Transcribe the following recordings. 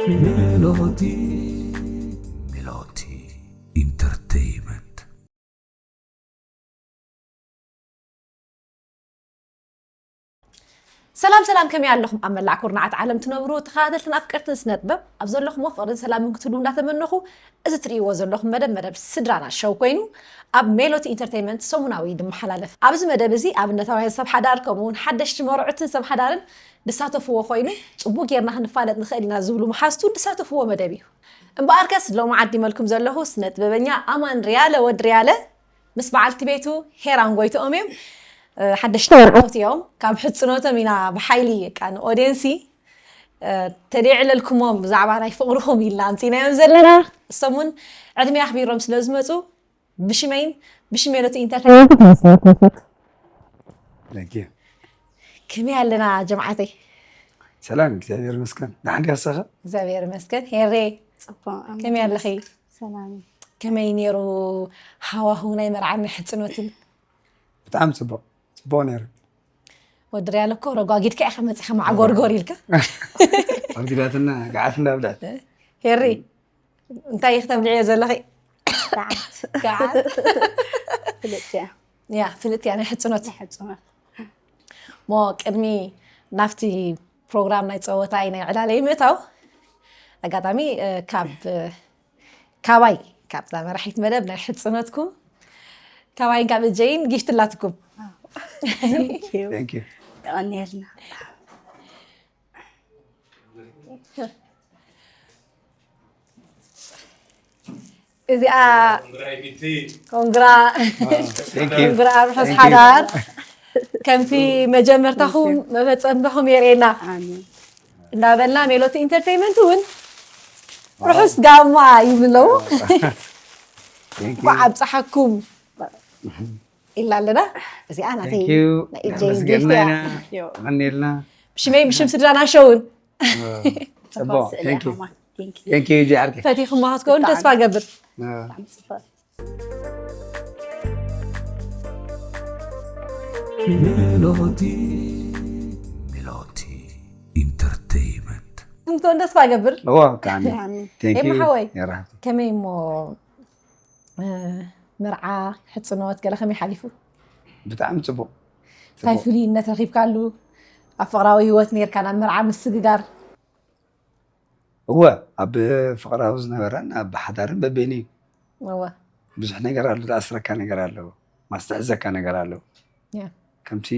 ሜሎቲ ሜሎቲ ኢንተርቴይመንት። ሰላም ሰላም፣ ከመይ ኣለኹም? ኣብ መላእ ኩርናዓት ዓለም ትነብሩ ተኸታተልትን ኣፍቀርትን ስነ ጥበብ፣ ኣብ ዘለኹሞ ፍቕርን ሰላምን ክትህልዉ እንዳተመነኹ፣ እዚ ትርእይዎ ዘለኹም መደብ፣ መደብ ስድራና ሸው ኮይኑ፣ ኣብ ሜሎቲ ኢንተርቴይመንት ሰሙናዊ ይመሓላለፍ። ኣብዚ መደብ እዚ ኣብነታውያን ሰብ ሓዳር፣ ከምኡ እውን ሓደሽቲ መርዑትን ሰብ ሓዳርን ዝሳተፍዎ ኮይኑ፣ ጽቡቕ ጌርና ክንፋለጥ ንኽእል ኢና ዝብሉ መሓዝቱ ዝሳተፍዎ መደብ እዩ። እምበኣርከስ ሎሚ ዓዲመልኩም ዘለኹ ስነ ጥበበኛ ኣማን ሪያለ፣ ወዲ ሪያለ፣ ምስ በዓልቲ ቤቱ ሄራን ጎይትኦም እዮም። እ፣ ሓደሽቲ መርዓውቲ እዮም። ካብ ሕጽኖቶም ኢና ብሓይሊ፣ በቃ፣ ንኦድየንሲ፣ እ፣ ተደዕለልኩሞም፣ ብዛዕባ ናይ ፍቕርኹም ኢልና ኣምጺናዮም ዘለና። እሶም እውን ዕድመ ኣኽቢሮም ስለ ዝመጹ፣ ብሽመይን ብሽም ሜሎቲ ኢንተርቴይንመንት ክመስገን። Thank you። ከመይ ኣለና ጀምዓተይ? ሰላም፣ እግዚኣብሔር ይመስገን። ደሓን ዲኻ ንስኻ? እግዚኣብሔር ይመስገን። ሄሬ፣ ጽቡቕ፣ ከመይ ኣለኺ? ሰላም። ከመይ ነይሩ ሃዋህው ናይ መርዓን ናይ ሕጽኖትን? ብጣዕሚ ጽቡቕ፣ ጽቡቕ ነይሩ። ወዲ ሪያለ እኮ ረጓጊድካ ኢኻ መጺኻ፣ ማዕጎርጎር ኢልካ። ኣርጊዳትና፣ ገዓት እንዳብላት። ሄሪ፣ እንታይ ኢኺ ተብልዕዮ ዘለኺ? ገዓት። ገዓት። ፍልጥቲ እያ። ያ፣ ፍልጥቲ እያ፣ ናይ ሕጽኖት። ናይ ሕጽኖት። እሞ ቅድሚ ናብቲ ፕሮግራም ናይ ጸወታይ ናይ ዕላለይ ምእታው፣ ኣጋጣሚ፣ እ፣ ካብ፣ እ፣ ካባይ፣ ካብዛ መራሒት መደብ ናይ ሕጽኖትኩም፣ ካባይን ካብ እጀይን ጊፍት ኣላትኩም። Thank you። Thank you። የቐንየልና። እዚኣ ኮንግራ፣ Thank you። ኮንግራ ኣብ ርሑስ Thank you። ሓዳር። ከምቲ መጀመርታኹም መፈጸምታኹም የርእየና። ኣሜን። እንዳበልና ሜሎቲ ኢንተርቴይመንት እውን ርሑስ ጋማ ይብሉ ኣለዉ። Thank you። እንኳዕ ኣብፀሓኩም ኢልና ኣለና። እዚኣ ናተይ፣ Thank you። ናይ ኤጀይ እናመስገንና ጊፍት እያ። ኢና። ዮ። የቐንየልና። ብሽመይ ብሽም ስድራና ሸውን። ጽቡቕ። ስእሊ Thank you። ኣማን። Thank you። Thank you፣ ኤጀይ ዓርከይ። ፈቲኹማ ክትከውን ተስፋ ገብር። አ። ብጣዕሚ ጽቡቕ። ሜሎቲ፣ ሜሎቲ ኢንተርቴይመንት። እንትን ተስፋ ገብር። እዎ፣ ብጣዕሚ። ብጣዕሚ። Thank you። ኤማ ሓወይ፣ የራህቱ። ከመይ እሞ፣ እ፣ መርዓ፣ ሕጽኖት፣ ገለ ከመይ ሓሊፉ? ብጣዕሚ ጽቡቕ። እንታይ ጽቡቕ። ፍሉይነት ረኺብካሉ? ኣብ ፍቕራዊ ህይወት ነይርካ፣ ናብ መርዓ ምስግጋር? እወ፣ ኣብ ፍቕራዊ ዝነበረን ኣብ ሓዳርን በበይኑ እዩ። እወ። ብዙሕ ነገር ኣሎ፣ ዝኣስረካ ነገር ኣሎ፣ ማስተሕዘካ ነገር ኣሎ። ያ። ከምቲ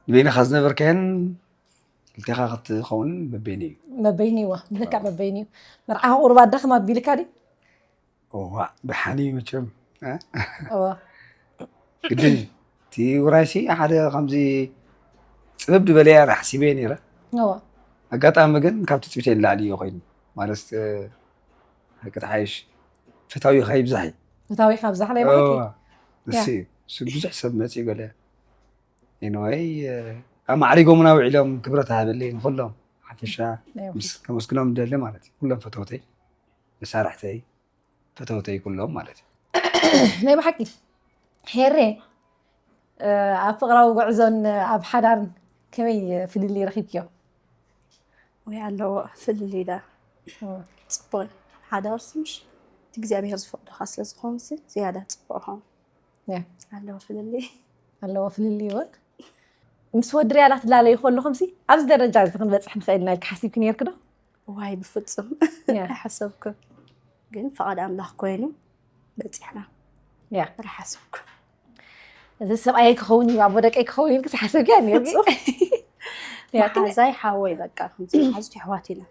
ንበይንኻ ዝነበርካዮን ክልቴኻ ክትኸውን በበይኑ እዩ። በበይኑ እወ፣ ብልክዕ በበይኑ እዩ። መርዓ ቁሩብ ኣዳኽም ኣቢልካ ድዩ? እዋ፣ ደሓን እዩ መቸም፣ እ? እዋ። ግድን እዩ። እቲ ውራይሲ ሓደ ከምዚ ጽብብ ዝበለ እያ ሓሲበ ነይረ። እዋ። ኣጋጣሚ ግን ካብ ትጽቢተይ ንላዕሊ እዩ ኮይኑ። ማለት፣ እ፣ ሓቂ ተሓይሽ፣ ፈታዊኻ ይብዛሕ እዩ። ፈታዊኻ ይብዛሕ ናይ ብሓቂ? እዋ፣ እሱ ያ። እዩ። እሱ ብዙሕ ሰብ መጺኡ ገለ። ኤኒወይ፣ እ፣ ኣማዕሪጎምና ውዒሎም፣ ክብረት ሃበለይ ንኹሎም። ሓፈሻ ናይ ምስ-፣ ከመስግኖም ደሊ ማለት እዩ። ኩሎም ፈተውተይ፣ መሳርሕተይ፣ ፈተውተይ ኩሎም ማለት እዩ። ናይ ብሓቂ ሄሬ፣ እ፣ ኣብ ፍቕራዊ ጉዕዞን ኣብ ሓዳርን ከመይ ፍልልይ ረኺብክዮ? ወይ ኣለዎ ፍልልይ ዳ። እ። ጽቡቕ እዩ። ሓዳር ትንሽ እቲ እግዚኣብሔር ዝፈቕዶ ስለ ዝኾንሲ ዝያዳ ጽቡቕ ኾን። ያ። ኣለዎ ፍልልይ። ኣለዎ ፍልልይ እውን። ምስ ወዲ ሪያላ ትላለዩ ከለኹምሲ ኣብዚ ደረጃ እዚ ክንበጽሕ ንኽእል ኢና ኢልኪ ሓሲብኪ ነይርኪ ዶ? ዋይ፣ ብፍጹም ያ። ኣይሓሰብኩን። ግን ፍቓድ ኣምላኽ ኮይኑ በጺሕና። ያ። ኣይሓሰብኩን። እዚ ሰብኣየይ ክኸውን እዩ፣ ኣቦ ደቀይ ክኸውን እዩ ኢልኪ ሓሰብኪ ነይርኪ? ፍጹም። ያ፣ ግን መሓዛይ ሓወይ በቃ፣ ከምዚ መሓዙት የሕዋት ኢና።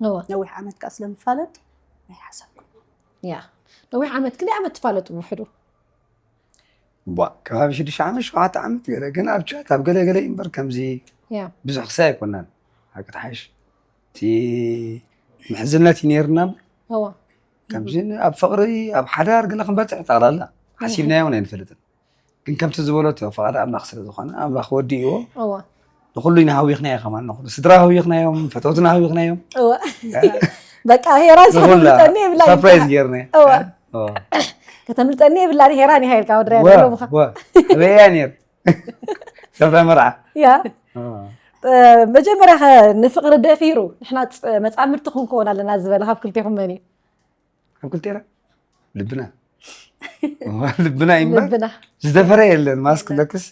እወ። ነዊሕ ዓመት ከኣ ስለምፋለጥ ኣይሓሰብኩን። ያ። ነዊሕ ዓመት፣ ክንደይ ዓመት ትፋለጡ ብውሕዱ? ቧ፣ ከባቢ ሽዱሽተ ዓመት፣ ሸውዓተ ዓመት ገለ፣ ግን ኣብ ቻት፣ ኣብ ገለ ገለ እዩ እምበር፣ ከምዚ ያ። ብዙሕ ክሳይ ኣይኮናን። ሓቂ ተሓይሽ። እቲ ምሕዝነት እዩ ነይርና እምበር፣ እዋ። ከምዚ ኣብ ፍቕሪ፣ ኣብ ሓዳር ገለ ክንበጽሕ ጠቕላላ ሓሲብናዮ እውን ኣይንፈልጥን። ግን ከምቲ ዝበለቶ ፍቓድ ኣምላኽ ስለ ዝኾነ፣ ኣምላኽ ወዲእዎ። እዋ። ንኹሉ ኢና ሃዊኽናዮ ከማን፣ ንኹሉ ስድራ ሃዊኽናዮም፣ ፈተውትና ሃዊኽናዮም። እዋ። ያ። በቃ ሄራን ንኹላ ከተምልጠኒ የብላን። ሰርፕራይዝ ጌርና። እዋ። እዋ። ከተምልጠኒ የብላን፣ ሄራን ኢኻ ኢልካ ወድረያ እዋ፣ ዘለኹ። እዋ። ኣበይ እያ ነይር? ከምታ መርዓ። ያ። እዋ። መጀመርያ ኸ ንፍቕሪ ደፊሩ ንሕና መጻምድቲ ክንከውን ኣለና ዝበለ ካብ ክልቴኹም መን እዩ? ኣብ ክልቴና ልብና እዋ፣ ልብና ይምበር። ልብና ዝደፈረ የለን። ማስክ ለክስ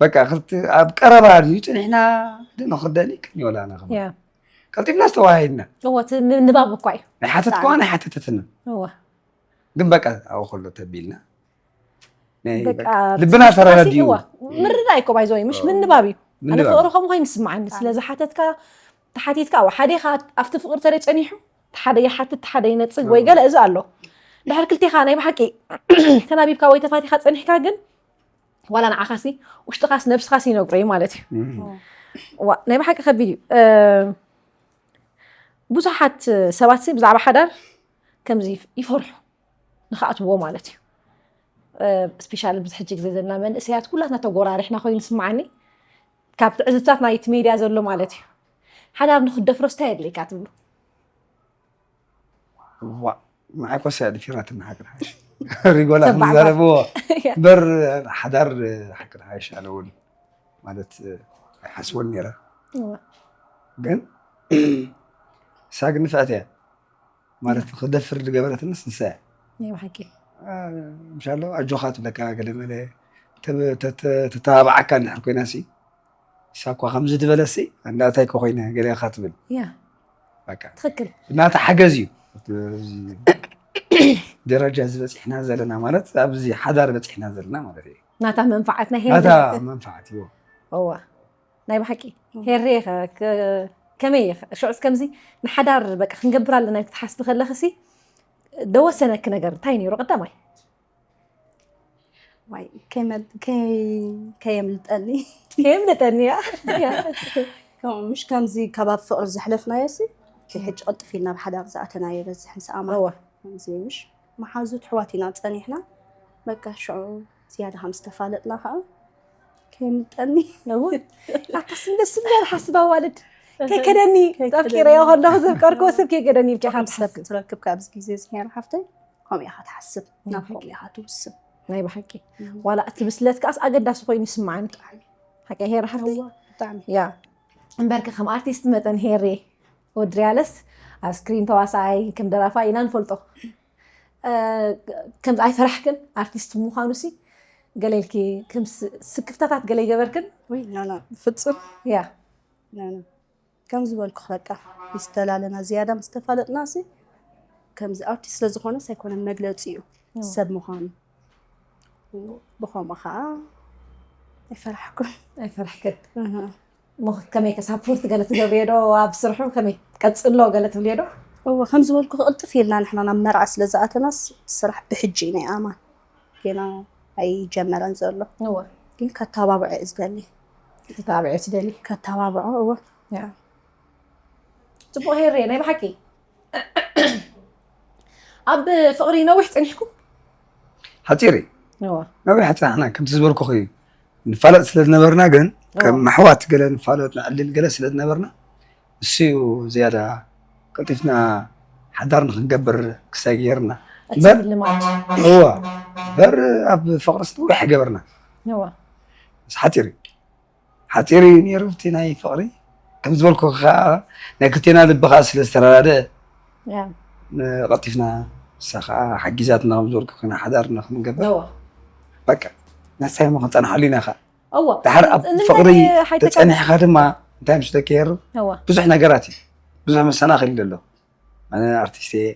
በቃ ክልተ ኣብ ቀረባ ድዩ ጽኒሕና? ድንኽርደኒ ክንዮላና ከማ ያ ቀልጢፍና ዝተዋሃይድና። እወ እቲ ምንባብ እኳ እዩ። ናይ ሓተት ከዋ ናይ ሓተተትን እወ ግን በቃ ኣብኡ ከሎ ተቢልና ናይ በቃ በቃ ልብና ተረዳዲኡ። እዋ ምርዳእ እኮ ባይዘወይ ምሽ ምንባብ እዩ። ኣነ ምንባብ። ፍቕሪ ከምኡ ኮይኑ ይስምዓኒ። ስለዚ ሓተትካ ተሓቲትካ ኣብ ሓደ ኢኻ ኣብቲ ፍቕሪ ተለይ ጸኒሑ ሓደ ይሓትት ሓደ ይነጽግ ወይ ገለ እዚ ኣሎ። ድሕር ክልቴኻ ናይ ብሓቂ ተናቢብካ ወይ ተፋቲኻ ጸኒሕካ ግን ዋላ ንዓኻሲ ውሽጥኻስ ነብስኻስ ይነግሮ እዩ ማለት እዩ። እም። ዋ ናይ ብሓቂ ከቢድ እዩ። እ፣ ብዙሓት ሰባት ብዛዕባ ሓዳር ከምዚ ይፈርሑ ንክኣትዎ ማለት እዩ። ስፔሻሊ ብዚ ሕጂ ግዜ ዘለና መንእሰያት ኩላትና ተጎራሪሕና ኮይኑ ስምዓኒ። ካብ ትዕዝብታት ናይቲ ሜድያ ዘሎ ማለት እዩ። ሓዳር ንክደፍሮ ስታይ የድልየካ ትብሉ? ዋ ንዓይ ኮስ እያ ድፊራትና ሓቅር ሓሽ ሪጎላ ተባዕባዕ። ክንዛረብዎ በር ሓዳር ሓቅር ሓሽ ኣለውን ማለት ኣይሓስቦን ነይረ። ግን ሳግ ንፍዕት እያ ማለት ክደፍር ዝገበረትንስ ንሳ እያ። ናይ ብሓቂ ምሻሎ ኣጆኻ ትብለካ ገለ መለ ተተባብዓካ እንድሕር ኮይና ሲ ሳኳ ከምዚ ዝበለሲ እንዳታይ ኮይነ ገለ ኢኻ ትብል ያ በቃ ትክክል እናታ ሓገዝ እዩ ደረጃ ዝበፂሕና ዘለና ማለት ኣብዚ ሓዳር በፂሕና ዘለና ማለት እዩ ናታ መንፋዓት ናይ ናታ ሄር መንፋዓት እዩ እዋ ናይ ብሓቂ ሄሬ ከ- ከ- ከመይ ኢኻ ሽዑስ ከምዚ ንሓዳር በቃ ክንገብር ኣለና ኢልክ ትሓስቢ ከለኽሲ ደወሰነክ ነገር እንታይ ነይሩ ቀዳማይ ዋይ ከይመ- ከይ- ከየምልጠኒ ከየምልጠኒ እያ እያ። ከምኡ ምሽ ከምዚ ከባብ ፍቕሪ ዘሕለፍናዮ ሲ ሕጂ ቅልጥፍ ኢልና ኣብ ሓዳር ዝኣተናዮ በዝሕ ምስ ኣማ እወ ከምዚ ምሽ መሓዙት ኣሕዋት ኢና ፀኒሕና በቃ ሽዑ ዝያዳ ከም ዝተፋለጥና ከዓ ከየምልጠኒ እውን ኣታ ስንደ ስንደ ሓስብ ኣዋልድ ከይከደኒ ጠፍቂረዮ ከለኹ ዘፍቀርክዎ ሰብ ከይከደኒ ኢልካ ሓንቲ ሰብ ትረክብ ካብዚ ግዜ እዚ ሄር ሓፍተይ ከምኡ ኢኻ ትሓስብ ናብ ከምኡ ኢኻ ትውስን ናይ ብሓቂ ዋላ እቲ ብስለት ከኣስ ኣገዳሲ ኮይኑ ይስምዓኒ ሓቂ ሄር ሓፍተይ እዋ ብጣዕሚ ያ እምበርከ ከም ኣርቲስት መጠን ሄሬ ወድርያለስ ኣብ ስክሪን ተዋሳኣይ ከም ደራፋ ኢና ንፈልጦ ከምዚ ኣይፈራሕክን ኣርቲስት ምዃኑ ሲ ገለ ኢልኪ ከም ስ- ስክፍታታት ገለ ይገበርክን ወይ ናና ፍፅም ያ ከም ዝበልኩ በቃ ምስ ተላለና ዝያዳ ምስ ተፋለጥና ሲ ከምዚ ኣርቲስት ስለዝኾነስ ኣይኮነን መግለፂ እዩ ሰብ ምዃኑ ብኸምኡ ከዓ ኣይፈራሕኩን ኣይፈራሕክን እሞ ከመይ ከ ሳፖርት ገለ ትገብርዮ ዶ ኣብ ስርሑ ከመይ ቀፅሎ ገለ ትብልዮ ዶ እወ ከም ዝበልኩ ክቕልጥፍ ኢልና ንሕና ናብ መርዓ ስለ ዝኣተናስ ስራሕ ብሕጂ እዩ ናይ ኣማን ገና ኣይጀመረን ዘሎ እወ ግን ከተባብዖ እዩ ዝደሊ ተታብዖ ትደሊ ከተባብዖ እወ ያ ጽቡቕ ሄሬ ናይ ብሓቂ ኣብ ፍቕሪ ነዊሕ ጸኒሕኩም ሓፂር እዩ እወ ነዊሕ ሓፂር ንሕና ከምቲ ዝበልኩ እዩ ንፋለጥ ስለ ዝነበርና ግን ከም ኣሕዋት ገለ ንፋለጥ ንዕልል ገለ ስለ ዝነበርና እሱ እዩ ዝያዳ ቀልጢፍና ሓዳር ንክንገብር ክሳይ ገይርና እቲ በር ልማድ እዋ በር ኣብ ፍቕርስ ነዊሕ ገበርና እወ ሓፂር እዩ ሓፂር እዩ ነይሩ እቲ ናይ ፍቕሪ ከም ዝበልኩ ከዓ ናይ ክልቴና ልቢ ከዓ ስለ ዝተረዳደ ያ ቀልጢፍና ንሳ ከዓ ሓጊዛትና ከም ዝበልኩ ኮይና ሓዳር ንክንገብር እወ በቃ ናሳይ ሞ ክንፀንሓሉ ኢና ከዓ እወ ድሓር ኣብ ንምንታይ ፍቕሪ ሓይተካ- ተፀኒሕካ ድማ እንታይ ምስ ደኪየሩ እወ ብዙሕ ነገራት እዩ ብዙሕ መሰናኽል ኣሎ ኣነ ኣርቲስት እየ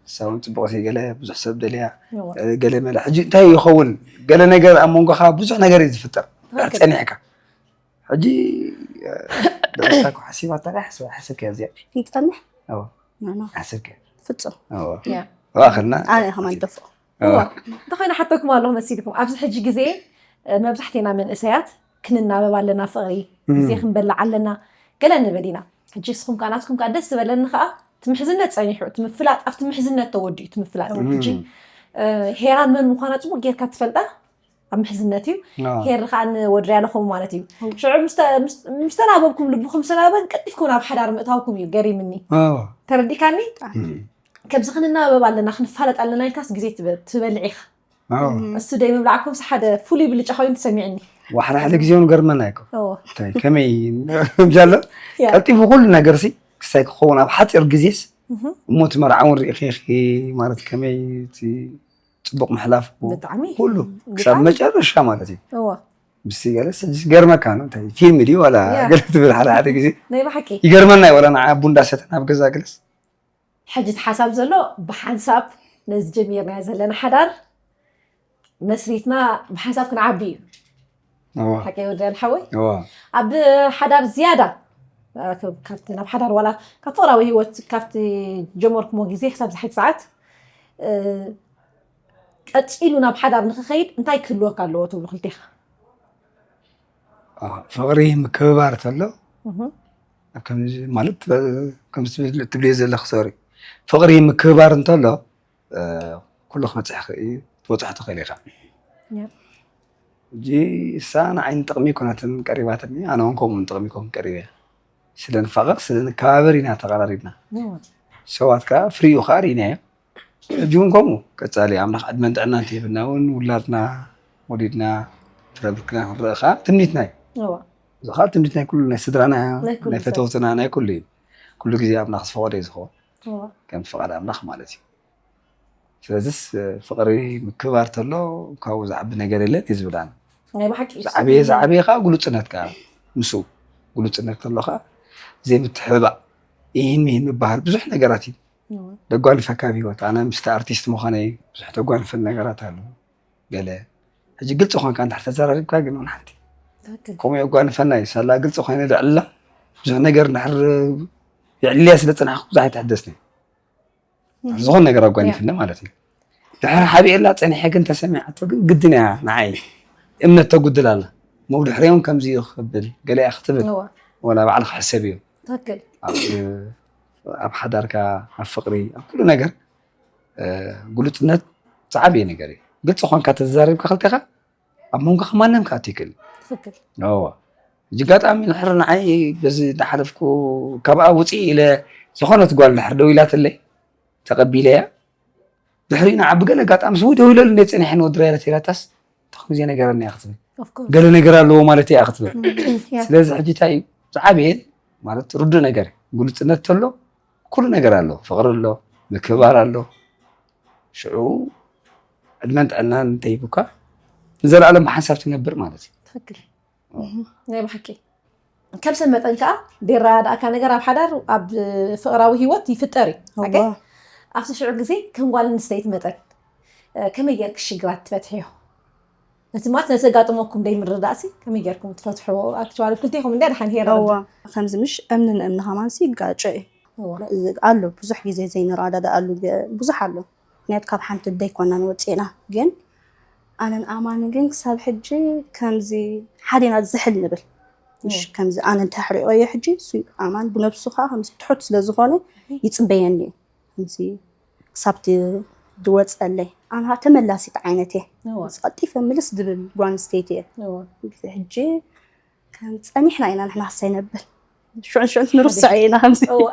ንሳ እውን ፅቡቅ እየ ገለ ብዙሕ ሰብ ደልያ እወ ገለ መለ ሕጂ እንታይ ይኸውን ገለ ነገር ኣብ መንጎኻ ብዙሕ ነገር እዩ ዝፍጠር ድሕር ትኽክል። ፀኒሕካ ሕጂ ደረስታ ሓሲባታ ሓስብ ሓስብ ከያ እዚኣ ክንፀንሕ እወ ናና ሓስብ ከያ ፍፁም እወ ያ እዋኽልና ኣነ ከም ኣይደፍኦ እወ እንተኾይነ ሓተኩም ኣለኹ መሲልኩም ኣብዚ ሕጂ ግዜ እ፣ መብዛሕቴና መንእሰያት ክንናበብ ኣለና ፍቕሪ ግዜ ክንበልዕ ኣለና ገለ ንብል ኢና ሕጂ ንስኹም ከዓ ናትኩም ከዓ ደስ ዝበለኒ ከዓ እቲ ምሕዝነት ፀኒሑ እቲ ምፍላጥ ኣብቲ ምሕዝነት ተወዲኡ እቲ ምፍላጥ ሕጂ እ፣ ሄራን መን ምዃና ፅቡቅ ጌርካ ትፈልጣ ኣብ ምሕዝነት እዩ አዎ። ሄር ከዓ ንወድርያ ኣለኹም ማለት እዩ ሽዑ ምስ ተ- ምስ- ምስ ተናበብኩም ልብኹም ሰናበን ቀልጢፍኩም ናብ ሓዳር ምእታውኩም እዩ ገሪምኒ አዎ። ተረዲካኒ ከምዚ ክንናበብ ኣለና ክንፋለጥ ኣለና ኢልካስ ግዜ ትበ- ትበልዕ ኢኻ እሱ ደይ ምብላዕኩም ሓደ ፍሉይ ብልጫ ኮይኑ ተሰሚዕኒ። ዋሕደ ሓደ ግዜ እውን ገርመና ይኮ እዎ እንታይ ከመይ ከምጃሎ ያ። ቀልጢፉ ኩሉ ነገር ሲ ክሳይ ክኸውን ኣብ ሓፂር ግዜስ እሞ እቲ መርዓ እውን ርኢኺ ኢኺ ማለት ከመይ እቲ ፅቡቅ ምሕላፍ ብጣዕሚ ኩሉ ክሳብ መጨረሻ ማለት እዩ። እዎ ምስ ገለስ ሕጂ ገርመካ ነው እንታይ ፊልም ድዩ ዋላ ያ። ገለ ትብል ሓደ ሓደ ግዜ ናይ ብሓቂ ይገርመና እዩ። ዋላ ንዓ ቡንዳ ሰተን ኣብ ገዛ ገለስ ሕጂ እቲ ሓሳብ ዘሎ ብሓንሳብ ነዚ ጀሚርናዮ ዘለና ሓዳር መስሪትና ብሓንሳብ ክንዓቢ እዩ። እዋ ሓቂ ወደን ሓወይ እዋ ኣብ ሓዳር ዝያዳ ካብቲ ናብ ሓዳር ዋላ ካብ ፍቕራዊ ህይወት ካብቲ ጀመርኩሞ ግዜ ክሳብ ዝሓት ሰዓት ቀፂሉ ናብ ሓዳር ንክኸይድ እንታይ ክህልወካ ኣለዎ ትብሉ ክልቴኻ? ፍቕሪ ምክብባር ተሎ ከምዚ ማለት ከምዚ ትብልዮ ዘለኽ ሶሪ ፍቕሪ ምክብባር እንተሎ ኩሉ ክበፅሕ ትበፅሑ ትኽእል ኢኻ። እጂ እሳ ንዓይ ንጥቕሚ ኮነትን ቀሪባትኒ ኣነ እውን ከምኡ ንጥቕሚ ኮን ቀሪበ ስለ ንፋቐር ስለ ንከባበር ኢና ተቐራሪብና። ሰባት ከዓ ፍሪኡ ከዓ ርኢናዮ። ሕጂ እውን ከምኡ ቀፃሊ ኣምላኽ ዕድመን ጥዕናን እንተሂብና እውን ውላድና ወሊድና ፍረ ብርክና ክንርኢ ከዓ ትምኒትና እዩ። እዚ ከዓ ትምኒት ናይ ኩሉ ናይ ስድራና ናይ ፈተውትና ናይ ኩሉ እዩ። ኩሉ ግዜ ኣምላኽ ዝፈቐዶ እዩ ዝኸውን ከም ፍቓድ ኣምላኽ ማለት እዩ። ስለዚስ ፍቕሪ ምክብባር ተሎ ካብኡ ዝዓቢ ነገር የለን እዩ ዝብል ኣነ። ናይ ብሓቂ እዩ። ዝዓበየ ዝዓበየ ከዓ ግሉፅነት ከዓ ምስኡ ግሉፅነት ተሎ ከዓ ዘይምትሕብባእ ይህን ይህን ምበሃል ብዙሕ ነገራት እዩ። ደጓንፈካ ኣብ ህይወት ኣነ ምስቲ ኣርቲስት ምዃነይ ብዙሕ ተጓንፈን ነገራት ኣሎ። ገለ ሕጂ ግልፂ ኾንካ እንድሕር ተዘራሪብካ ግን እውን ሓንቲ ትክክል። ከምኡ የጓንፈና እዩ ሳላ ግልፂ ኮይነ ልዕላ ብዙሕ ነገር እንድሕር የዕልያ ስለ ፅናሕኩ ብዙሕ ኣይትሕደስኒ ዝኾን ነገር ኣጓኒፍኒ ማለት እዩ። ድሕር ሓቢኤላ ፀኒሐ ግን ተሰሚዓቶ ግን ግድን እያ ንዓይ እምነት ተጉድል ኣላ። ሞግ ድሕሪኦም ከምዚ እዩ ክብል ገለ እያ ክትብል እዋ፣ ወላ ባዕልኻ ሕሰብ እዩ። ትክክል። ኣብ ኣብ ሓዳርካ ኣብ ፍቕሪ ኣብ ኩሉ ነገር ግሉፅነት ዝዓበየ ነገር እዩ። ግልፂ ኾንካ ተዛሪብካ ክልተኻ ኣብ መንጎኻ ማንም ክኣቱ ይክእል እዩ። ትክክል። እዎ ሕጂ ኣጋጣሚ ድሕሪ ንዓይ በዚ እንዳሓለፍኩ ካብኣ ውፅኢ ኢለ ዝኾነት ጓል ድሕር ደው ኢላትለይ ተቐቢለያ ድሕሪ ንዓ ብገለ ኣጋጣሚ ስሙ ደው ኢለሉ እንደ ፀኒሐ ንወዲ ራይረት ኢላታስ ተኹም ግዜ ነገረኒ እያ ክትብል Of course. ገለ ነገር ኣለዎ ማለት እያ ክትብል ያ። ስለዚ ሕጂ እንታይ እዩ ዝዓበየ ማለት ርዱ ነገር ግሉፅነት ተሎ ኩሉ ነገር ኣሎ ፍቕሪ ኣሎ ምክብባር ኣሎ ሽዑ ዕድመን ጥዕናን እንተሂቡካ ንዘለኣለም ብሓንሳብ ትነብር ማለት እዩ ትክክል። ናይ ብሓቂ ከም ሰብ መጠን ከዓ ደይረዳእካ ነገር ኣብ ሓዳር ኣብ ፍቕራዊ ህይወት ይፍጠር እዩ ሓቂ እዋ። ኣብቲ ሽዑ ግዜ ከም ጓል ኣንስተይቲ መጠን እ፣ ከመይ ጌርክ ሽግራት ትፈትሕዮ ነቲ ማለት ነቲ ዘጋጥመኩም ደይ ምርዳእሲ ከመይ ጌርኩም ትፈትሕዎ ኣክቹዋሊ ክልቴኹም እንደ ድሓን ሄር እዋ ከምዚ ምሽ እምኒ ንእምኒ ከማንሲ ይጋጨ እዩ እዋ። ኣሎ ብዙሕ ግዜ ዘይንረዳዳኣሉ ገ- ብዙሕ ኣሎ ምክንያቱ ካብ ሓንቲ ደይኮና ንወፅእና ግን ኣነን ኣማን ግን ክሳብ ሕጂ ከምዚ ሓዴና ዝሕል ንብል ምሽ ከምዚ ኣነ እንተሕሪቆዮ ሕጂ እሱ ኣማን ብነብሱ ከዓ ከምዚ ትሑት ስለ ዝኾነ ይፅበየኒ እዩ ከምዚ ክሳብቲ ዝወፀለይ ኣነ ተመላሲት ዓይነት እየ እዋ። ምስ ቀልጢፈ ምልስ ዝብል ጓል ኣንስተይቲ እየ እዋ። ሕጂ ከም ፀኒሕና ኢና ንሕና ክሳይ ነብል ሽዑን ሽዑን ንርስዖ ኢና ከምዚ እዋ።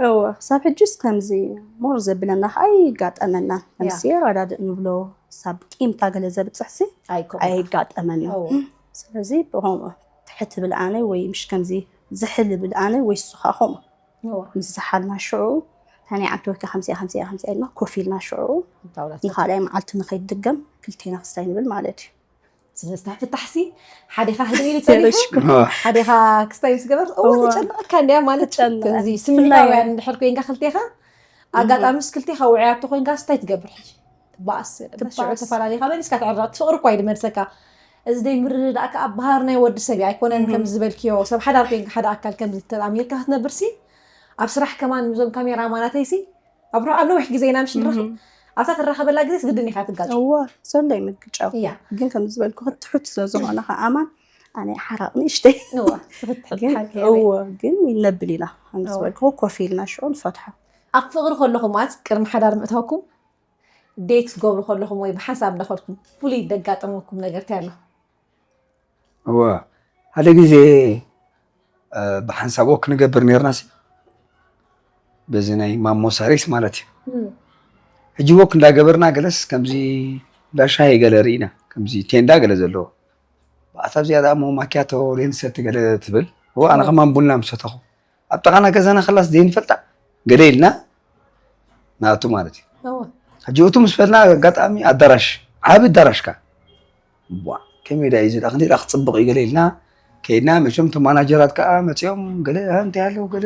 እወ ክሳብ ሕጅስ ከምዚ ሞር ዘብለና ከዓ ኣይጋጠመናን ከምዚ ረዳድእ ንብሎ ክሳብ ቂምታ ገለ ዘብፅሕሲ ኣይኮ ኣይጋጠመና እወ። ስለዚ ብከምኡ ትሕት ብልኣነ ወይ ምሽ ከምዚ ዝሕል ብልኣነ ወይ እሱ ከዓ ከምኡ እወ። ምስ ዝሓልና ሽዑ ታኒ ዓንተ ወይካ ከምዚኣ ከምዚኣ ከምዚኣ ኢልና ኮፍ ኢልና ሽዑ ጣውላ ንካልኣይ መዓልቲ ንከይድገም ክልቴና ክስታይ ንብል ማለት እዩ ስለዚ ፍታሕሲ ሓዴኻ ህድእ ኢሉ ፀኒሑ ሓዴኻ ክስታይ ምስ ገበር እዎ ተጨንቐካ እንዲያ ማለት ተጨንቐ። ከምዚ ስምዒታውያን እንድሕር ኮይንካ ክልቴኻ ኣጋጣሚ ምስ ክልቴኻ ውዕያቶ ኮይንካ ስታይ ትገብር ሕጂ ትበኣስ ሽዑ ትበኣስ። ተፈላለኻ መሊስካ ትዕረቕ ትፍቕሪ እኳ እዩ ድመልሰካ እዚ ደይ ምርድዳእ ከዓ ባህር ናይ ወዲ ሰብ እዩ ኣይኮነን ከምዚ ዝበልክዮ ሰብ ሓዳር ኮይንካ ሓደ ኣካል ከምዚ ተጣሚርካ ክትነብርሲ ኣብ ስራሕ ከማን ምዞም ካሜራ ማናተይሲ ኣብ ርሑቕ ኣብ ነዊሕ ግዜ ኢና ምሽ ንራኸብ ኣብታ ትራኸበላ ግዜ ግድን ኢኻ ትጋጭ እወ ዘሎ እዩ ምግጫው እያ ግን ከም ዝበልኩ ትሑት ስለ ዝኾነ ከኣማን ኣነ ሓራቕ ንእሽተይ እዋ ስኽትሕል ግን ሓቂ እወ ግን ይነብል ኢና ከም ዝበልኩ ኮፍ ኢልና ሽዑ ንፈትሖ ኣብ ፍቕሪ ከለኹም ኣት ቅድሚ ሓዳር ምእታውኩም ዴት ትገብሩ ከለኹም ወይ ብሓንሳብ እንዳኸድኩም ፍሉይ ደጋጠመኩም ነገር እንታይ ኣሎ እወ ሓደ ግዜ እ፣ ብሓንሳብ ወክ ንገብር ነርና ሲ በዚ ናይ ማሞ ሳሪስ ማለት እዩ ሕጂ ወክ እንዳገበርና ገለስ ከምዚ እንዳ ሻሂ ገለ ርኢና፣ ከምዚ ቴንዳ ገለ ዘለዎ። ብኣታ ኣብዚኣ ደኣ እሞ ማኪያቶ ዘይንሰቲ ገለ ትብል። እወ፣ ኣነ ከማን ቡና ምስ ሰተኹ። ኣብ ጥቓና ገዛና ከላስ ዘይንፈልጣ ገለ ኢልና ንኣቱ ማለት እዩ። እወ። ሕጂ እቱ ምስ በልና ኣጋጣሚ ኣዳራሽ፣ ዓቢ ኣዳራሽ ከኣ። ዋ፣ ከመይ ደኣ እዩ እዚ ደኣ፣ ክንደይ ደኣ ክጽብቕ እዩ ገለ ኢልና ከይድና፣ መቸም እቶም ማናጀራት ከኣ መጺኦም ገለ፣ "እ፣ እንታይ ኣሎ ገለ፣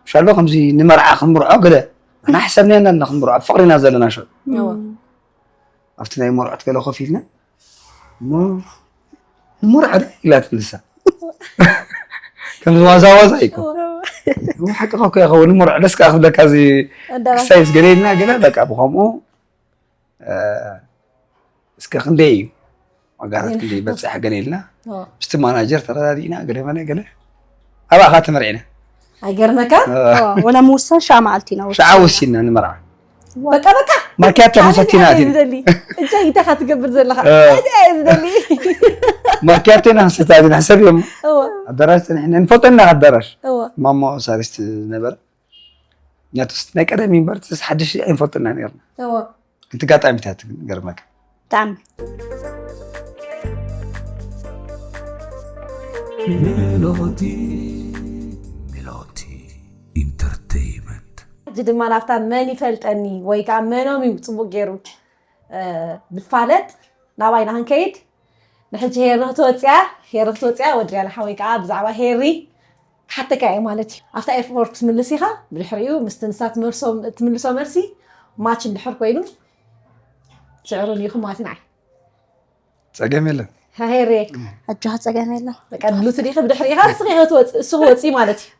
ምሽ ኣሎ ከምዚ ንመርዓ ክንምርዖ ገለ፣ ንሕና ሓሰብና ኢና ክንምርዖ፣ ኣብ ፍቕሪ ኢና ዘለና ሽዑ። እወ። ኣብቲ ናይ መርዖት ገለ ኮፍ ኢልና፣ እሞ ንመርዖ ዶ?" ኢላትኒ ንሳ። ከምዚ ዋዛ ዋዛ እዩ እኮ። እወ። እሞ ሓቅኻ እኮ ይኸውን፣ ንመርዖ ደስ ከኣ ክብለካ እዚ ኣዳራሽ። ክሳይ ምስ ገለ ኢልና ገለ በቃ ብኸምኡ እ፣ እስከ ክንደይ እዩ ዋጋታት፣ ክንደይ ይበጽሕ ገለ ኢልና፣ ኦ። ምስቲ ማናጀር ተረዳዲእና፣ ገለ መለ ገለ፣ ኣብኣ ኸኣ ተመርዒና። ኣይገርመካ? እ። ኦ፣ ወላ ምውሳን ሻዓ መዓልቲ ኢና ሻዓ ወሲንና። ወሲንና ንመርዓ። በቃ፣ በቃ። ማኪያቶ ኣነ ክንሰቲ ኢና እንታይ ኣቲና። ዝደሊ? እንታይ ኢኻ ትገብር ዘለኻ? እ። እንታይ እየ ዝደሊ? ማኪያቶ ኢና ክንሰቲ ኣቲና፣ ሕሰብ እዮም። እወ። ኣዳራሽ ጸኒሕና፣ ንፈልጦ ኢና ኣዳራሽ። እወ። ማሞ ሳሪስት ዝነበረ። ምክንያቱ ናይ ቀደም እዩ እምበር፣ እቲ ሓድሽ ኣይንፈልጦ ኢና ነርና። እወ። እቲ ኣጋጣሚታት ግን ገርመካ። ብጣዕሚ። ሜሎቲ፣ ሜሎቲ ኢንተርቴይመንት። ሕጂ ድማ ናብታ መን ይፈልጠኒ ወይ ከዓ መኖም እዩ ጽቡቕ ገይሩ፣ እ፣ ንፋለጥ ናባይ ኢና ክንከይድ። ንሕጂ ሄሪ ክትወፅያ፣ ሄሪ ክትወፅያ፣ ወዲ ያለ ሓወይ ከዓ ብዛዕባ ሄሪ ክሓተካ እየ ማለት እዩ። ኣብታ ኤርፖርት ክትምልስ ኢኻ፣ ብድሕሪኡ ምስቲ ንሳ ትመልሶ፣ ትምልሶ መልሲ ማች እንድሕር ኮይኑ ስዕሩ ኢኹም ማለት እዩ ንዓይ። ጸገም የለን። ሃ ሄሪ። ኣጆኻ ጸገም የለን። በቃ ድሉት ዲኺ ብድሕሪ ኢኻ፣ ንስኺ ኢኺ ክትወጽ-፣ እሱ ክወጽእ ማለት እዩ።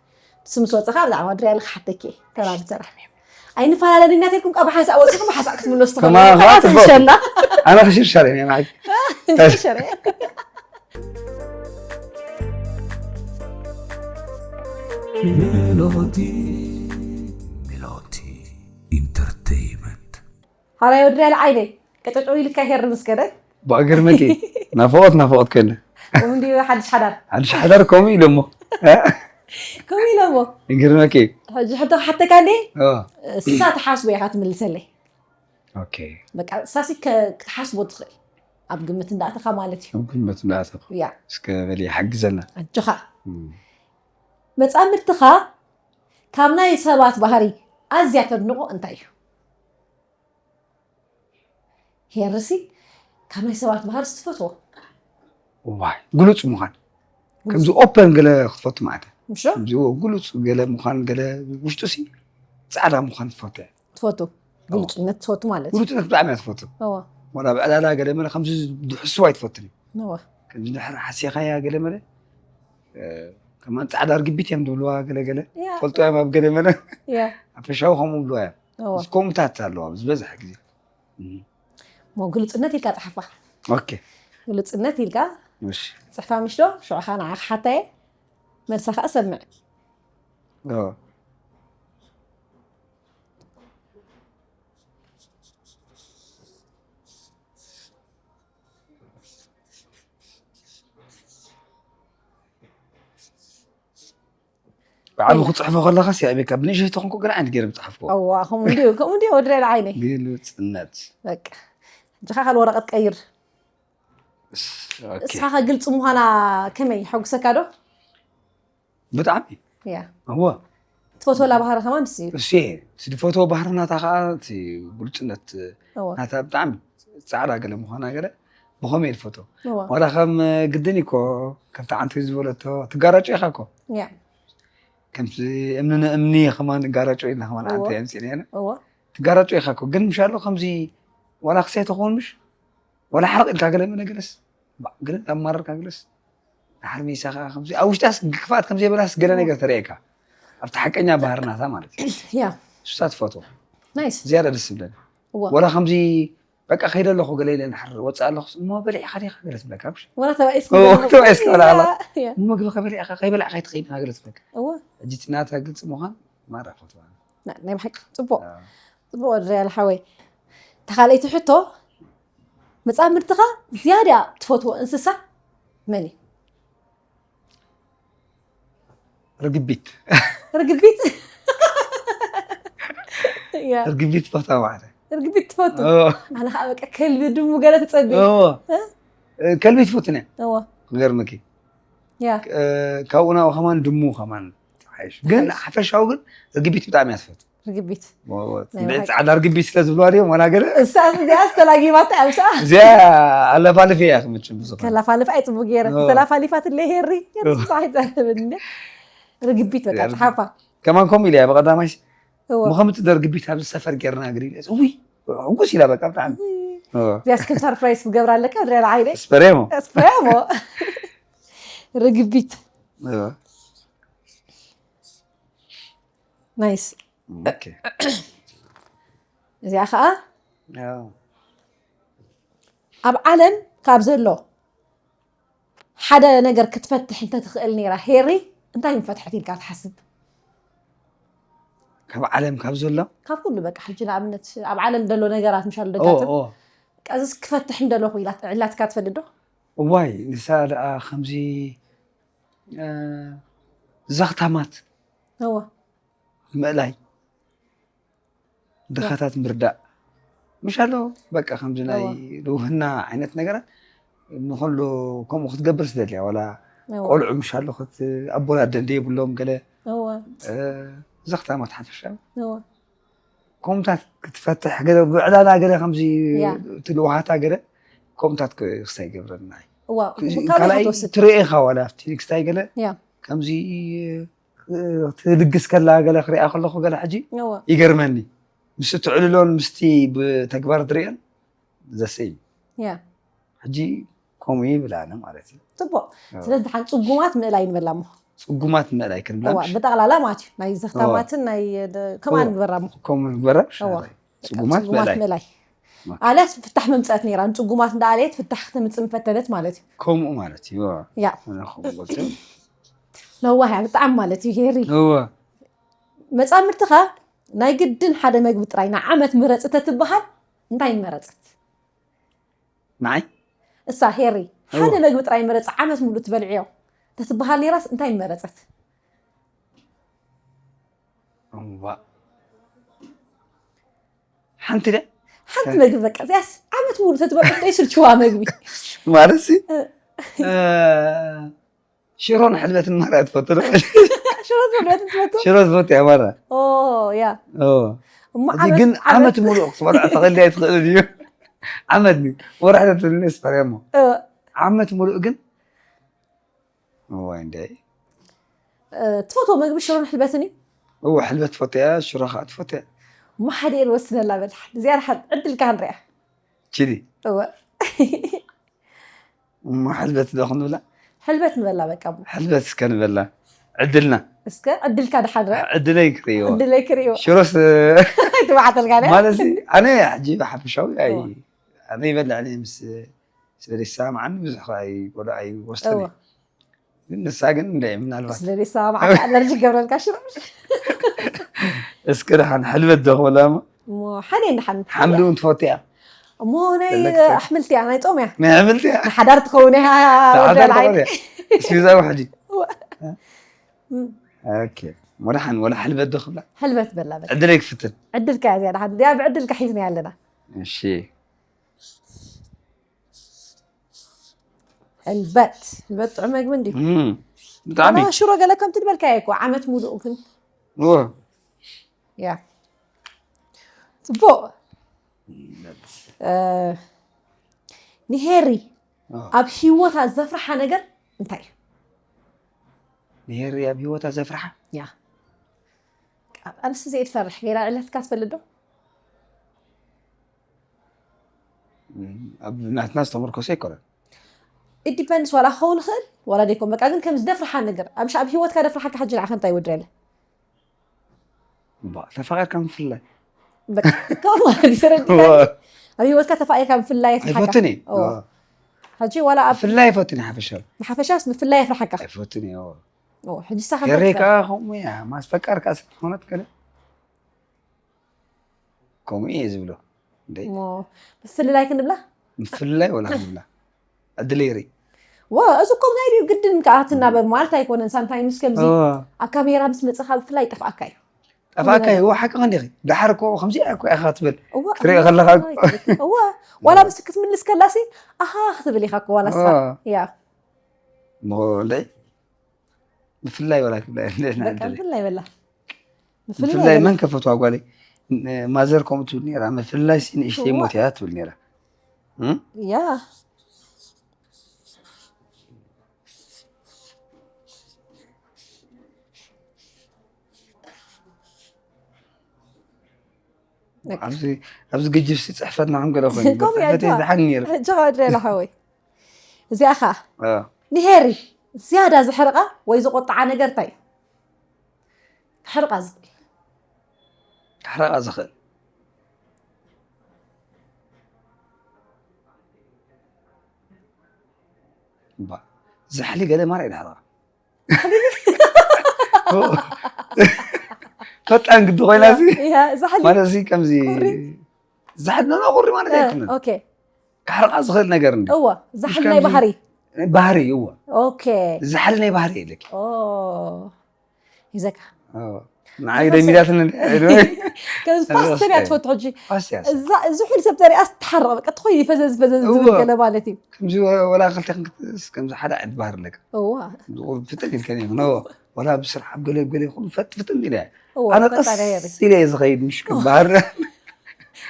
ንሱ ምስ ወጸኻ ብዛዕባ ድርያ ኢለ ክሓተኪ እየ። ተራ ብተራ። ኣይንፈላለን ኢና ተልኩም ካብ ሓንሳእ ወጺኹም ብሓንሳእ ክትምለሱ ትኽእሉ። ከማን ኸዓ ከማን ጽቡቕ። ትሸና። ኣነ ክሽርሸር እየ፣ ናይ መዓልቲ። ሽርሸር እየ። ሜሎቲ፣ ሜሎቲ ኢንተርቴይመንት። ሓራይ ወዲ ያለ ዓይነይ፣ ቀጨጨው ኢልካ ሄር ምስ ከደ። ብእግር መኪ፣ ናፍቖት፣ ናፍቖት ከለ። ከምኡ እንዲዩ ሓድሽ ሓዳር። ሓድሽ ሓዳር ከምኡ ኢሉ እሞ። ከምኡ ኢሉ እሞ። እግር መኪ። ሕጂ ሕቶ ክሓተካ እንዴ? ኦ። እሳ ትሓስቦ ኢኻ ትምልሰለይ። ኦኬ። በቃ፣ እሳሲ ከ-፣ ክትሓስቦ ትኽእል። ኣብ ግምት እንዳእተኻ ማለት እዩ። ኣብ ግምት እንዳእተኻ። ያ። እስከ በሊ፣ ሓግዘና። ኣጆኻ። እም። መጻምድትኻ ካብ ናይ ሰባት ባህሪ ኣዝያ ተድንቖ እንታይ እዩ? ሄርሲ ካብ ናይ ሰባት ባህሪ ዝትፈትዎ? ዋይ፣ ግሉጽ ምዃን። ግሉጽ። ከምዚ ኦፐን ገለ ክትፈቱ ማለት እዩ። ምሾ? ከምዚ ግሉጽ ገለ ምዃን፣ ገለ ውሽጡ ሲ ጻዕዳ ምዃን ትፈቱ እያ። ትፈቱ? እዋ። ግሉጽነት ትፈቱ ማለት እዩ። ግሉጽነት ብጣዕሚ እያ ትፈቱ። እዋ። ዋላ ኣብ ዕላላ ገለ መለ ከምዚ ድሕስዋ ኣይትፈቱን እዩ። እዋ። ከምዚ ድሕሪ ሓሲኻያ ገለ መለ፣ እ፣ ከማን ጻዕዳ ርግቢት እዮም ዝብልዋ ገለ ገለ። ያ። ፈልጦ እዮም ኣብ ገለ መለ። ያ። ኣብ ፈሻዊ ከምኡ ይብልዋ እዮም። እዋ። ምስ ከምኡታት ኣለዋ ዝበዝሕ ግዜ። እም። እሞ ግሉጽነት ኢልካ ጸሓፋ። ኦኬ። ግሉጽነት ኢልካ እሺ። ጽሕፋ ምሽ ዶ? ሽዑ ኸኣ ንዓኻ ክሓታ እየ። መልሳ ኸኣ ሰምዕ። ኦ። ብዓቢ ክጽሕፎ ከለኻስ፣ ያእቤካ፣ ብንእሽተይ ተኾንኩ ገለ ዓይነት ገይረ ምጽሓፍኩ። እዋ፣ ከምኡ እንድዩ፣ ከምኡ እንድዩ፣ ወዲ ሌላ ዓይነይ። ግሉጽነት። በቃ። ሕጂ ኸኣ ካልእ ወረቐት ቀይር። እስ-፣ ኦኬ። እስኻ ኸ ግልጺ ምዃና ከመይ የሐጉሰካ ዶ? ብጣዕሚ። ያ። እዋ። ትፈትወላ ባህሪ ከማን ንሱ እዩ። እሱ እየ። እቲ ዝፈትዎ ባህሪ ናታ ኸኣ፣ እቲ ግሉጽነት እዋ። ናታ ብጣዕሚ ጻዕዳ ገለ ምዃና ገለ፣ ብኸመይ እየ ዝፈትዎ? እዋ። ዋላ ከም ግድን እኮ፣ ከምቲ ዓንቲ ዝበለቶ፣ ትጋራጮ ኢኻ እኮ። ያ። ከምቲ እምኒ ንእምኒ ከማን ንጋራጮ ኢልና ከማን እዋ። ዓንቲ ኣምጺእና ኢና። እዋ። ትጋራጮ ኢኻ እኮ። ግን ምሽ ኣሎ ከምዚ ዋላ ክሳይ ተኾን ምሽ፣ ዋላ ሓርቕ ኢልካ ገለ መለ ገለስ፣ ባ-፣ ገለ ኣማረርካ ገለስ፣ ድሓር ሜሳ ኸኣ ከምዚ ኣብ ውሽጣስ ክፍኣት ከም ዘይብላስ ገለ እዋ። ነገር ተርእየካ። ኣብቲ ሓቀኛ ባህርናታ ማለት እዩ። ያ። እሱሳ ትፈትዎ። ናይስ። ዝያዳ ደስ ዝብለኒ። እዋ። ዋላ ከምዚ በቃ ከይደ ኣለኹ ገለ ኢለ እንድሕር ወጽእ ኣለኹ፣ እሞ በሊዕኻ ዲኻ ገለ ትብለካ፣ ምሽ? ዋላ ተባኢስካ ኦ፣ ገለ ተባኢስካ ዋላ፣ ዋላ። ያ። እሞ ምግቢ ከበሊዕኻ ከይበላዕኻ ኣይትኸይድን ገለ ትብለካ። እዋ። ሕጂ እቲ ናታ ግልጺ ምዃን ማራ ፈትዋ። ና-፣ ናይ ብሓቂ ጽቡቕ። ያ። ጽቡቕ ወዲ ሪያል ሓወይ። እታ ካልኣይቲ ሕቶ፣ መጻምድትኻ ዝያዳ ትፈትዎ እንስሳ መን እዩ? ርግቢት። ርግቢት? ያ። ርግቢት ፈትዋ ማለት። ርግቢት ትፈቱ? ኣነ ከዓ በቃ ከልቢ ድሙ ገለ ትፀቢ? ከልቢ ትፈቱን እያ። ክገርምኪ፣ ካብኡ ናብኡ ከማን ድሙ ከማን ሓይሽ። ግን ሓፈሻዊ ግን ርግቢት ብጣዕሚ እያ ትፈቱ። ርግቢት። ፃዕዳ ርግቢት ስለ ዝብልዋ ድዮም ዋላ ገለ? እሳ እዚኣ ዝተላጊባታ እያ። እዚኣ ኣለፋልፍ እያ ክምችም ብዙ። ከላፋልፍ ኣይፅቡቅ ገይረ ተላፋሊፋት ለ ሄሪ። ርግቢት በቃ ፀሓፋ። ከማን ከምኡ ኢለ እያ ብቀዳማይ እሞ ከምቲ ደርግቢት ኣብዚ ሰፈር ጌርና ግሪ ኢለ፣ ውይ፣ ሕጉስ ኢላ በቃ ብጣዕሚ። እዚኣ እስክን ሰርፕራይዝ ትገብራ ኣለካ፣ ድሪያ ንዓይ ኢለ። ስፐሬሞ። ስፐሬሞ። ርግቢት። ናይስ። እዚኣ ከዓ ኣብ ዓለም ካብ ዘሎ ሓደ ነገር ክትፈትሕ እንተትኽእል ነይራ ሄሪ፣ እንታይ ምፈትሐት ኢልካ ትሓስብ? ካብ ዓለም ካብ ዘሎ? ካብ ኩሉ በቃ፣ ሕጂ ንኣብነት ኣብ ዓለም ዘሎ ነገራት ምሻሉ ኦ፣ ደጋትም ኦ። ቀዝስ ክፈትሕ እንደለኹ ኢላት ዕላትካ ትፈልጥ ዶ? እዋይ፣ ንሳ ደኣ ከምዚ፣ እ፣ ዘኽታማት እዋ። ምእላይ፣ ድኻታት ምርዳእ። ምሻሎ በቃ ከምዚ ናይ እዋ። ልውህና ዓይነት ነገራት ንኹሉ ከምኡ ክትገብር ትደልያ፣ ዋላ እዋ። ቆልዑ ምሻሎ ክት-፣ ኣቦን ኣደን ደይብሎም ገለ፣ እዋ። እ፣ ዘኽታማት ሓፈሻ። እዋ። ከምታት ክትፈትሕ ገለ፣ ብዕላላ ገለ ከምዚ ያ። እቲ ልውሃታ ገለ፣ ከምታት ክ-፣ ክስታይ ይገብረና እዩ። እዋ፣ ክ-፣ ካልእ ካልኣይ ክትወስድ። ትርእኻ ዋላ ኣብቲ ክስታይ ገለ፣ ያ። ከምዚ፣ እ፣ ትልግስ ከላ ገለ ክሪኣ ከለኹ ገለ ሕጂ እዋ። ይገርመኒ። ምስቲ ትዕልሎን ምስቲ ብተግባር ትርእዮን ዘሰይ። ያ። ሕጂ ከምኡ ይብል ኣነ ማለት እዩ። ጽቡቕ። እዋ። ስለዚ ደሓን ጽጉማት ምእላይ ንበላ እሞ። ጽጉማት ምእላይ ክንብላ እዋ፣ ምሽ? ብጠቕላላ ማለት እዩ። ናይ ዘኽታማትን እዋ። ናይ ደ-፣ ከማን እዋ። ንግበራ እሞ። ከምኡ ንግበራ ምሽ? እዋ። ጽጉማት ጽጉማት ምእላይ። ምእላይ። ዋ። ኣልያስ ፍታሕ መምጸት ነይራ። ንጽጉማት እንዳ ኣልየት ፍታሕ ክተምጽእ ምፈተነት ማለት እዩ። ከምኡ ማለት እዩ። እዋ። ያ። ኣነ ከምኡ ገልጸ። ለዋህ እያ ብጣዕሚ ማለት እዩ ሄሪ። እዋ። መጻምድትኻ ናይ ግድን ሓደ መግቢ ጥራይ ንዓመት ምረጽ ተትበሃል እንታይ ምመረጸት? ንዓይ? እሳ ሄሪ፣ እዋ። ሓደ መግቢ ጥራይ ምረጽ ዓመት ሙሉእ ትበልዕዮ ተትበሃል ነይራስ እንታይ ምመረጸት? እዋ። ሓንቲ ደ? ሓንቲ መግቢ በቃ፣ እዚኣስ ዓመት ሙሉእ ተትበልዕ ዶ ይስልችዋ መግቢ? ማለት ሲ? እ። እ፣ ሽሮን ሕልበትን ማራ ትፈቱ ዶ? ሽሮን ሕልበትን ትፈቱ? ሽሮ ትፈቱ እያ ማራ። ኦ፣ ያ። ኦ። እሞ ሕጂ ዓመት፣ ግን ዓመት ዓመት ሙሉእ ክትበልዖ ትኽእል ኣይትኽእልን እዩ። ዓመት ድዩ? ወርሒ ተትብልኒ ስፈር እያ እሞ። እ። ዓመት ሙሉእ ግን፣ እዋይ እንደ እ፣ ትፈትዎ መግቢ ሽሮን ሕልበትን እዩ? እወ፣ ሕልበት ትፈቱ እያ፣ ሽሮ ኸዓ ትፈቱ እያ። እሞ ሓደ እየ ንወስነላ በል። እዚኣ ደሓን ዕድልካ ክንሪኣ። ችዲ። እወ። እሞ ሕልበት ዶ ክንብላ? ሕልበት ንበላ በቃ እሞ። ሕልበት እስከ ንበላ። ዕድልና። እስከ ዕድልካ ደሓን ርኣ። ዕድለይ ክርእይዎ። ዕድለይ ክርእይዎ። ሽሮስ ኣይትባዓተልካ ድያ? ማለት ሲ፣ ኣነ ሕጂ ብሓፈሻዊ ኣይ-፣ እወ። ኣነ ይበልዕ፣ ኣነ ምስ ስለ ዘይሰማማዓኒ ብዙሕ ከኣ ኣይጎዳ-፣ ኣይወስድን እወ። እየ። ግን ንሳ ግን እንደ ምናልባት ስለ ዘይሰማማዓካ ኣለርጂ ገብረልካ ሽሮ። እስከ ደሓን ሕልበት ዶ ክበላ እሞ? እሞ ሓደ እንደሓን ሓምሊ እውን ትፈቱ እያ? እሞ ናይ ዘለክ ትፈቱ? ኣሕምልቲ እያ፣ ናይ ጾም እያ። ናይ ኣሕምልቲ እያ? ንሓዳር ትኸውን እያ፣ ንሓዳር ወዲ ትኸውን እያ። እስኪ እዛ ውሕዲ። እወ። እ? እም። ኦኬ። እሞ ደሓን ወላ ሕልበት ዶ ክብላ? ሕልበት በላ በላ። ዕድለይ ክፍትን። ዕድልካ እያ እዚኣ ደሓን። እዚኣ ብዕድልካ ሒዝናያ ኣለና። እሺ። ሕልበት። ሕልበት ጥዑም መግቢ እንድዩ። እም፣ ብጣዕሚ። ዋላ ሽሮ ገለ ከምቲ ዝበልካዮ እኮ ዓመት ሙሉእ ግን። እወ። ያ። ጽቡቕ። ሕልበት። እ፣ ንሄሪ ኣዎ። ኣብ ህይወታ ዘፍርሓ ነገር እንታይ እዩ? ንሄሪ ኣብ ህይወታ ዘፍርሓ? ያ። ኣብ ኣንስቲ ዘይትፈርሕ ገይራ ዕለትካ ትፈልጥ ዶ? እም፣ ኣብ ናትና ዝተመርኮሰ ኣይኮነን። It depends፣ ዋላ ክኸውን ይኽእል፣ ዋላ ደይኮን። በቃ ግን ከም ዝደፍርሓ ነገር፣ ኣብ ሻ-፣ ኣብ ህይወትካ ደፍርሓካ ሕጂ ንዓኻ እንታይ ይወድረለ? እምባ፣ ተፋቒርካ ምፍላይ። በቃ፣ ከምኡ ማለት እዩ፣ ተረዲእካኒ? እዋ። ኣብ ህይወትካ ተፋቒርካ ምፍላይ የፍርሓካ? ኣይፈቱን እየ። እዋ። እዋ። ሕጂ ዋላ ኣብ ምፍላይ ኣይፈቱን እየ፣ ሓፈሻዊ። ንሓፈሻስ ምፍላይ የፍርሓካ? ኣይፈቱን እየ፣ እዋ። ኦ፣ ሕጂ ንሳ ከመይ ሄረይ ትፈ- ከኣ ከምኡ እያ፣ ማስፈቃር ከኣ ስለ ዝኾነት ገለ። ከምኡ እየ ዝብሎ። እንዴ? እሞ ምፍልላይ ክንብላ? ምፍልላይ ወላ ክንብላ? ዕድለይ ርእ። ዎ፣ እዚ እኮ ናይ ድዩ ግድን ከኣ ትናበር ማለት ኣይኮነን። ሳምታይምስ ከምዚ እዎ። ኣብ ካሜራ ምስ መጽኻ ብፍላይ ይጠፍኣካ እዩ። ኣፋካ ይዋ ሓቂ ኸንዲኺ። ደሓር እኮ ከምዚ እኮ ኢኻ ትብል። እዋ ክትሪኦ ከለኻ እኮ። እዋ ዋላ ምስ ክትምልስ ከላሲ ኣሃ ክትብል ኢኻ እኮ ዋላ ስኻ። ያ ሞ እንደ ብፍላይ ወላ ክብላ እንደ በቃ ብፍላይ በላ። ብፍላይ ብፍላይ በላ። መን ከፈትዋ ጓለይ ማዘር ከምኡ ትብል ነራ። ብፍላይ ሲ ንእሽተይ እዋ። ሞት እያ ትብል ነራ። እም? ያ በቃ። ኣብዚ ኣብዚ ግጅብ ሲ ጽሕፈትና ከም ገለ ኮይኑ ከምኡ እያ ጽሕፈተይ ጅዋ። ዝሓን ነይሩ። ሕጂ ኸድረ ኢላ ሓወይ። እዚኣ ኸዓ አ። ንሄሪ ዝያዳ ዘሕርቓ ወይ ዝቆጥዓ ነገር እንታይ እዩ? ክሕርቓ ዝኽእል። ክሕርቓ ዝኽእል። እባ ዛሕሊ ገለ ማራ ይድሕርቓ። ፈጣን ግዲ ኮይና ሲ ያ፣ ዛሕሊ። ማለት ሲ ከምዚ ቁሪ። ዛሕሊ ነው ቁሪ ማለት እ፣ ኣይኮነን። ኦኬ። ክሕርቓ ዝኽእል ነገር እንዲ። እወ፣ ዛሕሊ ናይ ባህሪ። ባህሪ እወ። ኦኬ። ዛሕሊ ናይ ባህሪ የለኪ። ኦ። ይዘካ። ንዓይ ደሚዳትኒ እንዲ። ከም ፋስት እያ ትፈትሖ ሕጂ። ፋስት እያ። እዛ ዝሑል ሰብ ተሪኣስ ትሓርቕ በቃ ትኾይ ፈዘዝ ፈዘዝ እወ። ዝብል ገለ ማለት እዩ። ከምዚ ወላ ክልተ ክንክትስ ከምዚ ሓደ ዓይነት ባህሪ ኣለካ። እዋ። ፍጥን ኢልከን እዩ። ኖ ወላ ብስራሕ ኣብ ገለ ገለ ይኹን ፈጥ ፍጥን ኢለ። እዋ፣ ኣነ ፈጣሪ ቀስ የሪ። ኢለ እየ ዝኸይድ ምሽ ክበሃል።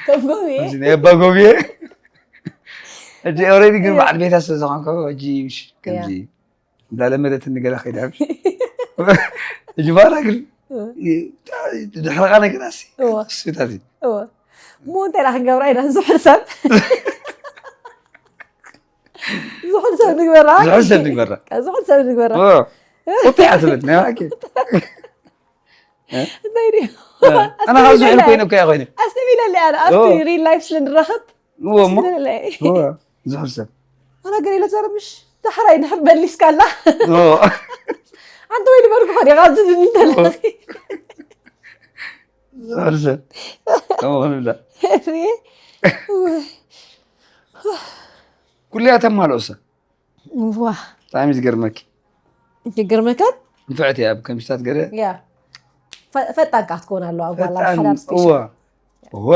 ከም ጎብየ። ከምዚ ናይ ኣባ ጎብየ። ሕጂ ኦሬዲ ግን እያ። በዓል ቤታ ስለ ዝኾንኩ ሕጂ ምሽ ከምዚ እያ። እንዳለመደትኒ ገለ ከይዳ ምሽ። ሕጂ በኋላ ግን እ። ድሕርኻ ነገራሲ እዋ። ስታት እዩ። እዋ። እሞ እንታይ ደኣ ክንገብራ ኢና ዝሑል ሰብ? ዝሑል ሰብ ንግበራ። ዝሑል ሰብ ንግበራ። ዝሑል ሰብ ንግበራ። ኦ፣ ቁጥዕ እያ ትብል፣ ናይ ብሓቂ። እንታይ ድዩ? እ፣ ኣነ ካብ ዝሑል ኮይነ እኮ እያ ኮይነ። ኣስተቢለለይ ኣነ፣ ኣብቲ ኦ። ሪል ላይፍ ስለ ንራኸብ እዎ እሞ። ኣስተቢለለይ። እዎ፣ ዝሑል ሰብ። ኣነ ግን ኢለ ዘረብሽ፣ ዳሕራይ ድሕር በሊስካ ኣላ። ኦ። ኣንተ ወይ ንበርኩ ኸዲኻ ኣብዚ ዝብል ዘለኺ። ዝሑል ሰብ። ከምኡ ክንብላ። ሪኤ። ኩሉ እያ ተማልኦ ሰብ። ዋ። ብጣዕሚ ዝገርመኪ። ይገርመካ? ንፍዕቲ እያ፣ ኣብ ከምሽታት ገለ። ያ። ፈ-፣ ፈጣን ካትኮን ኣለዋ፣ ጓል ኣብ ፈጣን፣ ሓዳር ስፔሻል። እዋ። እዋ።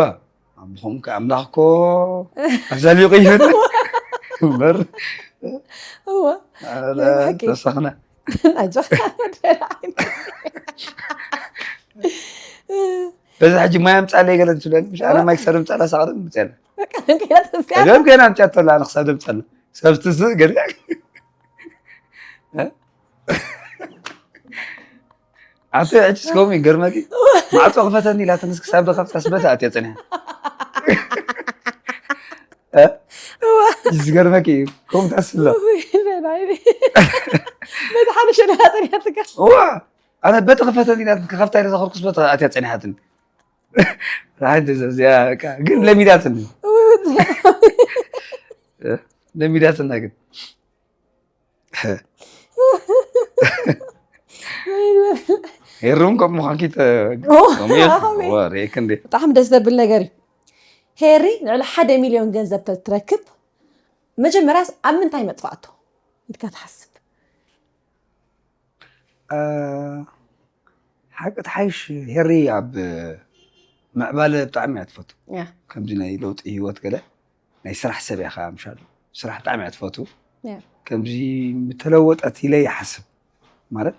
ኣቦኹም ከ ኣምላኽ እኮ ኣዛልዩ ቀይሩ። እምበር። እዋ። ኣረ፣ ናይ ብሓቂ። ተወሰኽና። ኣጆኻ። በዛ ሕጂ ማይ ኣምጻለይ ገለ እንትብለኒ፣ ምሽ ኣነ ማይ ክሳብ ኣምጻላ ሳቕርብ ምጽኣላ። በቃ፣ ገና ተምጽኣላ። ገና ገና ኣምጺኣቶ ኣላ፣ ኣነ ክሳብ ደምጻላ። ክሳብ ትስእ ገለ። እ? ኣንተ ሕጂ እስከ ይገርመኪ። ማዕጾ ክፈተኒ ኢላትንስ ክሳብ ደኸፍታስ በታ ኣትያ ጸኒሓ። እ? እዋ። ዝገርመኪ እዩ። ከምኡ ታስሎ። እውይ፣ በላይ። በቲ ሓደ ሸነኻ ጸኒሓትካ። እዋ። ኣነ በቲ ክፈተኒ ኢላትንስ ክኸፍታ ኢለ ዘኸርኩስ በታ ኣትያ ጸኒሓትኒ። ራሕቲ ዘዚያ በቃ። ግን ለሚዳትኒ። እውይ፣ በላይ። እ? ለሚዳትና ግን። ሄሩን ከም ምዃንኪ ተ-፣ ኦ፣ ከምኡ እየ። ኣኸመይ። ወሬ ክንዲ። ብጣዕሚ ደስ ዘብል ነገር እዩ። ሄሪ ልዕሊ ሓደ ሚልዮን ገንዘብ ተትረክብ፣ መጀመርያስ ኣብ ምንታይ መጥፋእቶ ኢልካ ትሓስብ? እ፣ ሓቂ ትሓይሽ ሄሪ ኣብ ምዕባለ ብጣዕሚ እያ ትፈቱ። ያ። ከምዚ ናይ ለውጢ ህይወት ገለ ናይ ስራሕ ሰብ እያ ኸዓ ምሻሉ። ስራሕ ብጣዕሚ እያ ትፈቱ። ያ። ከምዚ ምተለወጠት ኢለ ይሓስብ። ማለት፣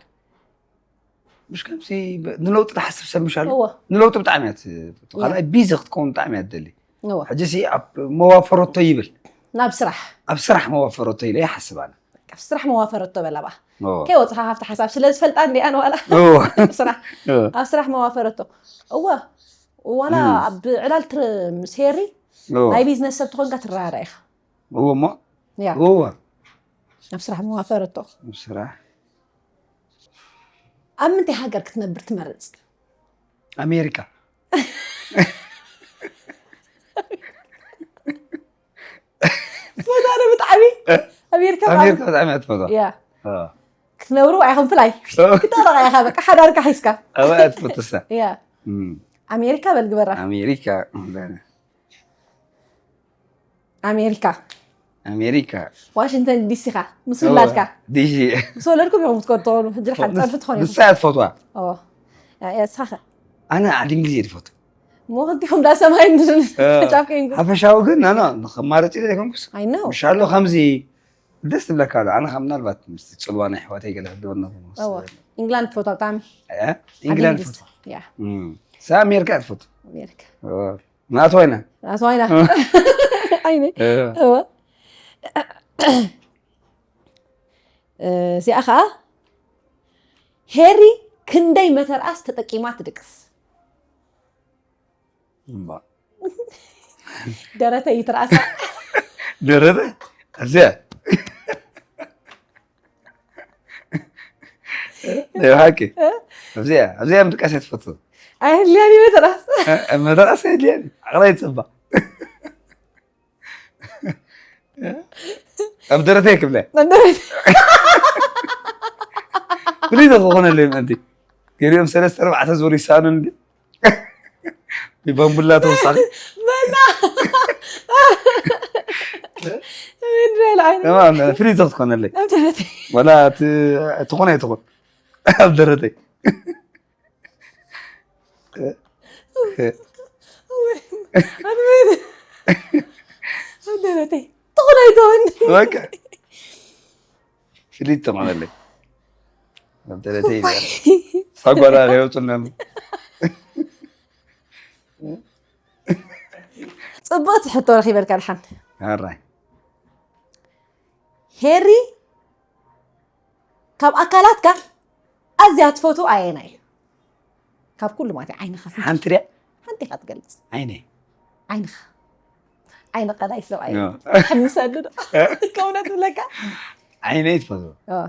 ምሽ ከምዚ ብ-፣ ንለውጢ ትሓስብ ሰብ ምሻሉ። እወ። ንለውጢ ብጣዕሚ እያ ትፈቱ። ያ። ካልኣይ ቢዚ ክትከውን ብጣዕሚ እያ ትደሊ። እወ። ሕጂ ሲ ኣብ መዋፈረቶ ይብል። ናብ ስራሕ። ኣብ ስራሕ መዋፈረቶ ኢለ ይሓስብ ኣነ። ኣብ ስራሕ መዋፈረቶ በላ በኣ። እወ። ከይወጽኻ ካብቲ ሓሳብ ስለ ዝፈልጣ እንዲኣን ዋላ። እወ። ኣብ ስራሕ፣ እወ። ኣብ ስራሕ መዋፈረቶ። እወ። ዋላ እም። ኣብ ዕላል ትር-፣ ምስ ሄሪ እወ። ናይ ቢዝነስ ሰብ ትኾንካ ትረዳዳ ኢኻ። እወ እሞ። ያ። እወ። ኣብ ስራሕ መዋፈረቶ። ኣብ ስራሕ። ኣብ ምንታይ ሃገር ክትነብር ትመርጽ? ኣሜሪካ። ትፈትዋ ዶ ብጣዕሚ? እ? ኣሜሪካ ኣሜሪካ ብጣዕሚ። ብጣዕሚ እያ ትፈትዋ። ያ። እ። ክትነብሩ ኢኹም ፍላይ። እ። ክትጠለቕ ኢኻ በቃ ሓዳርካ ሒዝካ። ኣብኣ እያ ትፈትሳ። ያ። እም። ኣሜሪካ በል ግበራ። ኣሜሪካ። ኣሜሪካ። ኣሜሪካ። ዋሽንግተን ዲሲ ኻ? ምስ እወ፣ ውላድካ? ዲሲ። ምስ ወለድኩም ኢኹም ክትከዱ ትኾኑ። ሕጂ ደሓን ጸርፊ ትኾኑ ኢኹም። ንሳ እያ ትፈትዋ። ኦ። ያ፣ ያ፣ ንስኻ ኸ? ኣነ ዓዲ እንግሊዝ እየ ዝፈቱ። እሞ ክልቲኹም ዳ ሰማይ ምድርን ጫፍ ከይንኩ ሓፈሻዊ ግን ናና ንኸማረፂ ዘይኮንኩስ I know ምሻሎ ከምዚ ደስ ትብለካ ኣሎ ኣነ ካብ ምናልባት ምስ ፅልዋ ናይ ኣሕዋተይ ገለ ክህልወና እወ ኢንግላንድ ትፈትዋ ብጣዕሚ ኢንግላንድ ትፈቱ ያ እም። ሳ ኣሜሪካ ትፈቱ ኣሜሪካ ናቱ ዋይና ኣስዋይና ዓይነ እወ እዚኣ ከዓ ሄሪ ክንደይ መተርኣስ ተጠቂማ ትድቅስ እምባ ደረተ ይትርኣሳ ደረተ ኣብዚኣ ናይ ብሓቂ ኣብዚኣ ኣብዚኣ ምድቃስ እያ ትፈቱ ኣይህልያን ይበተራስ መተርኣስ የድልያን ዓቕላ ይፅባ ኣብ ደረተይ ክብለ ፍሉይ ዶ ክኾነለይ ምእንቲ ገሊኦም ሰለስተ ኣርባዕተ ዙር ይሰኣኑ እንዲ ብባምቡላ ተወሳኺ መላ ምድረል ዓይነ ተማም ፍሉይ ዶ ክትኮነለይ ኣብ ደረተይ ወላ እቲ ትኾን ኣይትኾን ኣብ ደረተይ ኣብ ደረተይ ትኹን ኣይትኹን በቃ ፍልይ ትኾነለይ ኣብ ደረተይ ሳጓላ ከየውፅና ፅብቕቲ ሕቶ ረኺበልካ ድሓን ኣራይ ሄሪ ካብ ኣካላትካ ኣዝያ ትፈትዎ ኣየና እዩ ካብ ኩሉ ማለት እዩ ዓይንኻ ፍንጭ ሓንቲ ድያ ሓንቲ ኢኻ ትገልፅ ዓይነይ ዓይንኻ ዓይኒ ቀላይ ሰብኣይ ያ። ሕምሰሉ ዶ ከውነት ብለካ ዓይነይ ትፈትዎ ኦ።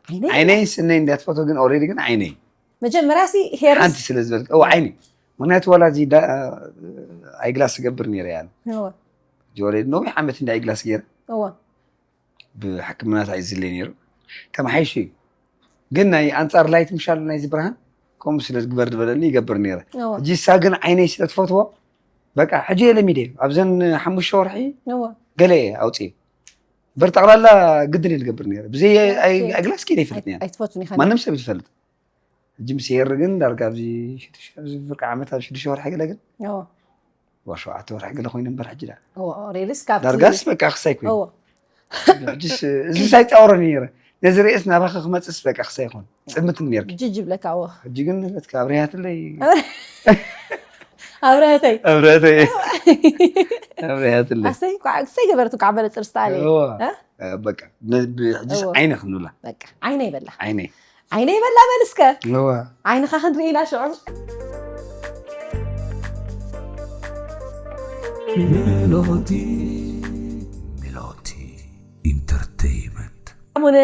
ዓይነይ ዓይነይ ስነይ እንዲያ ትፈትዎ ግን ኦልሬዲ ግን ዓይነይ መጀመርያ ሲ ሄርስ ሓንቲ ስለ ዝበልክ እው ዓይነይ ምክንያቱ ዋላ እዚ ዳ- ኣይግላስ ዝገብር ነይረ እያ እወ ጆሬ ነዊሕ ዓመት እንዲ ኣይግላስ ገይረ እወ ብሕክምና እንታይ ዝልየ ነይሩ ተመሓይሹ እዩ ግን ናይ ኣንፃር ላይት ምሻሉ ናይዚ ብርሃን ከምኡ ስለ ዝግበር ዝበለኒ ይገብር ነይረ እወ ሕጂ እሳ ግን ዓይነይ ስለ ትፈትዎ በቃ ሕጂ የለሚደ ኣብዘን ሓሙሽተ ወርሒ እወ ገለ እየ ኣውፅእ በር ጠቕላላ ግድን እየ ዝገብር ነይረ ብዘይ ኣይግላስ ከይደ ይፈልጥ ነይረ ኣይትፈቱን ኢኻ ማንም ሰብ ይፈልጥ ሕጂ ምስ ሄሪ ግን ዳርጋ ኣብዚ ሽዱሽተ- ኣብዚ ፍርቂ ዓመት ኣብ ሽዱሽተ ወርሒ ገለ ግን እወ ዋ ሸውዓተ ወርሒ ገለ ኮይኑ እምበር ሕጂ ዳ እወ ሬልስ ካብቲ ዳርጋስ በቃ ክሳይ ኮይኑ እወ ሕጂስ እዚ ሳይፃወረኒ ነይረ ነዚ ርእስ ናባኸ ክመፅስ በቃ ክሳይ ይኾን ፅምትን ነርኪ ጅጅ ብለካ እወ ሕጂ ግን በትካ ኣብርያትለይ ኣብረህተይ ኣብረተይ ኣብርያትለይ ኣሰይ ኳዕ ክሰይ ገበረት ኳዕ በለ ጥርስታለ እወ። እ? በቃ ነ- ብ- ሕጂስ እወ። ዓይነ ክንብላ በቃ ዓይነ ይበላ ዓይነ ዓይነ ይበላ በል እስከ እወ። ዓይንኻ ክንርኢ ኢና ሽዑ ሜሎዲ ሜሎዲ ኢንተርቴይመንት ሙን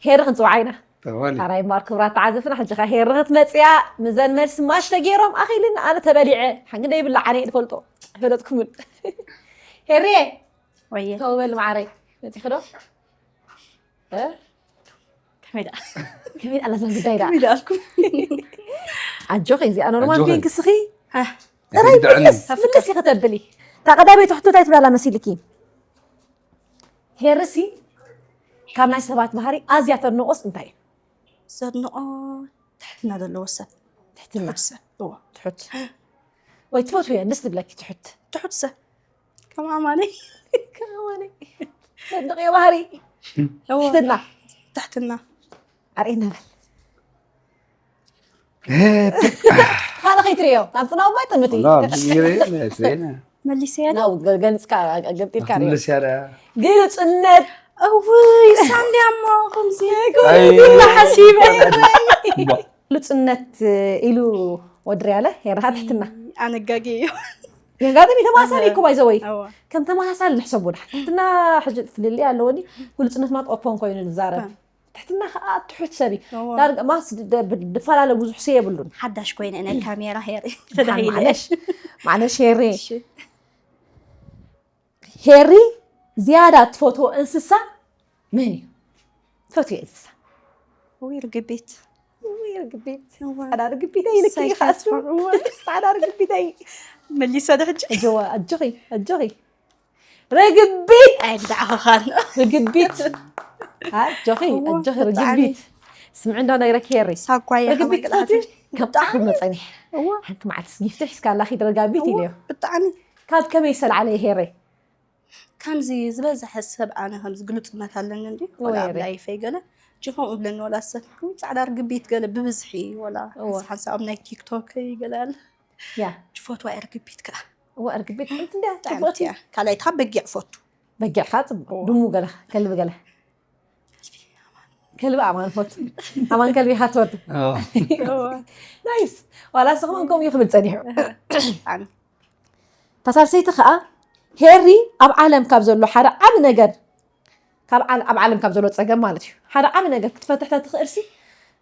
ሄሪ ክንፅውዓ ኢና ተባሊ ኣራይ ማር ክብራት ተዓዘፍና ሕጂ ኸ ሄሪ ክትመፅያ ምዘን መልሲ ማሽ ተገይሮም ኣኺልን ኣነ ተበሊዐ ሓንግደ ይብላ ዓነ ዝፈልጦ ፈለጥኩምን ሄሪየ ወየ ተውበል ማዓረይ መፂኺ ዶ እ? ከመይ ደኣ ከመይ ኣላ ዘን ጉዳይ ዳ ከመይ ደኣልኩም ኣጆኺ እዚኣ ኖርማል ኣጆኺ። ፒንክ ስኺ ኣይ፣ ጥራይ ይድዕኒ። ምልስ ምልስ ኢኺ ተብሊ እታ ቀዳመይቲ ሕቶ እንታይ ትብላላ መሲልኪ ሄርሲ ካብ ናይ ሰባት ባህሪ ኣዝያ ተድንቆስ እንታይ እዩ ዘድንቆ ትሕትና ዘለዎ ሰብ ትሕትና ትሑት ሰብ እዎ ትሑት ወይ ትፈትውዮ ደስ ትብለኪ ትሑት ትሑት ሰብ ከም ኣማነይ ከማኒ ተድንቅዮ ባህሪ እዎ ትሕትና ትሕትና ኣርእየና በል ካልእ ከይትርእዮ ናብ ፅናው ባይ ጥምቲ መሊሰያ ናብ ገንፅካ ገምጢልካ ርእዮ ትምልስ ያዳ ግልፅነት እውይ ሳንድያ እሞ ከምዚ ኣይ። ኩሉ ሓሲበ ግልፅነት ኢሉ ወድርያለ ሄርኻ ትሕትና ኣነጋጊ እዩ የጋጥም ተመሳሳሊ እኮ ባይዘወይ እዎ ከም ተመሳሳሊ ንሕሰቡ ድሓ ትሕትና ሕጂ ፍልልይ ኣለዎ ዲ ግልፅነት ማለት ኦፖን ኮይኑ ዝዛረብ ትሕትና ከዓ ትሑት ሰብ እዩ እዎ ዳርጋ ማስ ድፈላለ ብዙሕ ሰ የብሉን ሓዳሽ ኮይነ ናይ ካሜራ ሄሪ ተዳሂለ ማለሽ ማለሽ ሄሪ እሺ ሄሪ ዝያዳ ትፈትዎ እንስሳ መን እዩ ትፈትዎ እንስሳ ወይ ርግቢት ወይ ርግቢት እዋ። ፃዕዳ ርግቢተይ ልክ ሳይ ይኻሱ ከፍዑ። ፃዕዳ ርግቢተይ መሊሰ ዶ ሕጂ እጅዋ ኣጆኺ ኣጆኺ ርግቢት ኣይዳዕኸኻል ርግቢት ኣጆኺ እዋ፣ ኣጆኺ ብጣዕሚ። ርግቢት ስምዒ እንዶ ነግረኪ ሄሪ ሳጓየ ርግቢት ከመይ ትፈትዊ ከም ጣዕሚ መጸኒ። እዋ። ሓንቲ መዓልቲ ስጊፍቲ ሒዝካ ኣላ ኪድ ረጋቢት እዋ፣ ኢለዮ። ብጣዕሚ። ካብ ከመይ ሰልዓለ ይሄረ? ከምዚ ዝበዝሐ ሰብ ኣነ ከምዚ ግሉጽነት ኣለኒ እንዲ፣ እዋ፣ ወላ ኣብ የረ። ላይፈይ ገለ፣ ጂ ከምኡ ብለኒ ወላ ሰብ፣ "ውይ፣ ጻዕዳ ርግቢት" ገለ ብብዝሒ፣ ወላ እዋ። ሓንሳብ ኣብ ናይ ቲክቶክ ገለ ኣለ። ያ። "ጅፎትዋ እየ ርግቢት" ከኣ። እዋ፣ ርግቢት ጥዕምቲ እንድያ፣ ብጣዕሚ ጽብቕቲ። እያ። ካልኣይቲ ከኣ በጊዕ እፈቱ። በጊዕ ከኣ ጽቡቕ። እዋ። ድሙ ገለ፣ ከልቢ ገለ። ከልቢ ኣማን እፈቱ። ኣማን ከልቢ ኢኻ ትፈቱ። እዋ። እዋ። ናይስ። ዋላ ንስኻ እውን ከምኡ እዩ ክብል ጸኒሑ። ብጣዕሚ። እታ ሳልሰይቲ ኸኣ፣ ሄሪ ኣብ ዓለም ካብ ዘሎ ሓደ ዓቢ ነገር፣ ካብ ዓል-፣ ኣብ ዓለም ካብ ዘሎ ጸገም ማለት እዩ። ሓደ ዓቢ ነገር ክትፈትሕ ተትኽእልሲ፣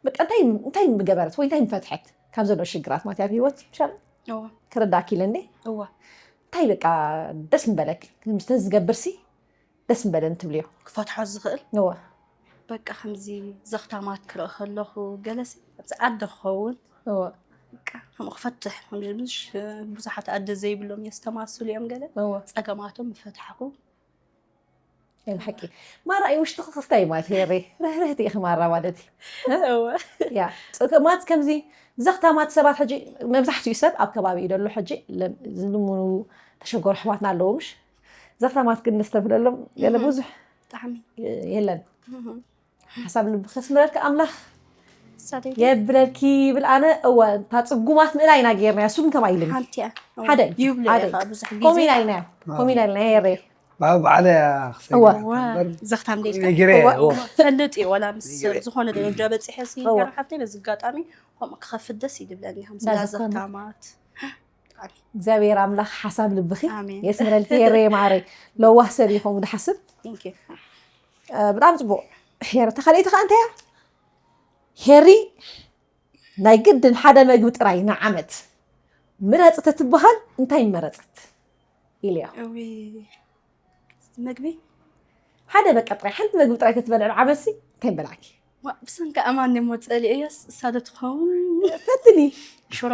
በቃ እንታይ፣ እንታይ ምገበረት ወይ እንታይ ምፈትሐት ካብ ዘሎ ሽግራት ማለት እዩ ኣብ ህይወት፣ ምሻል? እዋ። ክርዳእኪ ኢለ እንዴ? እዋ። እንታይ በቃ ደስ ምበለኪ? ምስ ተዝገብርሲ ደስ ምበለኒ ትብልዮ? ክፈትሖ ዝኽእል? እዋ። በቃ ከምዚ ዘኽታማት ክርኢ ከለኹ ገለሲ ኣብዚ ዓዲ ክኸውን እዋ። በቃ ከምኡ ክፈትሕ፣ ከምዚ ምሽ ብዙሓት ኣደ ዘይብሎም የስተማስሉ እዮም ገለ። እዋ። ጸገማቶም ምፈትሓኹ። ናይ ብሓቂ። ማራ እዩ ውሽጥኺ ክፍታይ ማለት ሄሪ። ርህርህቲ ኢኺ ማራ ማለት እዩ። እዋ። ያ። ጸገማት ከምዚ ዘኽታማት ሰባት ሕጂ መብዛሕትኡ ሰብ ኣብ ከባቢ እዩ ደሎ ሕጂ ለ-፣ ዝልምኑ ተሸገሩ ኣሕዋትና ኣለዉ ምሽ? ዘኽታማት ግን ንስተብህለሎም ገለ እህ። ብዙሕ ብጣዕሚ። የለን። እህ። ሓሳብ ልቢ ከስምረልካ ኣምላኽ ሳደይ። የብለልኪ ይብል ኣነ። እወ፣ እታ ጽጉማት ምእላይ ኢና ጌርናያ። እሱ ግን ከምኣ ኢሉኒ። ሓንቲ እያ። ሓደ እዩ። ይብሉ ሓደ እዮም እዩ። ብዙሕ ግዜ። ከምኡ ኢና ኢልናዮ። ከምኡ ኢና ኢልናዮ፣ የረይ። ባብ ባዕለ እያ ክሰግድ እወ። እምበር ዘኽታም ደልካ። ነጊረ እወ። እወ። ፈልጥ እዩ፣ ወላ ምስ ነጊረ። ዝኾነ ደረጃ በጺሐ ሲ እወ። ገና ሓፍተይ በዚ ኣጋጣሚ ከምኡ ክኸፍት ደስ ይብለኒ። ከምዚ እንዳዘኽታም። ዘኽታማት። እግዚኣብሔር ኣምላኽ ሓሳብ ልብኺ ኣሜን። የስምረልኪ። የረይ ማረይ። ለዋህ ሰብ እዩ ከምኡ ዝሓስብ። Thank you። እ፣ ብጣዕሚ ጽቡቕ። ሄሪ፣ ተኻልኢቲ ኸኣ እንታይ እያ? ሄሪ፣ ናይ ግድን ሓደ መግቢ ጥራይ ንዓመት ምረጽ ተትበሃል እንታይ ምመረጸት? ኢልያ። እውይ፣ መግቢ? ሓደ በቃ ጥራይ፣ ሓንቲ መግቢ ጥራይ ተትበልዕ ንዓመትሲ እንታይ ምበላዕኪ? ዋ፣ ብሰንኪ ኣማን እሞ ጸሊኤያስ እሳ ዶ ትኸውን? ፈትኒ። ሽሮ።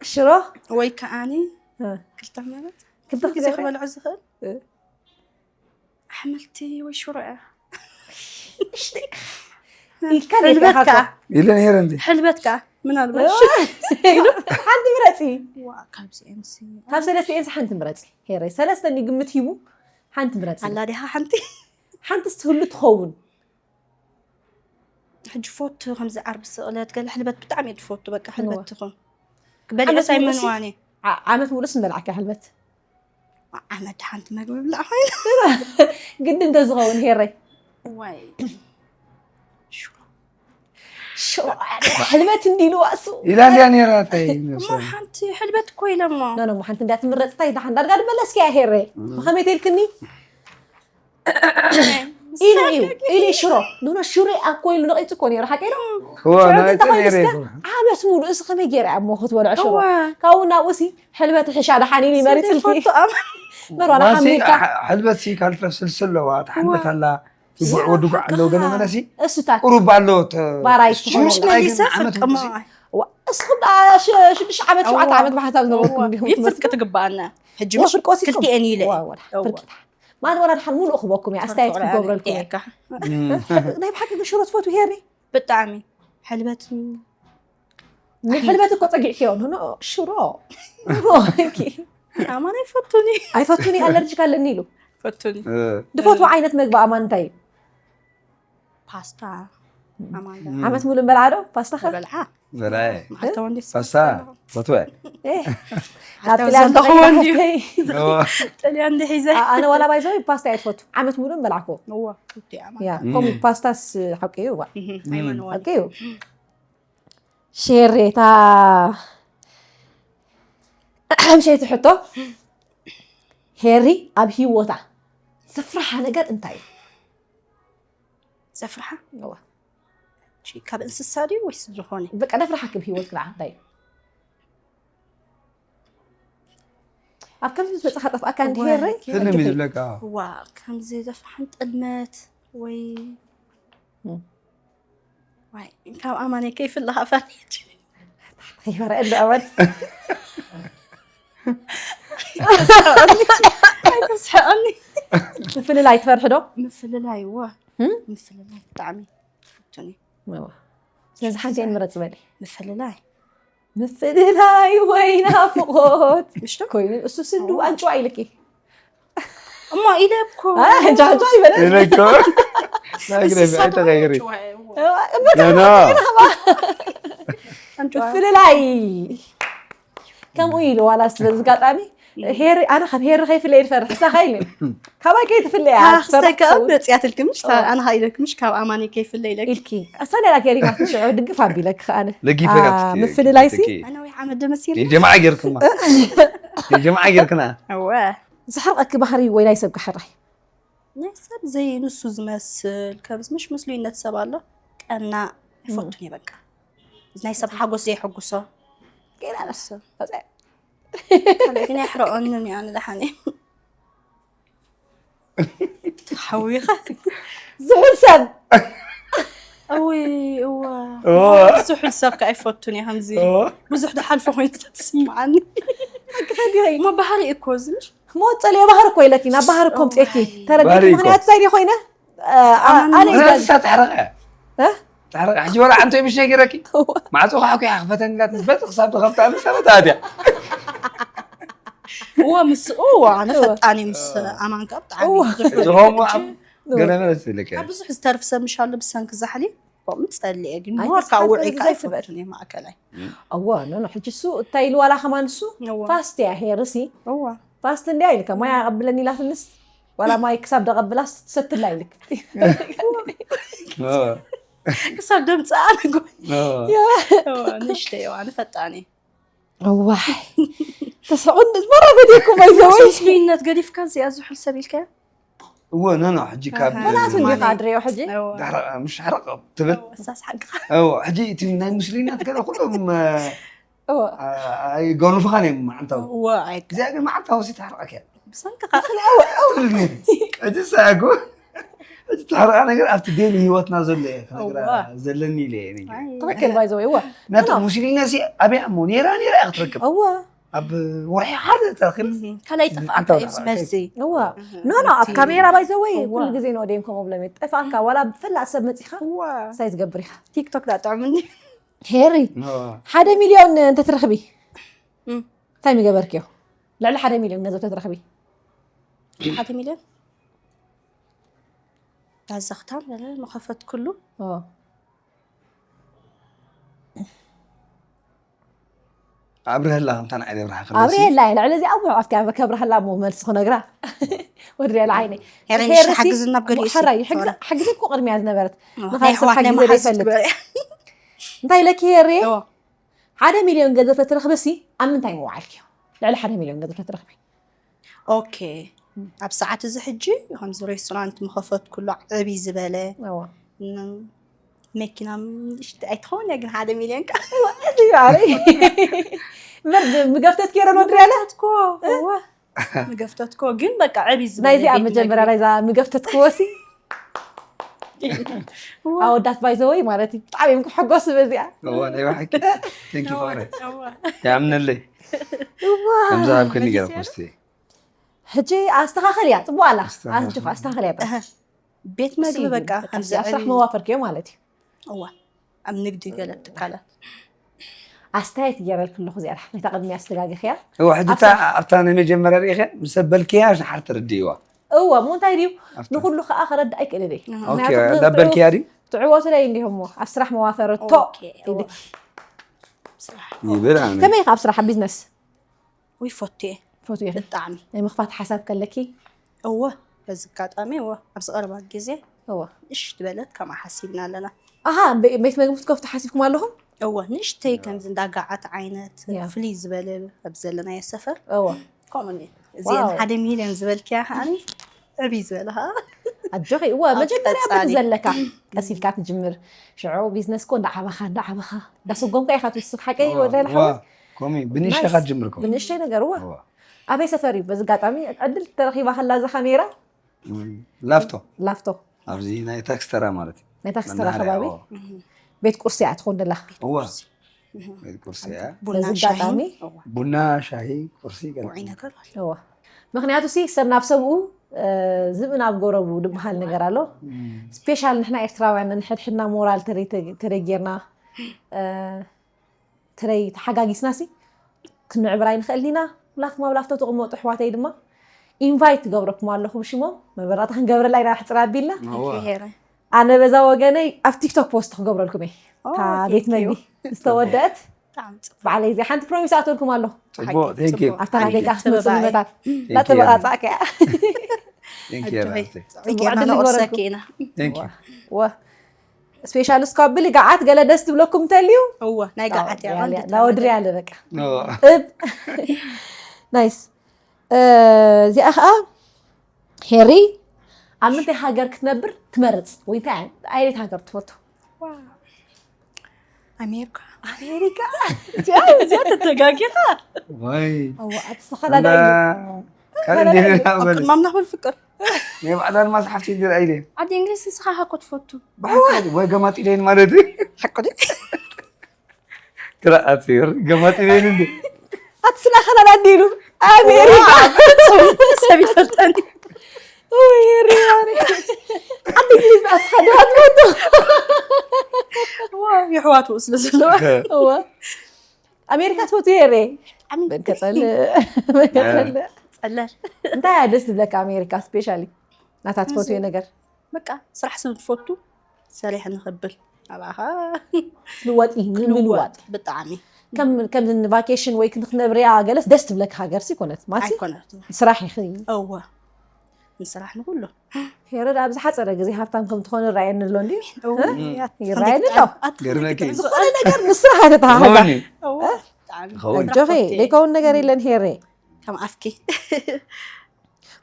ሽሮ? ወይ ከኣኒ እ። ክልተ ማለት? ክልተ ግዜ ክልተ ክበልዖ ዝኽእል? እ። ኣሕምልቲ ወይ ሽሮ እያ። ኢልካ ነይርካ ሕልበት ኢኻ ከኣ። እኮ። ኢለ ነይረ እንዴ? ሕልበት ከኣ፣ ምናልባት። ኢሉ ሓንቲ ምረጺ። ዋ፣ ካብዚኤንሲ። ካብ ሰለስቲኤንሲ ሓንቲ ምረጺ። ሄረይ፣ ሰለስተ እንዲ ግምት ሂቡ፣ ሓንቲ ምረጺ። ኣላ ዲኻ ሓንቲ? ሓንቲስ ትህሉ ትኸውን። ሕጂ ፎቱ ከምዚ ዓርቢ ስቕለት፣ ገለ ሕልበት ብጣዕሚ እየ ዝፈቱ፣ በቃ፣ ሕልበት እወ። ትኹን። በሊዐስ ዓመት ሙሉእሲ? ኣይመንዋን እየ። ዓ-፣ ዓመት ሙሉእስ ምበላዕካ ሕልበት? ዓመት ሓንቲ መግቢ ብላዕ ኮይኑ። ግዲ እንተዝኸውን ሄረይ። ዋይ። ሽሮ። ሽሮ፣ ሕልበት እንዲሉ ዋሱ። ኢላ እንድያ ነይራ፣ እንታይ እሞ ይመስል? ሓንቲ ሕልበት እኮ ኢለ እሞ። ኖ፣ ኖ፣ እሞ ሓንቲ እንድያ ትምረጽ፣ እንታይ ደሓን ዳርጋ ድመለስኪ እያ ሄረይ። እም። ብኸመይ ተልክኒ? ኢሉ እዩ፣ ኢሉ እዩ ሽሮ። ኖ፣ ኖ፣ ሽሮ እኮ ኢሉ ነቒጹ እኮ ነይሩ፣ ሓቀይ ዶ? እወ፣ ሽሮ ግን ነቒጹ ተኾይኑ ነይሩ እስከ እኮ። ዓመት ሙሉ እዚ ከመይ ገይረ እያ እሞ ክትበልዖ ሽሮ? እወ። ካብኡ ናብኡ ሲ ሕልበት ሕሻ ደሓን ኢሉ ይመርጽልኪ። ፎቶ ኣም-፣ መርዋና ዋሲ ሓሚልካ። ሕ-፣ ሕልበት ሲ ካልትረፍ ስልሲ ኣለዋ፣ እታ ሕልበት እወ። ኣላ፣ ይጉዕ ወድጉዕ ኣለዎ፣ ገለ መለሲ እሱታት። ቁሩብ ኣሎ፣ ተ-፣ ባራይ እሱ ትኾን ሽሮ ኣላ። ጥራይ ግን መሊሰ ዓመት ፍርቂ ሙሉ ሲ እሞ። ዋ፣ እስኹም ደኣ ሽ-፣ ሽዱሽተ ዓመት፣ ሸውዓተ እወ። ዓመት ብሓንሳብ ዝነበርኩም እወ። እንዲኹም ይፍርቂ ትመስሉ። ትግባኣና። ሕጂ እወ፣ ምሽ ፍርቆ ሲ ክልቲኤን ኢለ። ዋ፣ ወላ፣ እወ። ፍርቂ። ማን ወላ ድሓን ሙሉእ ክበኩም እያ፣ ኣስተያየት ፍርቂ ክገብረልኩም እያ። እካ። እም። ናይ ብሓቂ ግን ሽሮ ትፈትዊ ሄሪ? ብጣዕሚ። ሕልበት። ንሕልበት እኮ ጸጊዕክዮ፣ ኖ፣ ኖ፣ ሽሮ። ሽሮ፣ እንኪ። ኣማን ኣይፈቱኒ። ኣይፈቱኒ፣ ኣለርጂክ ኣለኒ ኢሉ። ፈቱኒ። እ። ድፈትዎ ዓይነት መግቢ ኣማን እንታይ እዩ? ፓስታ። ኣማን እም። ዓመት ሙሉ እንበልዓ ዶ ፓስታ ኸ? በልዓ። በላይ። መዓልታዊ እንዴ ፓስታ ፈትወ። ኤ፣ ሓታ ናብ ጥልያን ዘለኹዎ ድኸይድ እንድዩ። ሓፍተይ። እዋ። ጥልያን እንድሒዘ። ኣ-፣ ኣነ ዋላ ባይዘው ፓስታ እየ ትፈቱ። ዓመት ሙሉ እንበላዕኮ። እዋ፣ ክልቲኣ ማለት። ያ፣ እም። ከምኡ ፓስታስ ሓቂ እዩ፣ እዋ። እህ፣ ኣይመንዋን። ሓቂ እዩ። ሸሬታ። ሓምሸይቲ ሕቶ። ሄሪ ኣብ ህይወታ ዘፍርሓ ነገር እንታይ እዩ? ዘፍርሓ? እዋ። እሺ፣ ካብ እንስሳ ድዩ ወይስ ዝኾነ? በቃ፣ ደፍርሓ ክብ ህይወት ክልዓ እንታይ እዩ? ኣብ ከምዚ ምስ መጽኻ ጠፍኣካ እንዲ እዋ፣ ሄረይ? ትልሚ ዝብለካ። እዋ፣ ከምዚ ዘፍርሓን ጥልመት ወይ እም። ዋይ፣ ካብ ኣማነይ ከይፍልኻ ፈሪሐ። ከይፈርሐ እንዶ ኣማን። ኣይተስሕቐኒ። ምፍልላይ ትፈርሒ ዶ? ምፍልላይ፣ እዋ። እም? ምፍልላይ ብጣዕሚ ይፈቱኒ። እዋ። ስለዚ ሓንቲ እየ ንምረፅ በሊ። ምፍልላይ ምፍልላይ ወይ ናፍቆት ምሽቶ ኮይኑ እሱ ስንዱ ኣንጭዋ ኢልኪ። እሞ ኢለ እኮ ጃንጫ ይበለ ኢለኮ ናግረቢ ኣይተቀይሪ ጭዋ እየ፣ እሞ ኖ ኣንጭዋ ምፍልላይ ከምኡ ኢሉ ዋላ ስለ ዝጋጣሚ ሄሪ ኣነ ካብ ሄሪ ከይፍለ ይፈርሕ ሳኻ ኢለ ካባይ ከይትፍለ እያ ክስታይ ካብ መፅያትልኪ ምሽ ኣነ ካ ኢለኪ ምሽ ካብ ኣማኒ ከይፍለ ኢለኪ ኢልኪ ኣሳለላ ኬሪና ሽዑ ድግፍ ኣቢለኪ ከኣነ ለጊፈካ ምፍልላይ ሲ ኣነ ወይ ሓመድ ደመሲል የጀማዓ ጌርክማ የጀማዓ ጌርክና እወ ዝሕርቀኪ ባህሪ ወይ ናይ ሰብ ክሕራይ ናይ ሰብ ዘይንሱ ዝመስል ከምዚ ምሽ ምስሉይነት ሰብ ኣሎ ቀና ይፈቱን እየ በቃ ናይ ሰብ ሓጎስ ዘይሕጉሶ ገና ነሱ ካልኦት ናይ ሕረቐንን እያ ንደሓን እየ ተሓዊኻ ዝሑል ሰብ እውይ እዋ እዋ። ዝሑል ሰብ ከ ኣይፈቱን እየ ከምዚ እዋ። ብዙሕ ዝሓልፎ ኮይኑ ትስምዓኒ ከዲኸይ እሞ ባህሪ እኮ እዚ ምሽ ሞት ፀልዮ ባህር እኮ ኢለኪ ናብ ባህር እኮ ምፅእኪ ተረዲእኪ ባህሪ እኮ። ምክንያቱ እንታይ ዲኾይነ ኣነ ምክንያቱ እሳ ተሕረቀ እ? ተሕረቀ ሕጂ ወላ ዓንቶ ምሽ ነጊረኪ ማዕፆ ከዓ ኮይ ሓክፈተኒ ኢላት በቲ ክሳብ ተኸፍታ ምስ ሰበት ኣትያ እዋ ምስ እዋ ኣነ ፈጣኒ ምስ ኣማን ካብ ብጣዕሚ እዋ። ብዙሕ ዝኾም ኣብ ገለመለ ትብለኪ ኣብ ብዙሕ ዝተርፍ ሰብ ምሽ ኣሎ ብሰንኪ ዛሕሊ ከምኡ ፀልየ ግን ኣይ፣ ሞር ካብ ተስፋ ውዑይ ትፈልጊ ከዓ ዘይትበል። ይፈቱን እየ ማእከላይ እዋ ኖ ኖ ሕጂ እሱ እንታይ ኢሉ ዋላ ከማን እሱ እዋ። ፋስት እያ ሄርሲ እዋ ፋስት እንዲያ ኢልካ ማይ ኣቐብለኒ ኢላትንስ ዋላ ማይ ክሳብ ደቐብላስ ትሰትላ ኢልክ ክሳብ ደምፅኣ ንጎ ንሽተይ እዋ ንፈጣኒ እዋይ ተስፋ ቁንጥ መራ ፈዲኩም ኣይዘወይ ምስሉይነት ገዲፍካ እዚኣ ዝሑል ሰብ ኢልካ እወ ኖ ኖ ሕጂ ካብ መናቱ እንዲኻ ኣድረዮ ሕጂ ዳሕራ ምሽ ሕረቕ ትብል ሳስ ሓቅኻ እወ ሕጂ እቲ ናይ ምስሉይነት ገለ ኩሎም እወ ኣይገኑፍኻን እዮም መዓንታዊ እወ ኣይ እዚኣ ግን መዓንታዊ ሲ ትሕርቐክ እያ ብሰንክኻ ትብልኒ ሕጂ ሳያኩ ሕጂ ትሕርቓ ነገር ኣብቲ ዴሊ ህይወትና ዘሎ እየ ክነግራ እወ። ዘለኒ ኢለ እየ ነጊረ ትኽክል ባይዘወይ እወ ነቲ ሙስሊና ሲ ኣብያ እሞ ነራ ነራ እያ ክትረክብ እወ ኣብ ወርሒ ሓደ ተረክብ ካልኣይ ጠፍኣካ መዓንታዊ እዩ ዝመሲ እወ ኖ ኖ ኣብ ካሜራ ባይዘወይ እወ። ኩሉ ግዜ ንወደዮም ከምኡ ብሎም ጠፋእካ ዋላ ብፍላጥ ሰብ መፂኻ እዋ እንታይ ትገብር ኢኻ ቲክቶክ ዳጥዕምኒ ሄሪ እወ። ሓደ ሚልዮን እንተትረኽቢ እም። እንታይ ምገበርክዮ ልዕሊ ሓደ ሚልዮን ገንዘብ ተትረኽቢ ሓደ ሚልዮን ዳዘኽታም ገለ መኸፈት ኩሉ ኦ። ኣብርሀላ ከምታ ንዓይ ዘብርሃ ኣብርየላ እየ ልዕሊ እዚኣ ውሕ ኣብቲ ኣብ ከብርሃላ እሞ መልሲ ክነግራ ወድርያላ ዓይነይ ሄረን ሄረሲ ሓግዝና ኣብ ገሊኡ ሓራይ ሰብ ሓግዚ ክቕድሚያ ዝነበረት ናይ ንኻልሰብ ኣሕዋት ናይ ሓጊዘ መሓዝ ዘይፈልጥ ትበል እንታይ ኢለኪ ሄሬ እዎ። ሓደ ሚልዮን ገንዘብ ተትረኽብሲ ኣብ ምንታይ ምውዓልክዮ ልዕሊ ሓደ ሚልዮን ገንዘብ ተትረኽቢ ኦኬ ኣብ ሰዓት እዚ ሕጂ ከምዚ ሬስቶራንት ምኸፈት ኩሉ ዕብይ ዝበለ እዋ ን- መኪና ምሽቲ ኣይትኸውን እያ ግን ሓደ ሚልዮን ካ ምገፍተት ገይረ ወድርያለ ምገፍተትኮ እወ። ምገፍተትኮ ግን በቃ ዕብይ ዝበለ ናይዚኣ ቤት መጀመርያ መግቢ። ናይዛ ምገፍተት ክወሲ ኣወዳት ባይዘወይ ማለት እዩ ብጣዕሚ እዮም ክሕጎሱ በዚኣ እዋ ናይ ብሓቂ ቴንኪ ፋረ እወ። ያምንለይ ከምዚ ሃብክኒ ገይረ ኮስቲ ሕጂ ኣስተኻኸል እያ ፅቡቅ ኣላ ኣስተኻኸል። ኣጆኻ ኣስተኻኸል እያ እህ። ቤት መግቢ በቃ ከምዚ ኣብ ስራሕ ዕብይ- መዋፈር ክዮ ማለት እዩ እዋ ኣብ ንግዲ ገለ ትካላት ኣስተያየት ገይረልክ ኣለኹ እዚኣ ናይታ ቅድሚ ኣስተጋጊኽያ እዋ ሕጂ እታ ኣብታ ናይ መጀመርያ ርኢኸ ምስ ኣበልክያ ድሓር ተረድእዋ እዋ እሞ እንታይ ድዩ ኣብታ ንኩሉ ከዓ ክረድእ ኣይክእልን እየ እህ። ኦኬ እንዳበልክያ ድዩ ትዕወቱ ላይ እንዲሆሞ ኣብ ስራሕ መዋፈር ቶ ኦኬ፣ እዋ። ይብል ኣነ ከመይ ኢኻ ኣብ ስራሕ ቢዝነስ ወይ ፎቴ ፈትዮ ኢኺ ብጣዕሚ ናይ ምኽፋት ሓሳብ ከለኪ እወ በዚ ኣጋጣሚ እወ ኣብዚ ቀረባ ግዜ እዋ እሽ ዝበለት ከምኣ ሓሲብና ኣለና ኣሃ ቤት መግቢ ክትከፍቱ ሓሲብኩም ኣለኹም እወ ንእሽተይ ከምዚ እንዳጋዓት ዓይነት ያ። ፍልይ ዝበለ ኣብ ዘለናዮ ሰፈር እዋ ከምኡ እዚአን ዋው። ሓደ ሚልዮን ዝበልክያ ከዓኒ ዕብይ ዝበለ ከዓ ኣጆኺ እወ መጀመርያ ቀጻሊ። በቲ ዘለካ ቀስ ኢልካ ትጅምር ሽዑ ቢዝነስ ኮ እንዳዓበኻ እንዳዓበኻ እንዳሰጎምካ ኢኻ ትውስኽ ሓቀይ ወደላ ሓወስ ኮሚ ብንእሽተኻ ትጅምር ኮ ብንእሽተይ ነገር እዋ እዋ። ኣበይ ሰፈር እዩ በዚ ኣጋጣሚ ዕድል ተረኺባ ከላ እዛ ካሜራ ላፍቶ ላፍቶ ኣብዚ ናይ ታክስተራ ማለት እዩ ናይ ታክስተራ መናሃርያ፣ ከባቢ እዋ። ቤት ቁርሲ እያ ትኾን ደላ እዋ ቤት ቁርሲ እያ ቡና በዚ ሻሂ ኣጋጣሚ እዋ። ቡና ሻሂ ቁርሲ ገለ ውዑይ ነገር ኣሎ እዋ ምክንያቱ ሲ ሰብ ናብ ሰብኡ እ፣ ዝብኢ ናብ ጎረቡ ዝበሃል ነገር ኣሎ ስፔሻል ንሕና ኤርትራውያን ንሕድሕድና ሞራል ተደይ- ተደይ ጌርና እ፣ ተለይ ተሓጋጊስናሲ ክንምዕብል ኣይንኽእልን ኢና። ኩላትኩም ኣብ ላፍቶ ትቕመጡ ኣሕዋተይ ድማ ኢንቫይት ትገብረኩም ኣለኹ ብሽሞም። መበራታ ክንገብረላ ኢና ሕፅር ኣቢልና። እዋ። ሄረ ኣነ በዛ ወገነይ ኣብ ቲክቶክ ፖስት ክገብረልኩም እየ። ኦ፣ እታ thank ቤት you። መግቢ ዝተወደአት ብጣዕሚ ጽቡቅ። ባዕለይ እዚኣ ሓንቲ ፕሮሚስ ኣትወልኩም ኣለኹ። ፅቡቅ፣ thank you። ኣብታ ናይ ደቂ ኣፍ ተባባዒ። መፅንበታት Thank you። እናተበቃፃእከ እያ። Thank you። ኣጆኺ። Thank you። ጽቡቅ ጌርና ኣጆኺ ነቁርሰኪ ወረድኩም። ኢና። Thank you። ወ ስፔሻል እስኳ ብልግዓት ገለ ደስ ትብለኩም እንተልዩ እወ ናይ ገዓት እያ። ላወድሪ ያለ በቃ እዋ። እብ ናይስ። እዚኣ ከዓ ሄሪ ኣብ ምንታይ ሃገር ክትነብር ትመርፅ ወይ እንታይ ዓይነት ሃገር ትፈቱ? ኣሜሪካ። ኣሜሪካ። እዚኣ ተተጋጊኻ። ወይ። እዋ ኣቲ ዝተፈላለየ ካልእ እንዴ ሌላ ኣብ በል። ቅድማም ናኽብል ፍቅር። ናይ ባዕዳን ማስሓፍቲ ዝርኣይ ኢለ። ዓዲ እንግሊዝ ንስኻ ሃኮ ትፈቱ። ብሓቂ ወይ ገማጢ ኢለን ማለት እዩ። ሓቁ ድዩ? ትረኣት ገማጢ ኢለን እንዴ። ኣቲ ስላ ከላል ኣዲሉ ኣሜሪካ። ሰብ ይፈልጠኒ። ወይ ሄሪ ሄሪ። ዓዲ እንግሊዝ ኣስኻ ዲኻ ትፈቱ? ዋ፣ የሕዋቱ ስለ ዘለዋ። እዋ ኣሜሪካ ትፈቱ ሄሪ። ዓሚ- በል ከጸልእ። ከጸልእ። ጸለል። እንታይ እያ ደስ ዝብለካ ኣሜሪካ ስፔሻሊ ናታ ትፈትዮ ነገር? በቃ ስራሕ ስለ ትፈቱ ሰሪሐ ንኽብል ኣባኻ ልወጢ ንምልዋጥ ብጣዕሚ ከም ከም ቫኬሽን ወይ ክንክነብርያ ገለስ ደስ ትብለካ ሃገር ሲ ኮነት ማሲ ኣይኮነት። ስራሕ ይኺ እወ ንስራሕ ንኩሉ። ሄረድ ኣብ ዝሓፀረ ግዜ ሃብታም ከም ትኾን ይረኣየኒ ኣሎ እንዲ እወ፣ ይረኣየኒ ኣሎ። ገርመኪ። ዝኾነ ነገር ንስራሕ ተተሓሓዛ ሆኒ። እወ ብጣዕሚ ኸውን። ጆኺ ዘይከውን ነገር የለን ሄሬ። ከም ኣፍኪ።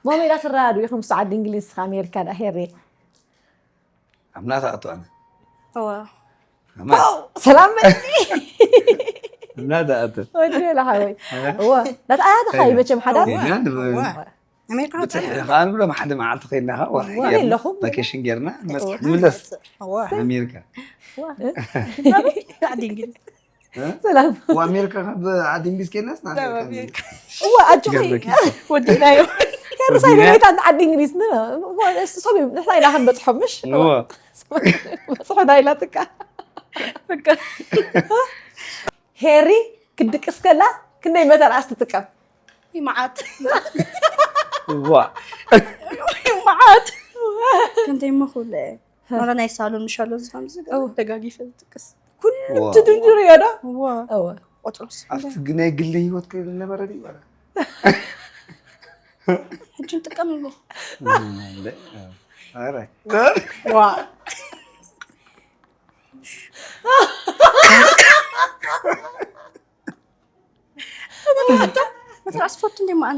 ሞሜዳ ትረኣዱ ኢኹም ሱ ዓዲ እንግሊዝ ኣሜሪካ ዳ ሄሬ። ኣብ ናታ ኣቶ ኣነ። እወ ኣማ። ሰላም በልኒ። ኣብ ናታ ኣቶ። ወዲ ላ ሓወይ እወ ናታ ኣያትኻ እዩ መቸም ሓዳር ጌና ንብ- እወ ኣሜሪካ ብፅሕ ከኣ ንብሎም ሓደ መዓልቲ ከይድና ከኣ ወርሒ እወ ጌርና ኣለኹም። ቫኬሽን ጌርና ንመፅእ። ንምለስ እወ ኣሜሪካ። ዓዲ እንግሊዝ ሰላም ኣብ ኣሜሪካ ካብ ዓዲ እንግሊዝ ከይድናስ ናብ ኣሜሪካ። እወ ኣጆኺ ገርመኪ። ወዲናዮ። ሄርሳይ ቤታ ዓዲ እንግሊዝ ን- እወ እሶም እዮም ንሕና ኢና ክንበፅሖም ምሽ እወ። በፅሖ ዳይላትካ ሄሪ ክትድቅስ ከላ ክንደይ መተርኣስ ትጥቀም? ይመዓት እዋ። ይመዓት ክንደይ መኹለ መረ ናይ ሳሎን ምሻሎ ዝኸምዚ ደጋጊፈ ዝጥቅስ ኩሉ ዋ። ትድርድር እዮ ዶ? እወ እወ ቆፅሮስ ኣብቲ ግ- ናይ ግሊ ህይወት ከነበረ ድዩ በላ? ሕጂ ንጥቀም እሞ ኧረ። ዋ መትራስ ፎርት እንደ ማን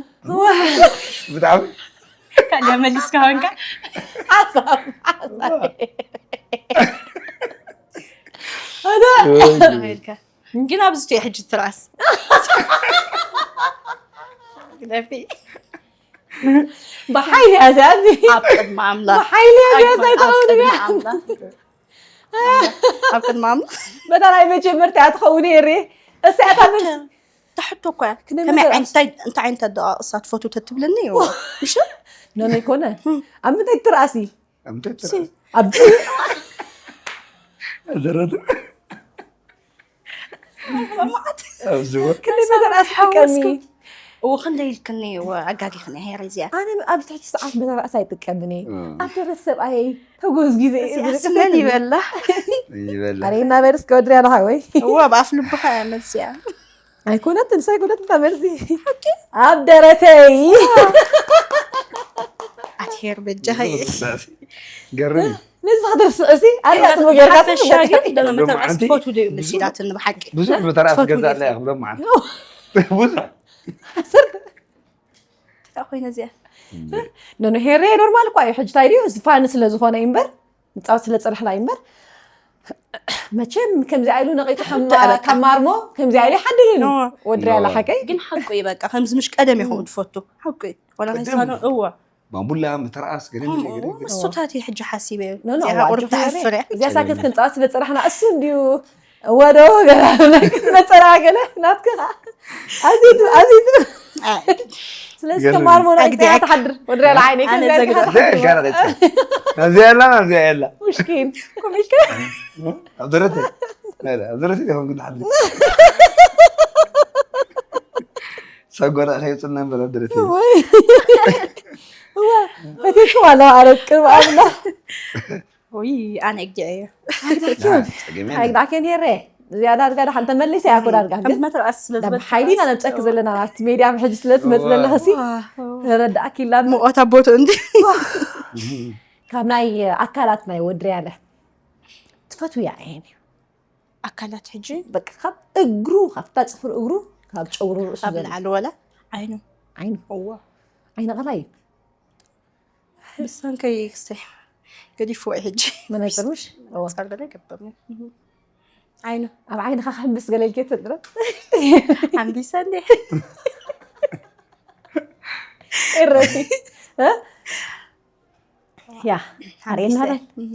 ብጣዕሚ ካሊያ መሊስካ ሆንካ ሓሳብ ሓሳብ ሄድካ ግን ኣብዚ ትየ ሕጂ ትራስ ግደፊ ብሓይሊ እያ እዚኣ እዚ ኣብ ቅድሚ ኣምላኽ ብሓይሊ እያ እዚኣ ኣብ ዘይትኸውን ቅድሚ እያ ኣምላኽ ኣብ ቅድሚ ኣምላኽ በታ ናይ መጀመርታ እያ ትኸውን የሪ እሳ እታ መልሲ ተሕቶ እኮ እያ ክንደይ ከመይ መደብ ዓይነት እንታይ እንታይ ዓይነት ኣደቃቅሳ ትፈትው ተትብለኒ ይዎ ምሽ ኖ ኖ ይኮነ ኣብ ምንታይ ትርኣሲ ኣብ ምንታይ ትርኣስ? ኣብ ዘረቱ ኣብዚ ወ- ክንደይ መደብ ኣስቀሚ እዎ ክንደይ ኢልክኒ እዎ ኣጋጊኽኒ ሄር እዚኣ ኣነ ኣብ ትሕቲ ሰዓት መደብ ራእሲ ኣይጥቀምን እየ እም። ኣብ ደረት ሰብኣየይ ተጎዝ ግዜ እየ እዚኣስ ዝልቅስ መን ነቲ- ይበላ ይበላ ኣረ እና በል እስከ ወድርያ ንሓወይ እዎ ኣብ ኣፍ ልብኻ እያ መልሲ እያ ኣይኮነትን ንሳ ኣይኮነትን እታ መልሲ ኣብ ደረተይ ኣትሄር በጃኸይ ገርም ነዚ ክትርስዕሲ ኣላጥሞ ጌርካ ሓፈሻ ግን ደመ መተርኣስ ሎማዓንቲ ትፈትው ዶ እዩ መሲላትኒ ብሓቂ ብዙሕ መተርኣስ ትፈትው ገዛ ዶ ኣለያ ክብሎም መዓልቲ ብዙሕ ኮይነ እዚኣ ኖኖ ሄሬ ኖርማል እኳ እዩ ሕጂ ታይ ድዩ እዚ ፋን ስለ ዝኾነ እዩ እምበር ምፃወት ስለ ፅርሕና እዩ እምበር መቸም ከምዚ ኣይሉ ነቂጡ ከም- ከም ማርሞ ከምዚ ኣይሉ ሓድር ኢሉ ኖ። ወድርያ ኣላ ሓቀይ ግን ሓቁ እዩ በቃ ከምዚ ምሽ ቀደም ይኸውን ትፈቱ ሓቁ እዩ ወላ ናይ ሳሎን እዋ ባምቡላ መተርኣስ ገለ ከምኡ ገለ ገለ እዋ፣ መሱታት እዩ ሕጂ ሓሲበ ኖ፣ ኖ፣ እዚኣ ዋጆ ቁሩብ ተሕፍር እያ እዚኣ ሳክት ክንፃወት ስለ ፅራሕና እሱ እንድዩ ወዶ ገላ መፀራ ገለ ናትክኻ ኣዚቱ ኣዚቱ ስለዚ ገርም። ከማርሞ ናይ ኣግዲዕካ። ትሓድር ወድረ ለዓይነይ ኣነ ከምዚ ዘግዳ። ኣይትሓድር ናብዚኣ የላ ናብዚኣ የላ ሙሽኪን ኮሚልካ ኣብ ደረተ لا لا درتي لهم قلنا حد سقونا خيط لنا بلا درتي ወይ እዋ ፈቲሽዋ ኣለዋ ኣረቂ ብኣምና ወይ ኣነ እግዲዐ እየ ኣይግዳዕክን ሄረ እዚኣ ዳርጋ ዳሓን ተመሊሰ ያኮ ዳርጋ ግን ከምትመትርኣስ ዳብ ሓይሊ ኢና ነብፀክ ዘለና ናብቲ ሜድያ ሕጂ ስለ ትመፅ ዘለኽሲ ተረዳእኪ ኢላ ሙቐት ኣቦቱ እንዲ ካብ ናይ ኣካላት ናይ ወድርያለ ትፈትውያ እየን እዩ ኣካላት ሕጂ በቃ ካብ እግሩ ካብታ ፅፍሪ እግሩ ካብ ጨጉሩ ርእሱ ካብ ዘሎ ላዕሊ ወላ ዓይኑ ዓይኑ እዋ ዓይነ ቐላይ እዩ ብሰንከይ ክስተይ ገዲፍዎ እዩ ሕጂ መነፅር ምሽ እዋ ጸርገለ ይገብር ዓይኑ ኣብ ዓይንኻ ክሕምስ ገለልኬ ትድረ ሓምቢሰ እንዴ እረቲ ያ ሓሬና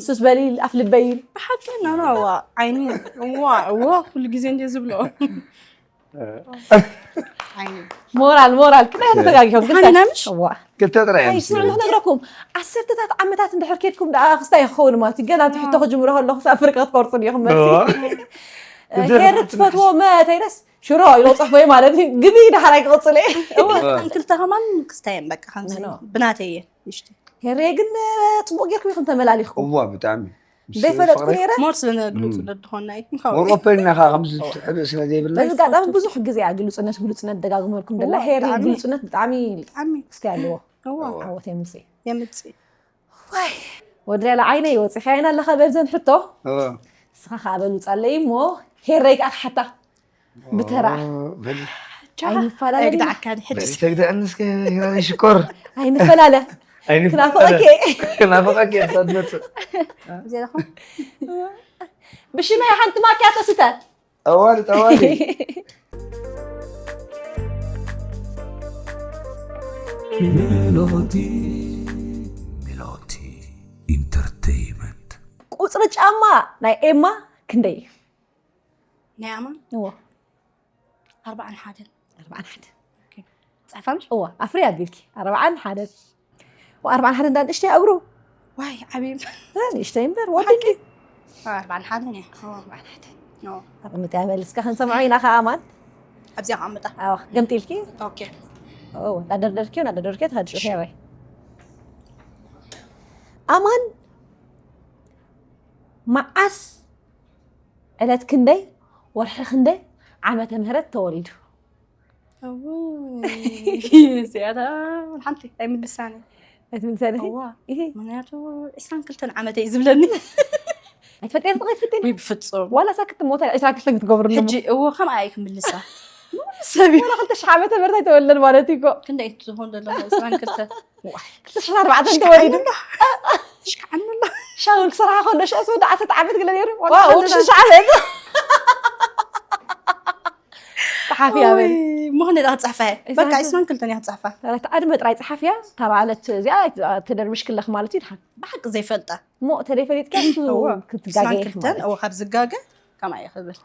ሱስ በሊ ኣፍ ልበይ ኢሉ ብሓቂ ኖ ኖ እዋ ዓይኑ እዋ እዋ ኩሉ ግዜ እንደ ዝብሎ ዓይኑ ሞራል ሞራል ክና ተጋጊሖም ሓሚና ምሽ እዋ ክልተ ጥራይ እዮም ስምዑ ክነግረኩም ዓሰርተታት ዓመታት እንድሕር ኬድኩም ደኣ ክስታይ ክኸውን ማለት እዩ ገና እቲ ሕቶ ክጅምሮ ከለኹ ክሳብ ፍርቂ ክትቆርፁ ዲኹም መልሲ ሄር ትፈትዎ መተይነስ ሽሮ ኢሎ ፅሕፎ ማለት እዩ ግቢ ዳሕራይ ክቕፅል እየ ክልተ ከማን ክስታየን በቃ ከምዚ ኖ። ብናተይ እየ ንሽቲ ሄሬ ግን ፅቡቅ ጌርኩም ኢኹም ተመላሊኽኩም እዋ ብጣዕሚ ዘይፈለጥኩ ነይረ ሞር ስለነግልፁ ነድኾና እዩ ወር ኦፐን ኢና ከዓ ከምዚ ትሕብእ ስለ ዘይብልና በዚ ኣጋጣሚ ብዙሕ ግዜ እያ ግልፁነት ግልፁነት ደጋግመልኩም ደላ ሄሪ ብጣዕሚ። ግልፁነት ብጣዕሚ ብጣዕሚ እስኪ ኣለዎ እዋ ዓወት የምፅእ የምፅእ ዋይ ወድያለ ዓይነይ ወፂኻየን ኣለኻ በርዘን ሕቶ እዋ ንስኻ ከዓ በሉፃለይ እሞ ሄረይ ከዓ ክሓታ ብተራ በል ኣይንፈላለ ግዳዕካ ንሕድስ ተግደአኒ እስከ ሂራኒ ሽኮር ኣይንፈላለ ኣይንፈላለ ክናፍቐኪ ክናፍቐኪ እያ ትመፅእ ዘለኹም ብሽመይ ሓንቲ ማኪያቶ ስተ ኣዋልድ ኣዋልድ ሜሎዲ ሜሎዲ ኢንተርቴይመንት ቁፅሪ ጫማ ናይ ኤማ ክንደይ እዩ ናይ ኣማን እዎ ኣርባዓን ሓደን ኣርባዓን ሓደ ፃፋምሽ እዎ ኣፍሪ ኣቢልኪ ኣርባዓን ሓደ ኣርባዓን ሓደ እንዳ ንእሽተይ እግሩ ዋይ ዓብዪ ንእሽተይ እምበር ወድቂ ኣርባዓን ሓደን እያ ኣቕምጥያ መልስካ ክንሰምዖ ኢና ከኣማን ኣብዚኣ ከኣምጣ ገምጢልኪ ኦኬ እንዳደርደርኪዮ እንዳደርደርኪዮ ትኸድሽ ሄወይ ኣማን መዓስ ዕለት ክንደይ ወርሒ ክንደይ ዓመተ ምህረት ተወሊዱ እዚኣታ ሓንቲ ኣይምልሳኒ ኣይትምልሳኒ እዋ ይሄ ምክንያቱ ዕስራን ክልተን ዓመተ እዩ ዝብለኒ ኣይትፈልጥያ ትፈልጥያ ወይ ብፍፁም ዋላ ሳክት ሞታ ዕስራ ክልተ ክትገብርሉ ሕጂ እዎ ከምኣ እየ ክምልሳ ሰብ እዩ ዋላ ክልተ ሽሕ ዓመተ ምህረት ኣይተወለድ ማለት እዩ እኮ ክንደይ ትኾን ዘሎ ዕስራን ክልተ ክልተ ሽሕ ኣርባዕተ ተወሊዱ ሽክዓኒ ኣሎ ሻውል ክሰርሓ ከሎ ሽዑ ወዲ ዓሰርተ ዓመት ገለ ነይሩ ዋላ ወዲ ሽሽ ዓመት ጸሓፊ ኣበል ምኽንያት ክፅሕፈ በቃ ዕስራን ክልተን እያ ክፅሕፋ ኣድመ ጥራይ ጸሓፍያ እታ ማለት እዚኣ ተደርምሽ ክለኽ ማለት እዩ ድሓን ብሓቂ ዘይፈልጣ እሞ ተደይ ፈሊጥካ እሱ ክትጋገ ክልተን እዎ ካብ ዝጋገ ከምኣ እየ ክብል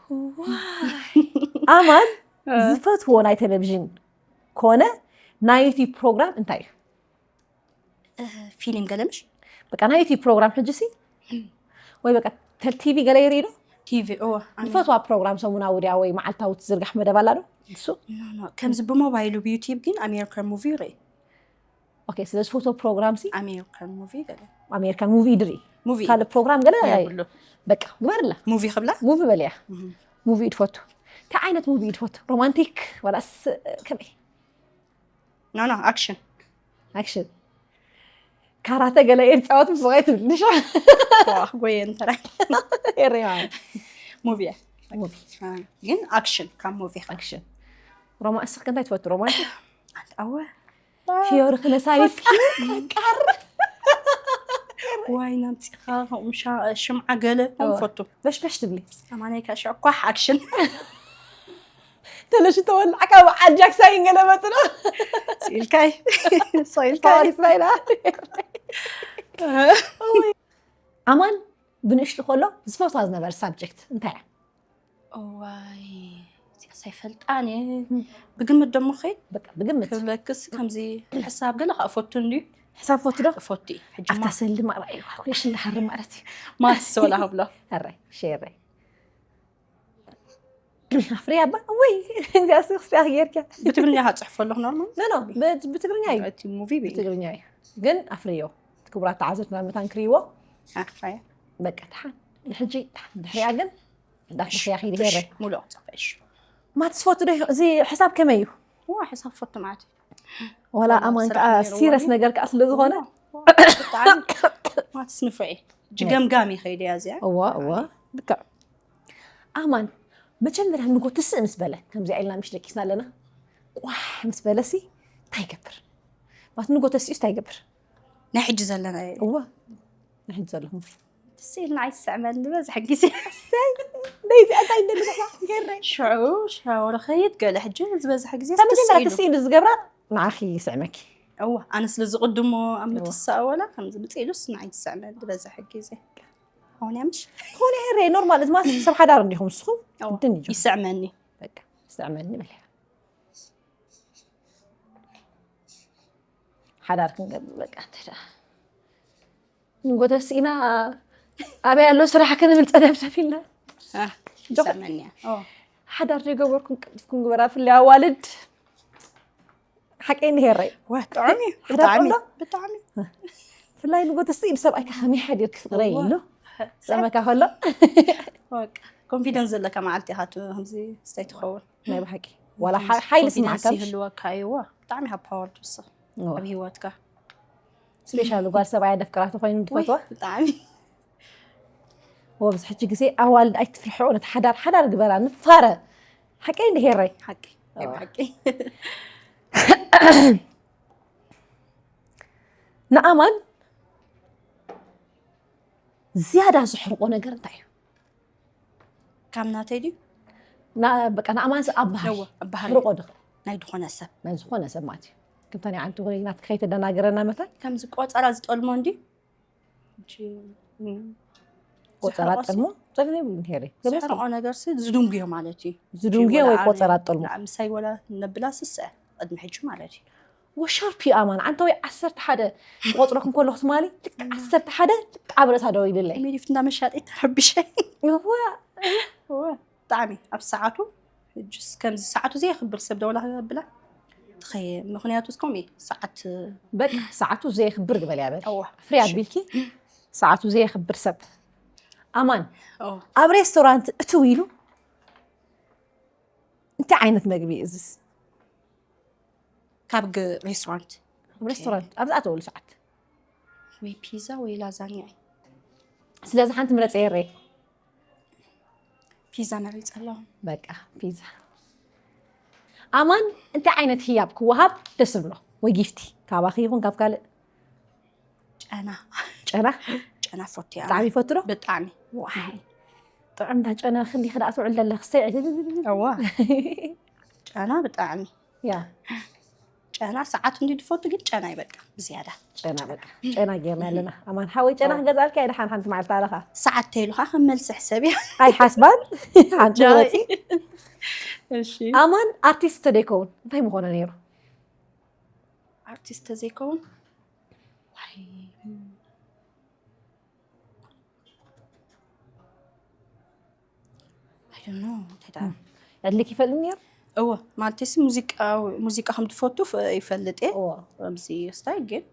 ኣማን ዝፈትዎ ናይ ቴሌቪዥን ኮነ ናይ ዩቲብ ፕሮግራም እንታይ እዩ ፊልም ገለምሽ በቃ ናይ ዩቲብ ፕሮግራም ሕጂ ሲ ወይ በቃ ተ- ቲቪ ገለ ይርኢ ዶ ቲቪ እዎ ኣነ- ዝፈትዋ ፕሮግራም ሰሙናዊ ድያ ወይ መዓልታዊ ትዝርጋሕ መደብ ኣላ ዶ እሱ ኖ፣ ኖ፣ ከምዚ ብሞባይሉ ብዩቲብ ግን ኣሜሪካን ሙቪ ይርኢ ኦኬ ስለ ዝፈትዎ ፕሮግራም ሲ ኣሜሪካን ሙቪ ገለ ኣሜሪካን ሙቪ ድርኢ ሙቪ ካልእ ፕሮግራም ገለ የብሉ በቃ ግበርላ ሙቪ ክብላ ሙቪ በልያ ሙቪ እዩ ትፈቱ እንታይ ዓይነት ሙቪ እዩ ትፈቱ ሮማንቲክ ዋላስ ከመይ ኖ ኖ ኣክሽን ኣክሽን ካራተ ገለ እየ ዝፃወት ምስ በቐይ ትብል ንሻ ጎየ እንተራ ኤረዋ ሙቪ እያ ሙቪ ግን ኣክሽን ካብ ሙቪ ኣክሽን ሮማ እስኽ እንታይ ትፈቱ ሮማንቲክ ኣወ ፊዮሪ ክነሳቢት ቃር ዋይ ናምፂኻ ከምኡ ሻ- ሽምዓ ገለ ከምኡ ፈቱ በሽበሽ ትብሊ ኣማናይ ካሻ ኳሕ ኣክሽን ተለሽ ተወላዕካ በዓል ጃክሳይን ገለ መፅና ስኢልካይ ስኢልካይ ተዋሪስና ኢና ኣማን ብንእሽቱ ከሎ ዝፈትዋ ዝነበረ ሳብጀክት እንታይ እያ እዋይ እዚኣስ ኣይፈልጣን እየ ብግምት ደሞ ኸይድ በቃ ብግምት ክብለክስ ከምዚ ሕሳብ ገለ ከዓ እፈቱ እንድዩ ሕሳብ ፈቱ ዶ እፈቱ እዩ ሕጂ ኣብታ ሰሊ ማራ እዩ ካልኩሌሽን ዝሓርም ማለት እዩ ማትስ ወላ ክብሎ ሕራይ ሸረይ ኣፍርያ እባ ወይ እዚኣ ሲ ክስቲያ ጌርካ ብትግርኛ ከፅሕፎ ኣለኹ ኖርማል ኖ ኖ ብ- ብትግርኛ እዩ እቲ ሙቪ ብእንግሊሽ ብትግርኛ እዩ ግን ኣፍርዮ ክቡራት ተዓዘብትና መታን ክርእይዎ ኣፍራያ በቃ ድሓን ንሕጂ ድሓን ድሕሪያ ግን እንዳፍርያ ኺድ ሄረ ሙሉእ ክፅሕፈሽ ማትስ ፈቱ ዶ እዚ ሕሳብ ከመይ እዩ ዋ ሕሳብ ፈቱ ማለት ወላ ኣማን ከዓ ሲረስ ነገር ከዓ ስለ ዝኾነ ማትስ ንፍዒ ጅገምጋም ይኸይድ እያ እዚኣ እዋ እዋ ልክዕ ኣማን መጀመርያ ንጎ ትስእ ምስ በለ ከምዚኣ ኢልና ምሽ ደቂስና ኣለና ቋሕ ምስ በለ ሲ እንታይ ይገብር ማለት ንጎ ተሲኡስ እንታይ ይገብር ናይ ሕጂ ዘለና እዋ ንሕጂ ዘለኹም ትስኢልና ኣይስዕመል ዝበዝሕ ግዜ ደይዚ እንታይ እንደልካ ገረ ሽዑ ሻወር ኸይድ ገለ ሕጂ ዝበዝሕ ግዜ ተመጀመርያ ትስኢሉ ዝገብራ ንዓኺ ይስዕመኪ እዋ ኣነ ስለ ዝቕድሞ ኣብ ምትሳእ ወላ ከምዚ ምፅኢሉስ ንዓይ ትስዕመል ዝበዝሕ ግዜ ሆን ያምሽ ኾነ ሄረ ኖርማል እዚ ማለት ሰብ ሓዳር እንዲኹም ንስኹም እዋ፣ ግድን እዩ ይስዕመኒ በቃ ይስዕመኒ በል ሓዳር ክንገብር በቃ እንተ ደኣ ንጎተስ ኢና ኣበይ ኣሎ ስራሕ ክንብል ፀደፍደፍ ኢልና ኣህ፣ ይስዕመኒ እያ ኦ፣ ሓዳር ዘይገበርኩም ቀልጥፍኩም ግበራ ፍለይ ኣዋልድ ሓቀይ ንሄረይ ወ ጥዑም እዩ ሓዳር ብጣዕሚ ኣሎ? ብጣዕሚ ፍላይ ንጎተስ ንሰብኣይካ ከመይ ሓዲር ክፍቅረይ ኢሉ ፀመካ ከሎ በቃ ኮንፊደንስ ዘለካ መዓልቲ ኢኻ ት- ከምዚ ስታይ ትኸውን ናይ ብሓቂ ዋላ ሓ- ሓይሊ ኮንፊደንስ ስማዕካ ይህልወካ እዩዎ ብጣዕሚ ሃብ ፓወር ትውስኽ ኣብ ህይወትካ ስፔሻል ጓል ሰብኣይ ደፍቅራቱ ኮይኑ ትፈትዋ ብጣዕሚ ወብዚ ሕጂ ግዜ ኣዋልድ ኣይትፍርሕኦ ነቲ ሓዳር ሓዳር ግበራ ንፋረ ሓቀይ እንድሄረይ ሓቂ ሓቂ ንኣማን ዝያዳ ዝሕርቆ ነገር እንታይ እዩ ካብ ናተይ ድዩ ና- በቃ ንኣማን ኣብ ባህሪ እወ፣ ኣብ ባህሪ። ሕርቆ ድኽእል ናይ ዝኾነ ሰብ ናይ ዝኾነ ሰብ ማለት እዩ ከምታ ናይ ዓንቲ ኮይና ናትካ ከይተደናገረና መታን ከምዚ ቆፀራ ዝጠልሞ እንዲ ቆፀራ ጠልሞ ጠልሞ ይብሉ ሄሪ ዝሕርቆ ነገር ሲ ዝድንጉዮ ማለት እዩ ዝድንጉዮ ወይ ቆፀራ ጠልሞ ምሳይ ወላ ነብላ ስስዐ ቅድሚ ሕጂ ማለት እዩ ወሻርፕ እዩ ኣማን ዓንተ ወይ ዓሰርተ ሓደ ቆፅረኩም ከለኹ ትማሊ ልክ ዓሰርተ ሓደ ልክ ኣብ ርእሳ ደው ይብለይ ሚሊፍት እንዳ መሻጢ ተረብሸ እዋ ብጣዕሚ ኣብ ሰዓቱ ሕጅስ ከምዚ ሰዓቱ ዘየኽብር ሰብ ደውላ ብላ ትኸየ ምክንያቱ እስከም እዩ ሰዓት በቃ ሰዓቱ ዘየኽብር ግበል ያበል እዋ ፍሪ ኣቢልኪ ሰዓቱ ዘየኽብር ሰብ ኣማን ኦ፣ ኣብ ሬስቶራንት እትው ኢሉ እንታይ ዓይነት መግቢ እዩ እዝስ ካብ ግ- ሬስቶራንት ኣብ ሬስቶራንት ኣብዚ ኣተወሉ ሰዓት ወይ ፒዛ ወይ ላዛኛ እዩ ስለዚ ሓንቲ ምረፀ የረይ ፒዛ መሪፀ ኣለኹ በቃ ፒዛ ኣማን እንታይ ዓይነት ህያብ ክወሃብ ደስ ብሎ ወይ ጊፍቲ ካባኺ ይኹን ካብ ካልእ ጨና ጨና ጨና ፎቲ እያ ብጣዕሚ ይፈቱ ዶ ብጣዕሚ ዋይ ጥዑም ዳ ጨና ክንዲ ክዳ ትውዕል ደላ ክስተይ እዋ ጨና ብጣዕሚ ያ ጨና ሰዓት እንዲ ትፈቱ ግን ጨና ይበቃ ብዝያዳ ጨና በቃ ጨና ጌርና ኣለና ኣማን ሓወይ ጨና ክገዛልካ እየ ድሓን ሓንቲ መዓልቲ ኣለኻ ሰዓት ተይሉካ ከም መልሲ ሕሰብ እያ ኣይሓስባን ሓንቲ መረፂ እሺ ኣማን ኣርቲስት ተደይከውን እንታይ ምኾነ ነይሩ ኣርቲስት ተዘይከውን ዋይ I don't know እንታይ ደኣ ዕድልክ ይፈልጥ ነይሩ እወ ማለት ሲ ሙዚቃ ሙዚቃ ከም ትፈቱ ፍ- ይፈልጥ እየ እዎ ከምዚ ስታይ ግን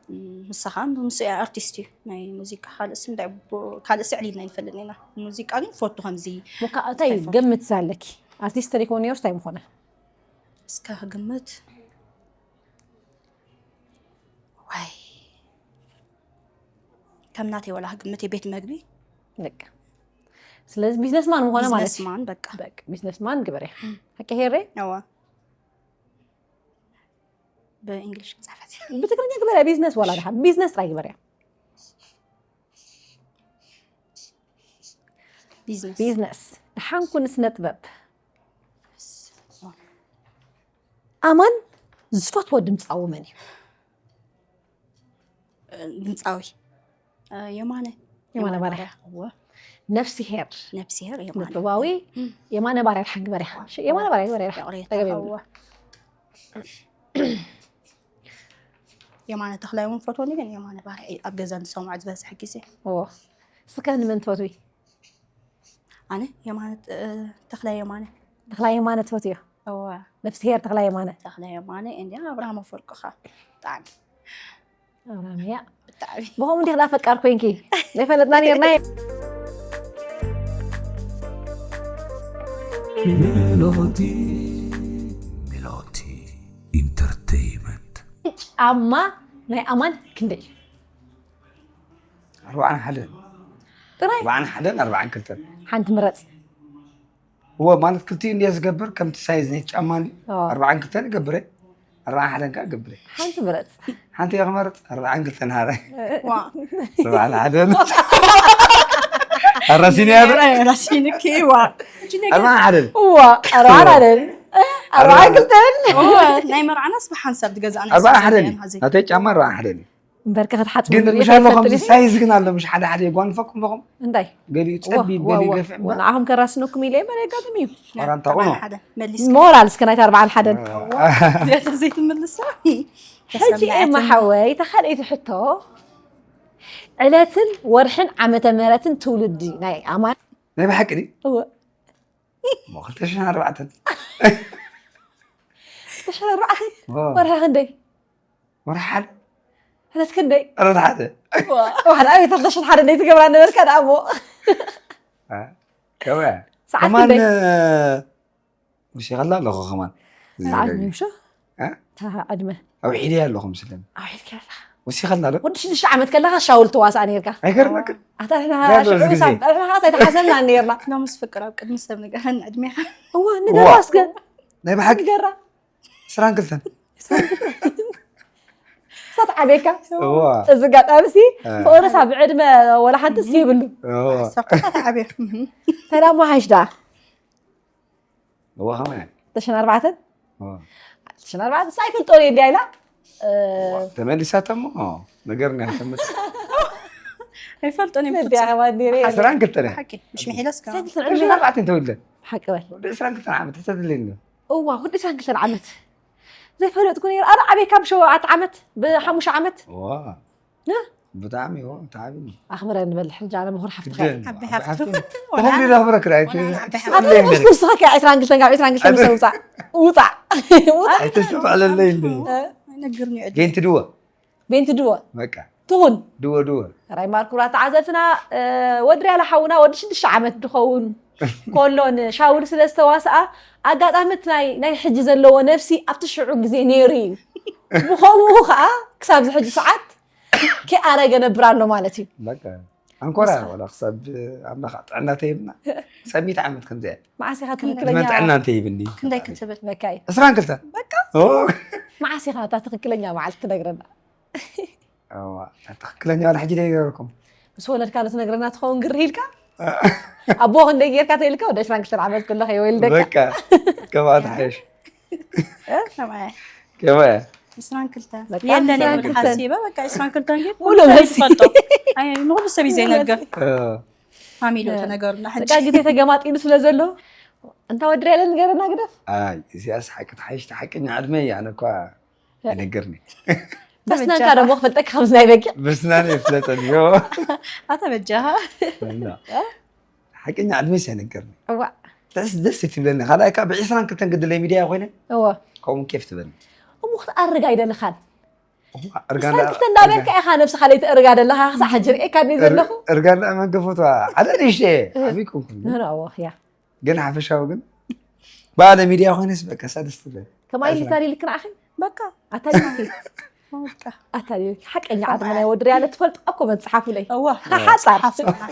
ም፣ ንስኻ ምስ ኣርቲስት እዩ ናይ ሙዚቃ ካልእስ እንታይ ብ- ካልእስ ዕሊልና ይንፈልጥ ኢና ሙዚቃ ግን ፈቱ ከምዚ ሙካ እንታይ ገምት ኣለኪ ኣርቲስት ተደይከውን ነይሩ እንታይ ምኾነ እስከ ክግምት ዋይ ከም ናተይ ወላ ክግምት የቤት መግቢ በቃ ስለዚ ቢዝነስማን ምኾነ ማለት እዩ ቢዝነስማን በቃ በቃ ቢዝነስማን ግበርያ ሓቂ ሄሬ እዋ ብእንግሊሽ ክፃፈት ብትግርኛ ግበርያ ቢዝነስ ዋላ ድሓ ቢዝነስ ጥራይ ግበርያ ቢዝነስ ቢዝነስ ድሓንኩ ንስነ ጥበብ ኣማን ዝፈትዎ ድምፃዊ መን እዩ ድምፃዊ የማነ የማነ ባርያ እወ ነፍሲ ሄር ነብስሄር የማነ ጥበባዊ የማነ ባርያ ድሓን ግበርያ የማነ ባርያ ግበርያ ይቕሬታ ጠገብ እወ የማነ ተኽላይ እውን ፈትወኒ ግን የማነ ባርያ እዩ ኣብ ገዛ ንሰምዖ ዝበዝሕ ግዜ እዎ እስከ ንመን ትፈትዊ ኣነ የማነ፣ እ፣ ተኽላይ የማነ። ተኽላይ የማነ ትፈትዮ? እወ፣ ነፍስሄር ተኽላይ የማነ። ተኽላይ የማነ እንዲ ኣብርሃም ኣፈወርቂ ኸ ብጣዕሚ ኣብርሃምያ። ብጣዕሚ ብኸምኡ እንዲኽ ዳ ፈቃር ኮይንኪ ዘይፈለጥና ነርና። ሜሎቲ ሜሎቲ ኢንተርቴይመንት። ጫማ ናይ ኣማን ክንደይ እዩ? ኣርባዓን ሓደን ጥራይ ኣርባዓን ሓደን ኣርባዓን ክልተን። ሓንቲ ምረፅ። እወ፣ ማለት ክልቲኡ እንድየ ዝገብር፣ ከምቲ ሳይዝ ናይ ጫማ እንዲ ኣዎ። ኣርባዓን ክልተን ይገብረ፣ ኣርባዓን ሓደን ከዓ ገብረ። ሓንቲ ምረፅ። ሓንቲ እየ ክመርፅ። ኣርባዓን ክልተን ሃረ ዋ ኣርባዓን ሓደን ኣራሲን እያ። ራሲንኪ ዋ ኣርባዓን ሓደን እዋ ኣርባዓን ሓደን ኣርባዓን ክልተን። ናይ መርዓናስ ብሓንሳብ ትገዛእና ኣርባዓን ሓደን እዩ ናተይ ጫማ። ኣርባዓን ሓደን እዩ። እምበርከ ክትሓፅቡ ግን ንርኢ ምሽ ኣሎ ከምዚ ከይፈልጥ ሳይዝ ግን ኣሎ፣ ምሽ ሓደ ሓደ የጓንፈኩም ዶ ከምኡ? እንታይ ገሊኡ ፀቢብ ገሊኡ ገፊሕ እምበር። ንዓኹም ከራስነኩም ኢለ እምበር የጋጥም እዩ። ዋላ እንታይ ቁኖ? ሓደ መሊስ ሞራል እስከ ናይቲ ኣርባዓን ሓደን። ዚያተ ዘይትምልሳ ሕጂ ኤማ ሓወይ ተኻልአይቲ ሕቶ፣ ዕለትን ወርሕን ዓመተ ምህረትን ትውልዲ ናይ ኣማን። ናይ ብሓቂ ድዩ? እወ። እሞ ክልተ ሽሕን ኣርባዕተን ክልተ ሽሕን ኣርባዕተን እወ። ወርሒ ክንደይ? ወርሒ ሓደ ዕለት ክንደይ? ዕለት ሓደ ዋላ ኣቤት ክልተ ሽሕን ሓደ እንዴት ትገብራ ነበርካ ደኣ እሞ። ከመያ ሰዓት ከማን ክንደይ? ወሲኸላ ኣለኹ ከማን ሰዓት ምምሾ እ? እታ ዕድመ ኣውሒደ ኣለኹ ምስለን ኣውሒድካ ኣለኻ። ወሲኸላ ዶ? ወዲ ሽዱሽተ ዓመት ከለኻ ሻውል ትዋሳእ ነርካ። ኣይገርመክን? ኣታ ንሕና ገርም ሽዑ ግዜ። ሳብ ንሕና ከይተሓሰብና ነርና። ሎምስ ፍቅር ኣብ ቅድሚ ሰብ ንገረን ዕድሜኻ እወ ንገራ እስከ ናይ ብሓቂ ንገራ። ዕስራን ክልተን ሳት ዓቤካ እዋ እዚ ኣጋጣሚ ሲ እ። ፍቅርሳ ብዕድመ ወላ ሓንቲ ሲ ይብሉ። እዋ ሰብካ ተዓብዮ ሰላም ወሓሽ ደኣ እዋ ከመያ ተሽን ኣርባዕተን እዋ ተሽን ኣርባዕተን ሳይክል ጦር እንዲያ ኢላ። እ፣ ተመሊሳቶ እሞ ነገርና ተመስ ኣይፈልጦን እዮም ነቢያ ከባዲሬ ዕስራን ክልተን እያ። ሓቂ ምሽ ምሒለስ ከ ሳይክል ዕስራን ኣርባዕተን ተወልደ ሓቂ በል። ወዲ ዕስራን ክልተን ዓመት ተተድለኒ እዋ ወዲ ዕስራን ክልተን ዓመት ዘይፈለጥኩ ነይሩ። ኣረ ዓቤካ ብሸውዓተ ዓመት ብሓሙሽተ ዓመት እዋ እ? ብጣዕሚ እዋ ብጣዕሚ ኣኽብረ ንበል ሕጂ ኣነ ምኹር ሓፍትኻ ግደን ዓቢ ዓቢ ሓፍቲ። ሓፍቲ ተኸብሪ ዳኽብረክ ዳይት ወላ ዓቢ ሓፍቲ። ኣታ ንስኻ ከ ዕስራን ክልተን ካብ ዕስራን ክልተን ውፃእ ውፃእ ውፃእ ኣይተስተውዕለለይ እንደ ነግርኒ ዕድሜ ጌንቲ ድወ ቤንቲ ድወ በቃ ትኹን ድወ ድወ ራይ ማርኩራ ተዓዘብትና። እ፣ ወዲ ሪያላ ሓውና ወዲ ሽዱሽተ ዓመት ድኸውን ኮሎን ሻውል ስለ ዝተዋስኣ ኣጋጣሚ እቲ ናይ ናይ ሕጂ ዘለዎ ነፍሲ ኣብቲ ሽዑ ግዜ ነይሩ እዩ። ብኸምኡ ከዓ ክሳብ እዚ ሕጂ ሰዓት ከይኣረገ ነብር ኣሎ ማለት እዩ። በቃ ኣንኮራ ወላ ክሳብ ኣምላኽ ጥዕና ተይብና ሰሚት ዓመት ከምዚኣ መዓስ ኢኻ ዕድመን ትክክለኛ ጥዕና እንተይብኒ ክንደይ ክትብል በካይ ዕስራን ክልተን በቃ ኦ መዓስ ኢኻ እታ ትክክለኛ መዓልቲ ትነግረና? እዋ፣ ትክክለኛ ዋላ ሕጂ ደይገርኩም ምስ ወለድካ ዶ ትነግረና ትኸውን ግርህ ኢልካ ኣቦ ክንደይ ጌርካ ተይልካ ወደ ዕስራን ክልተን ዓመት ከለኸ ይወልደካ በቃ ከባኣ ትሓይሽ ሰማይ ከባያ ዕስራን ክልተን በቃ የለን ዕስራን ይብል ክልተን። ሓሲበ በቃ ዕስራን ክልተን ግን ሙሉ ኩሉ ሰብ መልሲ። ይፈልጦ። ኣይ ንኹሉ ሰብ እዩ ዘይነግር ፋሚሊ ተነገሩና ሕጂ በቃ ግዜ ተገማጢሉ ስለ ዘሎ እንታ ወድር ያለ ንገረና ግደፍ። ኣይ እዚኣስ ሓቂ ትሓይሽ ሓቀኛ ዕድመ እያ ኣነ እኳ ኣይነገርኒ በስናንካ ደሞ ክፈልጠካ ከምዚ ናይ በጊዕ ብስናን ይፍለጠን ዮ ኣታ በጃኻ እና ሓቀኛ ዕድመ ሲ ኣይነገርኒ እዋ ደስ ደስ ትብለኒ ካልኣይ ካብ ዕስራን ክልተን ግድለይ ሚድያ ኮይነ እዋ ከምኡ ኬፍ ትበልኒ እሞ ክትኣርግ ኣይደለኻን እርጋን ሳልክተ እንዳበልካ ኢኻ ነብስኻ ለይትእርጋ ደለኻ ክሳዕ ሕጂ ርእየካ እኒ ዘለኹ እርጋን ደኣ መንገፎቷ ሓደ ንእሽተ ዓብይ ኮንኩን ንህናዎ ያ ግን ሓፈሻዊ ግን ባለ ሚድያ ኮይነስ በቃ ሳ ደስ ትብለኒ ከማይ ሊታሪ ልክ ንዓኺ በቃ ኣታሊልኪ በቃ ኣታሊልኪ ሓቀኛ ዓድመ ናይ ወድርያ ለትፈልጡ ኣብ ኮመንት ፀሓፉለይ እዋ ሓፃር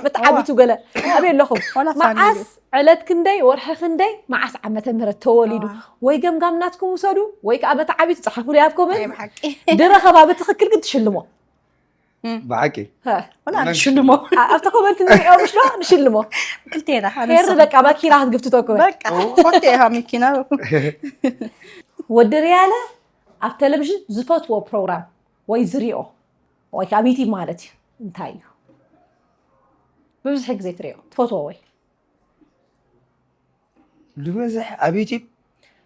መተዓቢቱ ገለ ኣበይ ኣለኹም ዋላ ፋሚሊ። መዓስ ዕለት ክንደይ ወርሒ ክንደይ መዓስ ዓመተ ምህረት ተወሊዱ ኣዋ። ወይ ገምጋም ናትኩም ውሰዱ ወይ ከዓ መተዓቢቱ ፀሓፉለይ ኣብ ኮመንት ናይ ብሓቂ ድረኸባ ብትኽክል ግን ትሽልሞ ብሓቂ ሀ። ወላ ንሽልሞ ኣ- ኣብቲ ኮመንት ንሪኦ ምሽ ዶ ንሽልሞ ክልቴና ሄር በቃ ማኪና ክትግፍትቶ ኮመንት በቃ ኦኬ ኢኻ መኪና ወዲ ርያለ ኣብ ቴሌቪዥን ዝፈትዎ ፕሮግራም ወይ ዝሪኦ ወይ ከዓ ዩቲብ ማለት እዩ እንታይ እዩ ብብዝሒ ግዜ ትሪኦ ትፈትዎ ወይ ዝበዝሕ ኣብ ዩቲብ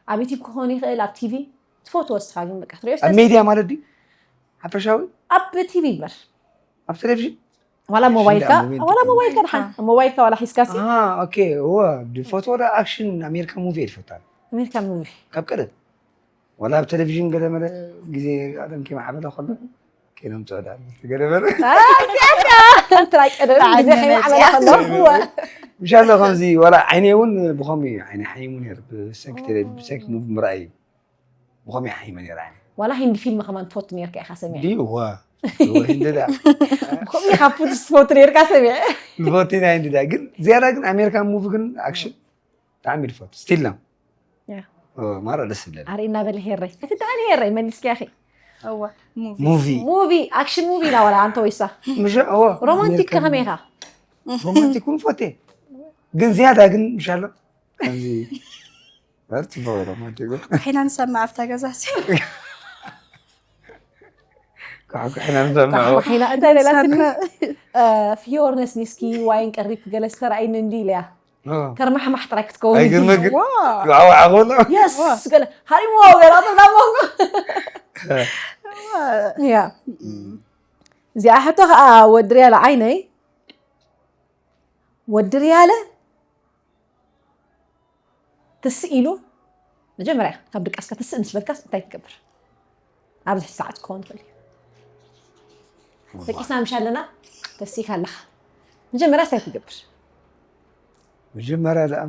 ኣብ ዩቲብ ክኾን ይኽእል ኣብ ቲቪ ትፈትዎ ስኻ ግን በቃ ትሪኦ ኣብ ሜድያ ማለት ድዩ ሓፈሻዊ ኣብ ቲቪ ይበር ኣብ ቴሌቪዥን ዋላ ሞባይልካ ሞባይል ዋላ ትጥቀም። ሞባይልካ ድሓን ሞባይልካ ዋላ ሒዝካሲ ኦኬ እወ ድፎትዎ ዳ ኣክሽን ኣሜሪካ ሙቪ እየ ዝፈታ ኣሜሪካ ሙቪ ካብ ቀደም ዋላ ኣብ ቴሌቪዥን ገለመለ ግዜ ቀደም ከይማዕበለ ከሎ ከይኖም ትዕዳ ገለመለ ትራይ ቀደም ግዜ ከይማዕበለ ከሎ ምሻሎ ከምዚ ዋላ ዓይነይ እውን ብኸምኡ እዩ ዓይነ ሓይሙ ነይሩ ብሰንኪ ቴሌ ብሰንኪ ሙቪ ምርኣይ እዩ ብኸምኡ ሓይመ ነይሩ ዓይነ ዋላ ሂንዲ ፊልም ከማን ትፈቱ ነርካ ኢኻ ሰሚዐ ድዩ ዋ ህንዲ ዳ ከምኡ ኢኻ ፉት ትፈቱ ነርካ ሰሚዐ ንፈቲ ናይ ህንዲ ዳ ግን ዝያዳ ግን ኣሜሪካን ሙቪ ግን ኣክሽን ብጣዕሚ ድፈቱ ስቲል ነው ያ። ማራ ደስ ይብለኒ ኣርእና በለ ሄረይ እቲ ደኣ ሄረይ መሊስኪ ያኺ እወ ሙቪ ሙቪ ሙቪ ኣክሽን ሙቪ ኢና ዋላ ኣንተ ወይሳ ምሽ እወ ሮማንቲክ ከመይ ኢኻ ሮማንቲክ እውን ፈቴ ግን ዝያዳ ግን ምሻሎ ከምዚ በር ጽቡቅ ሮማንቲክ እውን ሒና ንሰማ ኣብታ ገዛ ሲ ካሕኩሕና ንሰምዖ ኳሒና እንታይ ሌላ ፍዮርነስ ኒስኪ ዋይን ቀሪብ ገለ ዝተረኣይኒ እንዲ ኢለያ ከርማሕማሕ ጥራይ ክትከውን ኣይገርመግን ዋ ዓወዓ ከሎ የስ ገለ ሃሪሞ ገለ ኣቶ ዳሞ ያ እዚኣ ሕቶ ከዓ ወዲ ርያለ ዓይነይ ወዲ ርያለ ትስእ ኢሉ መጀመርያ ካብ ድቃስካ ትስእ ምስ በልካስ እንታይ ትገብር ኣብዚ ሰዓት ክኸውን ይኽእል እዩ ደቂስና ምሽ ኣለና ተሲእካ ኣለኻ መጀመርያ እንታይ ትገብር መጀመርያ ደኣ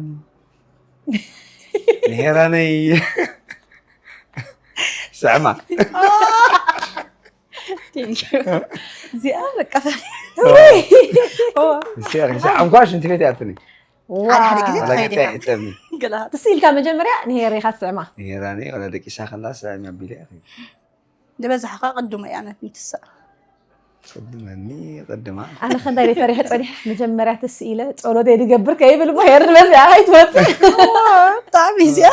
ንሄራነይ ስዕማ እዚኣ በቃ እንኳ ሽንቲ ቤት ያትኒ ሓደ ሓደ ግዜ ትኸይድ ኢኻ ይጠሚ ገላ ትስእ ኢልካ መጀመርያ ንሄሬኻ ትስዕማ ንሄራነይ ወላ ደቂሳ ከላ ስዕሚ ኣቢለ ዝበዛሕኻ ቅድሙ እያ ነት ምትሳእ ቅድመኒ ቅድማ ኣነ ከ እንታይ ደይ ፈሪሐ ፀኒሐ መጀመርያ ተስኢለ ፀሎት እየ ዝገብር ከይብል እሞ ሄር ዝበዚኣ ከይትመፅእ ብጣዕሚ እዚኣ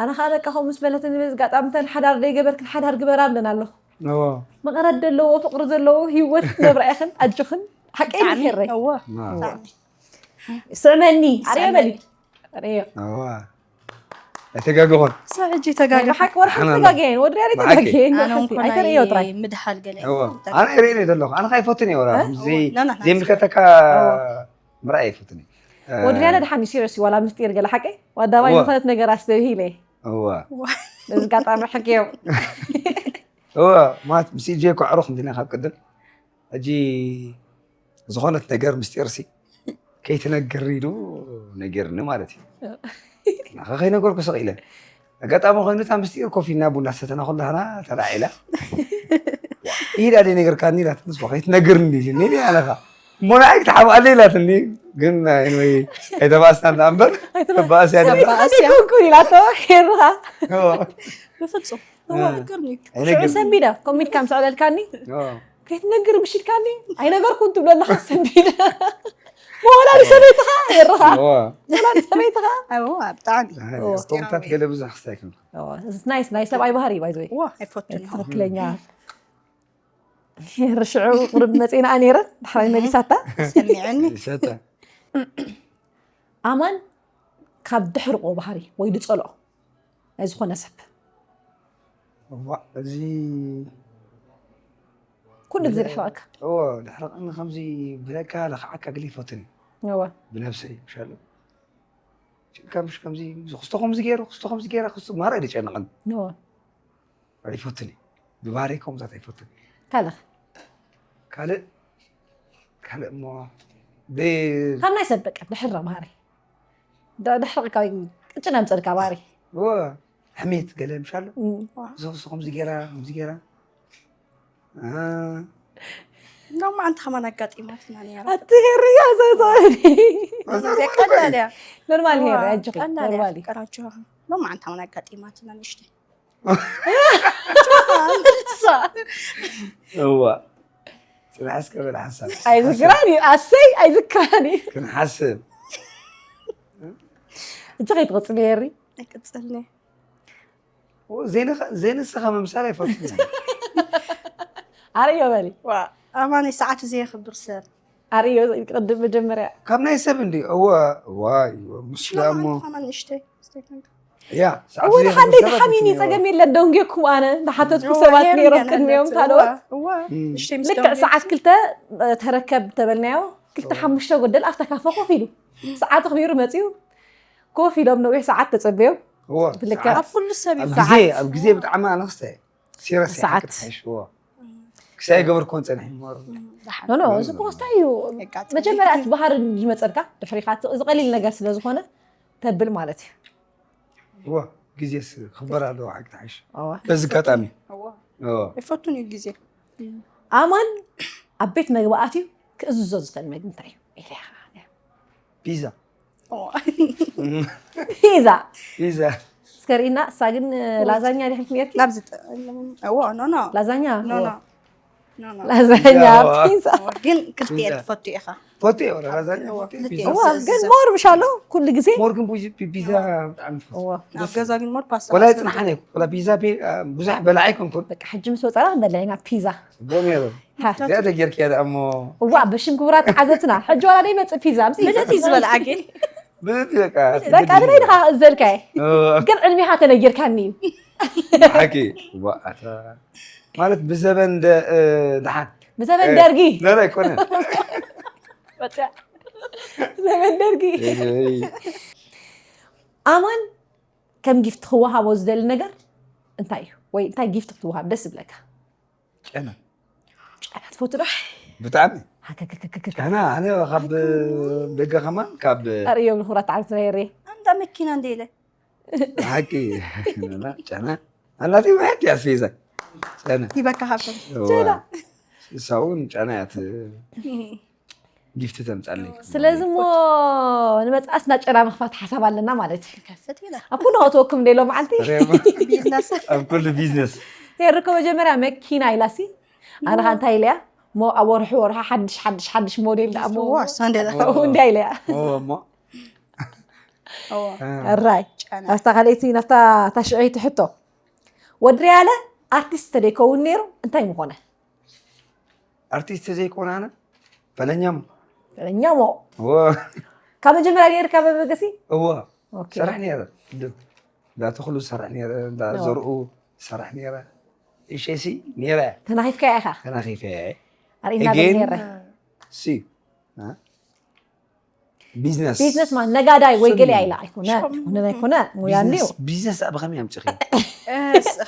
ኣነ ከዓ በቃ ከምኡ ምስ በለትኒ በዚ ኣጋጣሚ እንተን ሓዳር ደይገበርክን ሓዳር ግበራ ብለን ኣለኹ እዎ መቐረት ዘለዎ ፍቅሪ ዘለዎ ህይወት ክትነብራ ኢኽን ኣጆኽን ሓቀይ ሄረይ እወ ማ- ብጣዕሚ ስዕመኒ ኣርዮ በሊ ኣርዮ እዎ ኣይተጋገኹን ሰብ ሕጂ ተጋገ ብሓቂ ወርሒ ሓና ኣሎ። ተጋገየን ወድርያ ብሓቂ። ተጋገየን ኣነ እንኮ ኣይተርእዮ ጥራይ ናይ ምድሃል ገለ እዎ ኣነ ርእየ ዘለኹ ኣነ ካይፈትን እየ ወላ እ? ዘይ- ና፣ ና፣ ና። ዘይምልከተካ ምርኣይ ኣይፈትን እየ ወድርያ ድሓን እዩ ሲሪየስ እዩ ዋላ ምስጢር ገለ ሓቂ ዋዳባይ እወ። ዝኾነት ነገር ኣስተብሂለ እዋ በዚ ጋጣሚ ሕቂ እዮም እወ ማለት ምስ ኢጄ ኮዕሮ ከምዚና ካብ ቅድም ሕጂ ዝኾነት ነገር ምስጢር ሲ ከይትነግር ኢሉ ነጊርኒ ማለት እዩ ናኸ ከይነገርኩ ስቕ ኢለ ኣጋጣሚ ኮይኑ እታ ምስጢር ኮፍ ኢልና ቡና ሰተና ከለና ተላዒላ ኢዳ ደይ ነገርካኒ ኢላትኒ ንስኻ ከይትነግርኒ ኢልኒ ኢለ ኣለኻ እሞ ንዓይ ክትሓብኣለይ ኢላትኒ ግን ኣይንወይ ኣይተባእስና እንዳ እምበር ተባእስ እያ ደላ ሰበይቲ ከመይ ኮንኩን ኢላቶ ሄርኻ ብፍጹም እ። እዋ ይገርም እዩ ሽዑ ኣይነግር ሰንቢዳ ኮሚድካ ምስ ኣዕለልካኒ ከይትነግር ምሽልካኒ ኣይነገርኩን ትብሎ ኣለኻ ሰንቢዳ ወላ ንሰበይትኻ ሄርኻ ወላ ንሰበይትኻ እዋ ብጣዕሚ ኮምታት ገለ ብዙሕ ክስታይ ከም ናይስ ናይ ሰብኣይ ባህሪ እዩ ባይዘወይ እዋ ኣይፈቱን ኢኹ ትኽክለኛ ርሽዑ ቁርብ መፂና ነይረ ድሕራይ መሊሳታ ሰሚዐኒ ሰተ ኣማን ካብ ድሕርቆ ባህሪ ወይ ድፀልኦ ናይ ዝኾነ ሰብ እዋ እዚ ኩሉ ግዜ ድሕረቀካ እዎ ድሕረቀኒ ከምዚ ብለካ ለክዓካ ግለ ይፈትን እዩ እወ ብነብሰይ ምሻሉ ጭልካ ምሽ ከምዚ እዚ ክስቶ ከምዚ ገይሩ ክስቶ ከምዚ ገይራ ክስቶ ማራ እዩ ዝጨንቐኒ እወ ኣይፈትን እዩ ብባህሪ ከምታት ኣይፈትን ካልእ ካልእ ካልእ እሞ ካብ ናይ ሰብ በቃ ድሕረ ባህሪ ድሕረቅካ ቅጭን ኣምፀልካ ባህሪ እዎ ሕሜት ገለ ምሻሉ እም። እዚ ክስቶ ከምዚ ገይራ ከምዚ ገይራ ሎማዓንቲ ከማን ኣጋጢማትና ነራ ኣትገርያ ዘዛኒ እዚኣ ቀላል እያ ኖርማል ሄር እዋ፣ ኣጆኺ ቀላል እያ ኖርማል እዩ ፍቅራችሁ ሎማዓንቲ ከማን ኣጋጢማትና ንእሽተይ እዋ ፅንሓስ ከበል ሓሳብ ኣይዝክራን እዩ ኣሰይ ኣይዝክራን እዩ ክንሓስብ እጂ ከይትቕፅል የሪ ኣይቅፅልኒ ዘይንስኻ ምምሳል ኣይፈቱ ኣርእዮ በሊ ዋ ኣማኒ ሰዓቱ ዘየኽብር ሰብ ኣርእዮ ቅድም መጀመርያ ካብ ናይ ሰብ እንዲ እወ ዋይ ሙስላ እሞ ከማን ንእሽተይ ያ፣ ሰዓት እውን ዘይረኽቡ ሓንደይ ሰባት ተሓሚኒ ይትንየዋ። ጸገም የለን ደንጌኩም ኣነ እንዳሓተትኩ እዋ፣ ሰባት ነይሩ ነይሮም ገና ቅድሚኦም ኣለዉ። ካልኦት እዋ፣ እዋ። እም። ንእሽተይ ምስ ልክዕ ደንጌ- ሰዓት ክልተ ተረከብ ተበልናዮ ክልተ ሓሙሽተ ጎደል ኣብታ ካፈ ኮፍ ኢሉ ሰዓት ኣኽቢሩ መፂኡ ኮፍ ኢሎም ነዊሕ ሰዓት ተፀበዮም እዋ፣ ብልክዕ ሰዓት ኣብ ኩሉ ሰብ ኣብ እዩ ግዜ ሰዓት። ኣብ ግዜ ብጣዕሚ ኣነስተ ሲረስ ሰዓት። ሓይሽዎ ክሳይ ገበርኮን ጸንሐ። ኖ ኖ እዚ ኮስታ እዩ የጋጥም። መጀመርያ እቲ ባህሪ ዝመፀልካ ድሕሪካ እዚ ቀሊል ነገር ስለ ዝኾነ ተብል ማለት እዩ እዋ፣ ግዜስ ክበር ኣለዎ ሓቂ ተሓይሽ። እዋ። በዚ ኣጋጣሚ እዋ። እዋ። ይፈቱን እዩ ግዜ። ኣማን ኣብ ቤት መግቢ ኣትዩ ክእዝዞ ዝኽእል መግቢ እንታይ እዩ ኢለ ኢኻ። ፒዛ። እዋ። ፒዛ ፒዛ። እስከ ርኢና እሳ ግን ላዛኛ ዲሕልክ ነርኪ ናብዚ ጠ- እዎ፣ ኖ፣ ኖ። ላዛኛ ኖ፣ ኖ። ኖ፣ ኖ። ላዛኛ ፒዛ። ፒዛ እዎ፣ ግን ክልቲኤን ፒዛ። ትፈቱ ኢኻ። ፎቴ ወረ ላዛኛ እዎ፣ ፎቴ ክልቲኤ ፒዛ። እዋ ዝእዝዝ ግን ዘሎ። ሞር ምሻሎ ኩሉ ግዜ ሞር ግን ቡዚ ፒ- ፒዛ ብጣዕሚ ፈትዎ። እዋ ኣብ ገዛ ግን ሞር ፓስታ ወላ ኣስበልቲ። ጽንሓነ ወላ ፒዛ ፒ- ብዙሕ በላዕ ኣይኮንኩን። በቃ ሕጂ ምስ ወፀና ንበልዕ ኢና ፒዛ ጽቡቅ ነይሩ። ሃ። እዚኣ ተጌርክያ ደኣ እሞ እዋ ብሽም ክቡራት ተዓዘብትና ሕጂ ዋላ ደይመፅእ ፒዛ ምስ ምለት እዩ ዝበልዓ ግን ብዚ በቃ በቃ ንበይ ድኻ እዘልካየ እ፣ ግን ዕድሜኻ ተነጊርካኒ እዩ ሓቂ ዋኣታ ማለት ብዘበን ደ እ፣ ደሓን ብዘበን ደርጊ ዘረ ኣይኮነ ዘበን ደርጊ ኣማን ከም ጊፍት ክወሃቦ ዝደሊ ነገር እንታይ እዩ ወይ እንታይ ጊፍት ክትወሃብ ደስ ይብለካ ጨና ጨና ትፈቱ ዶ ብጣዕሚ ሃከከከከከ ጨና ኣነ ካብ ደገ ከማን ካብ ኣርእዮም ንክብራት ዓርክትና የሬ ኣንዳ መኪና እንደ ኢለ ሓቂ ጨና ኣናተይ ውሕድ እያ ኣስቤዛ ጨና ሂበካ ሃብቶም እዋ። እሳ እውን ጨና እያ ት- ጊፍቲ ተምፃለይ ስለዚ እሞ ንመፅኣስ ናብ ጨና ምኽፋት ሓሳብ ኣለና ማለት እዩ ከፍት ኢለ ኣብ ኩሉ ከእትወኩም ደሎ መዓልቲ ቢዝነስ ኣብ ኩሉ ቢዝነስ የርኮ መጀመርያ መኪና ኢላሲ ኣነ ኸ እንታይ ኢለያ ሞ ኣብ ወርሒ ወርሒ ሓድሽ ሓድሽ ሓድሽ ሞዴል ደኣ ሞ ዋ ሳንደላ ከምኡ እንዲያ ኢለያ እሞ እዎ ራይ ጨና ናብታ ካልኣይቲ ናብታ ታሽዐይቲ ሕቶ ወድርያለ ኣርቲስት ተደይከውን ነይሩ እንታይ ምኾነ ኣርቲስት ዘይኮነ ኣነ ፈለኛም ፈለኛሞ እዎ ካብ መጀመርያ ነይርካ መበገሲ እዎ ኦኬ። ሰራሕ ነይረ ቅድም እንዳተኽሉ ሰራሕ ነይረ እንዳዘርኡ ሰራሕ ነይረ እሸሲ ነይረ ተናኺፍካያ ኢኻ ተናኺፈ ኣርእና በል Again? ነይረ ሲ ቢዝነስ ቢዝነስ ማን ነጋዳይ ወይ ስም- ገለ ኢላ ኣይኮነ ኣይኮነ ኣይኮነ ሙያ እንዲዩ ቢዝነስ ኣብ ከመይ ኣምፅኺ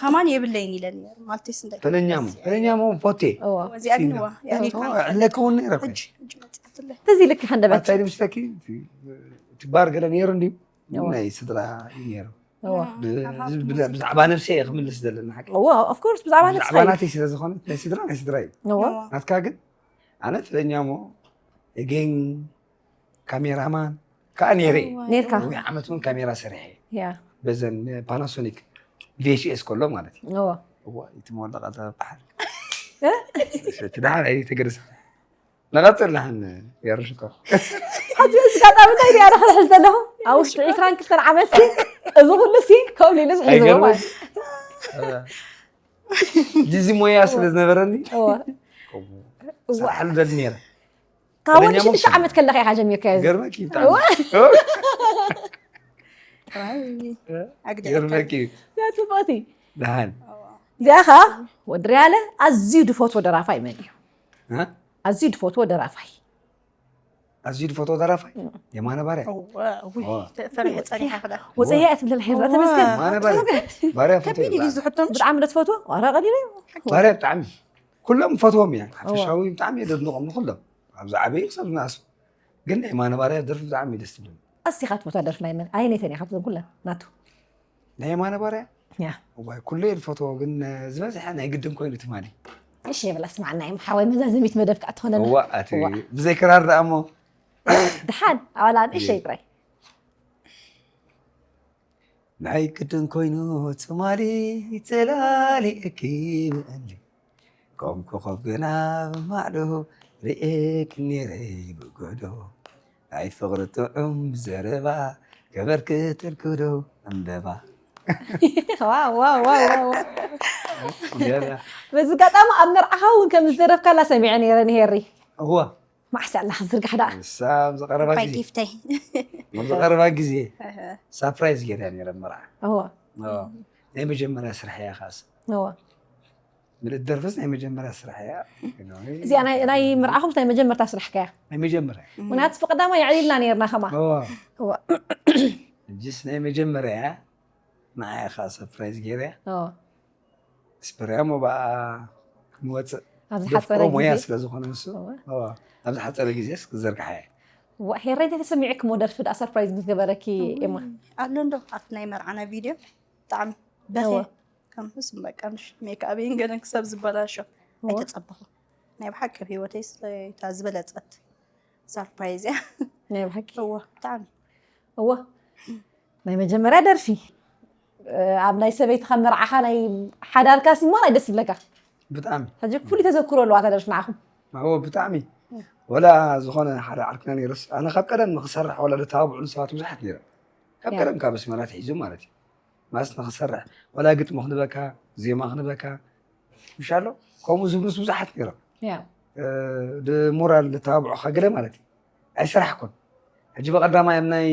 ከማን የብለይን ኢለ ነይሩ ማለትስ እንታይ ፈለኛሞ ፈለኛሞ ፎቴ እዋ እዚኣ ግን ዋ ያኔ ኣለከውን ነይረ እኮ። ሕጂ ሕጂ መፅኣትለ ትዝ ኢልክ ሓንደበት ኣታይ ንምስለኪ ትባር ገለ ነይሩ እንዲ እዋ። ናይ ስድራ እዩ ነይሩ እዋ ብ- ብዛ- ብዛዕባ ነብሰ እየ ክምልስ ዘለና ሓቂ እዋ ኦፍ ኮርስ ብዛዕባ ነብስኻ ብዛዕባ እዩ ናተይ ስለ ዝኾነ ናይ ስድራ ናይ ስድራ እዩ እዋ እዋ። ናትካ ግን ኣነ ፈለኛሞ እጌን ካሜራማን ከዓ ነይረ እየ። ነይርካ ነዊሕ ዓመት እውን ካሜራ ሰሪሐ እየ። ያ በዘን ፓናሶኒክ ቪኤችኤስ ከሎ ማለት እዩ እዋ እዋ እቲ መወዳቃ ዝበሃል እቲ ደሓን ኣይ ተገደሰ ነቐፅል ደሓን የርሽኮ ሕጂ እዚ ጋጣሚ እንታይ ዲኣ ንኽልሕል ዘለኹ ኣብ ውሽጢ ዕስራን ክልተን ዓመት ሲ እዚ ኩሉ ሲ ከምኡ ኢሉ ዝሕዝዎ ኣይገርምም? ማለት ዲዚ ሞያ ስለ ዝነበረኒ እዋ ሰራሕሉ ደሊ ነይረ ካብ ወዲ ወደኛ ሽዱሽተ ሞክር። ዓመት ከለካ ኢኻ ጀሚርካዮ እዚ ገርመኪ ብጣዕሚ ኣግዲ ገርመኪ ያ ፅቡቅቲ ደሃን እዚኣ ከዓ ወዲ ርያለ ኣዝዩ ድፈትዎ ደራፋይ መን እዩ እ? ኣዝዩ ድፈትዎ ደራፋይ ኣዝዩ ድፈትዎ ደራፋይ የማነ ባርያ ፈሪሐ ፀኒሐ ክዳ ወፀያ እያ ትብለል ሄራ ተመስገን የማነ ባርያ ባርያ ፈትዎ ከቢድ እዩ ዝሕቶም ብጣዕሚ ዶ ትፈትዎ ዋራ ቀሊሉ እዩ ባርያ ብጣዕሚ ኩሎም ፈትዎም እያ ሓፈሻዊ ብጣዕሚ እየ ደድንቆም ንኩሎም ኣብዚ ዓበይ ክሳብ ዝነኣሱ ግን ናይ የማነ ባርያ ደርፊ ብጣዕሚ እዩ ደስ ትብለኒ ኣሲኻ ትፈትዋ ደርፊ ናይ መን ኣየነይተን እያ ካብዘን ኩለን ናቱ ናይ የማነ ባርያ ያ እዋይ ኩሉ እየ ዝፈትዎ ግን ዝበዝሐ ናይ ግድን ኮይኑ ትማሊ እሺ የብላ ስማዕና እዮም ሓወይ መዛዘሚት መደብ ከዓ ትኾነና እዋ ኣቲ ብዘይ ክራር ደኣ እሞ ድሓን ኣዋላ ንእሸይ ጥራይ ናይ ግድን ኮይኑ ትማሊ ተላሊእኪ ብዕሊ ከም ኮኸብ ግና ብማዕዶ ርኤክ ነይረ ብጎዶ ናይ ፍቕሪ ጥዑም ዘረባ ከበርክተልክዶ ዕምበባ ዋው ዋው ዋው ዋው ዋው። ገለ በዚ ኣጋጣሚ ኣብ መርዓኻ እውን ከም ዝደረፍካላ ሰሚዐ ነይረ ንሄሪ እዋ ማዕስ ኣላ ክዝርጋሕ ደኣ ንሳ ኣብ ዝቐረባ ባይ ግዜ ጊፍተይ ኣብ ዝቐረባ ግዜ ሳፕራይዝ ገይረ ነይረ መርዓ። እዋ ናይ መጀመርያ ስራሕ እያ። ካስ እዋ ምልእቲ ደርፍስ ናይ መጀመርያ ስራሕ እያ። እዚኣ ናይ ናይ መርዓኹም ናይ መጀመርታ ስራሕካ እያ? ናይ መጀመርያ ምክንያቱ ብቀዳማ የዕሊልና ነርና ከማ እዋ እዋ እጅስ ናይ መጀመርያ ንዓይ ከዓ ሰርፕራይዝ ገይረ። እዋ ስፐርያ ሞ ብኣ ንወፅእ ኣብዚ ዘፍቅሮ ሓፀረ ሞያ ግዜ ስለ ዝኾነ ንሱ እዋ እዋ፣ ኣብዚ ሓፀረ ግዜ ክዘርግሓ እየ። ዋ ሄረይ ተሰሚዕክ ሞ ደርፊ ደኣ ሰርፕራይዝ ምስ ገበረኪ ኤማ? ኣሎ እንዶ ኣብቲ ናይ መርዓና ቪድዮ ብጣዕሚ በኸ እዋ ከምስ በቃ ምሽ ሜክኣበይን ገለን ክሳብ ዝበላሾ እዋ ኣይተፀበኹ። ናይ ብሓቂ ኣብ ሂወተይ ስለታ ዝበለፀት ሰርፕራይዝ እያ። ናይ ብሓቂ እዎ ብጣዕሚ እዋ ናይ መጀመርያ ደርፊ እ፣ ኣብ ናይ ሰበይትኻ መርዓኻ ናይ ሓዳርካ ሲሞ ናይ ደስ ይብለካ። ብጣዕሚ ሕጂ ፍሉይ ተዘክሮ ኣለዋ እታ ደርፊ ንዓኹም። እዎ ብጣዕሚ ወላ ዝኾነ ሓደ ዓርክና ነይርስ ኣነ ካብ ቀደም ንክሰርሕ ወላ ለተባብዑ ሰባት ብዙሓት ነይሮም። ካብ ያ። ቀደም ካብ ኣስመራ ትሒዙ ማለት እዩ። ማለት ንክሰርሕ ወላ ግጥሚ ክንበካ ዜማ ክንበካ ምሻሎ ከምኡ ዝብሉስ ብዙሓት ነይሮም። ያ ሞራል ለተባብዑካ ገለ ማለት እዩ። ኣይሰራሕኩን። ሕጂ ብቐዳማይ ኣብ ናይ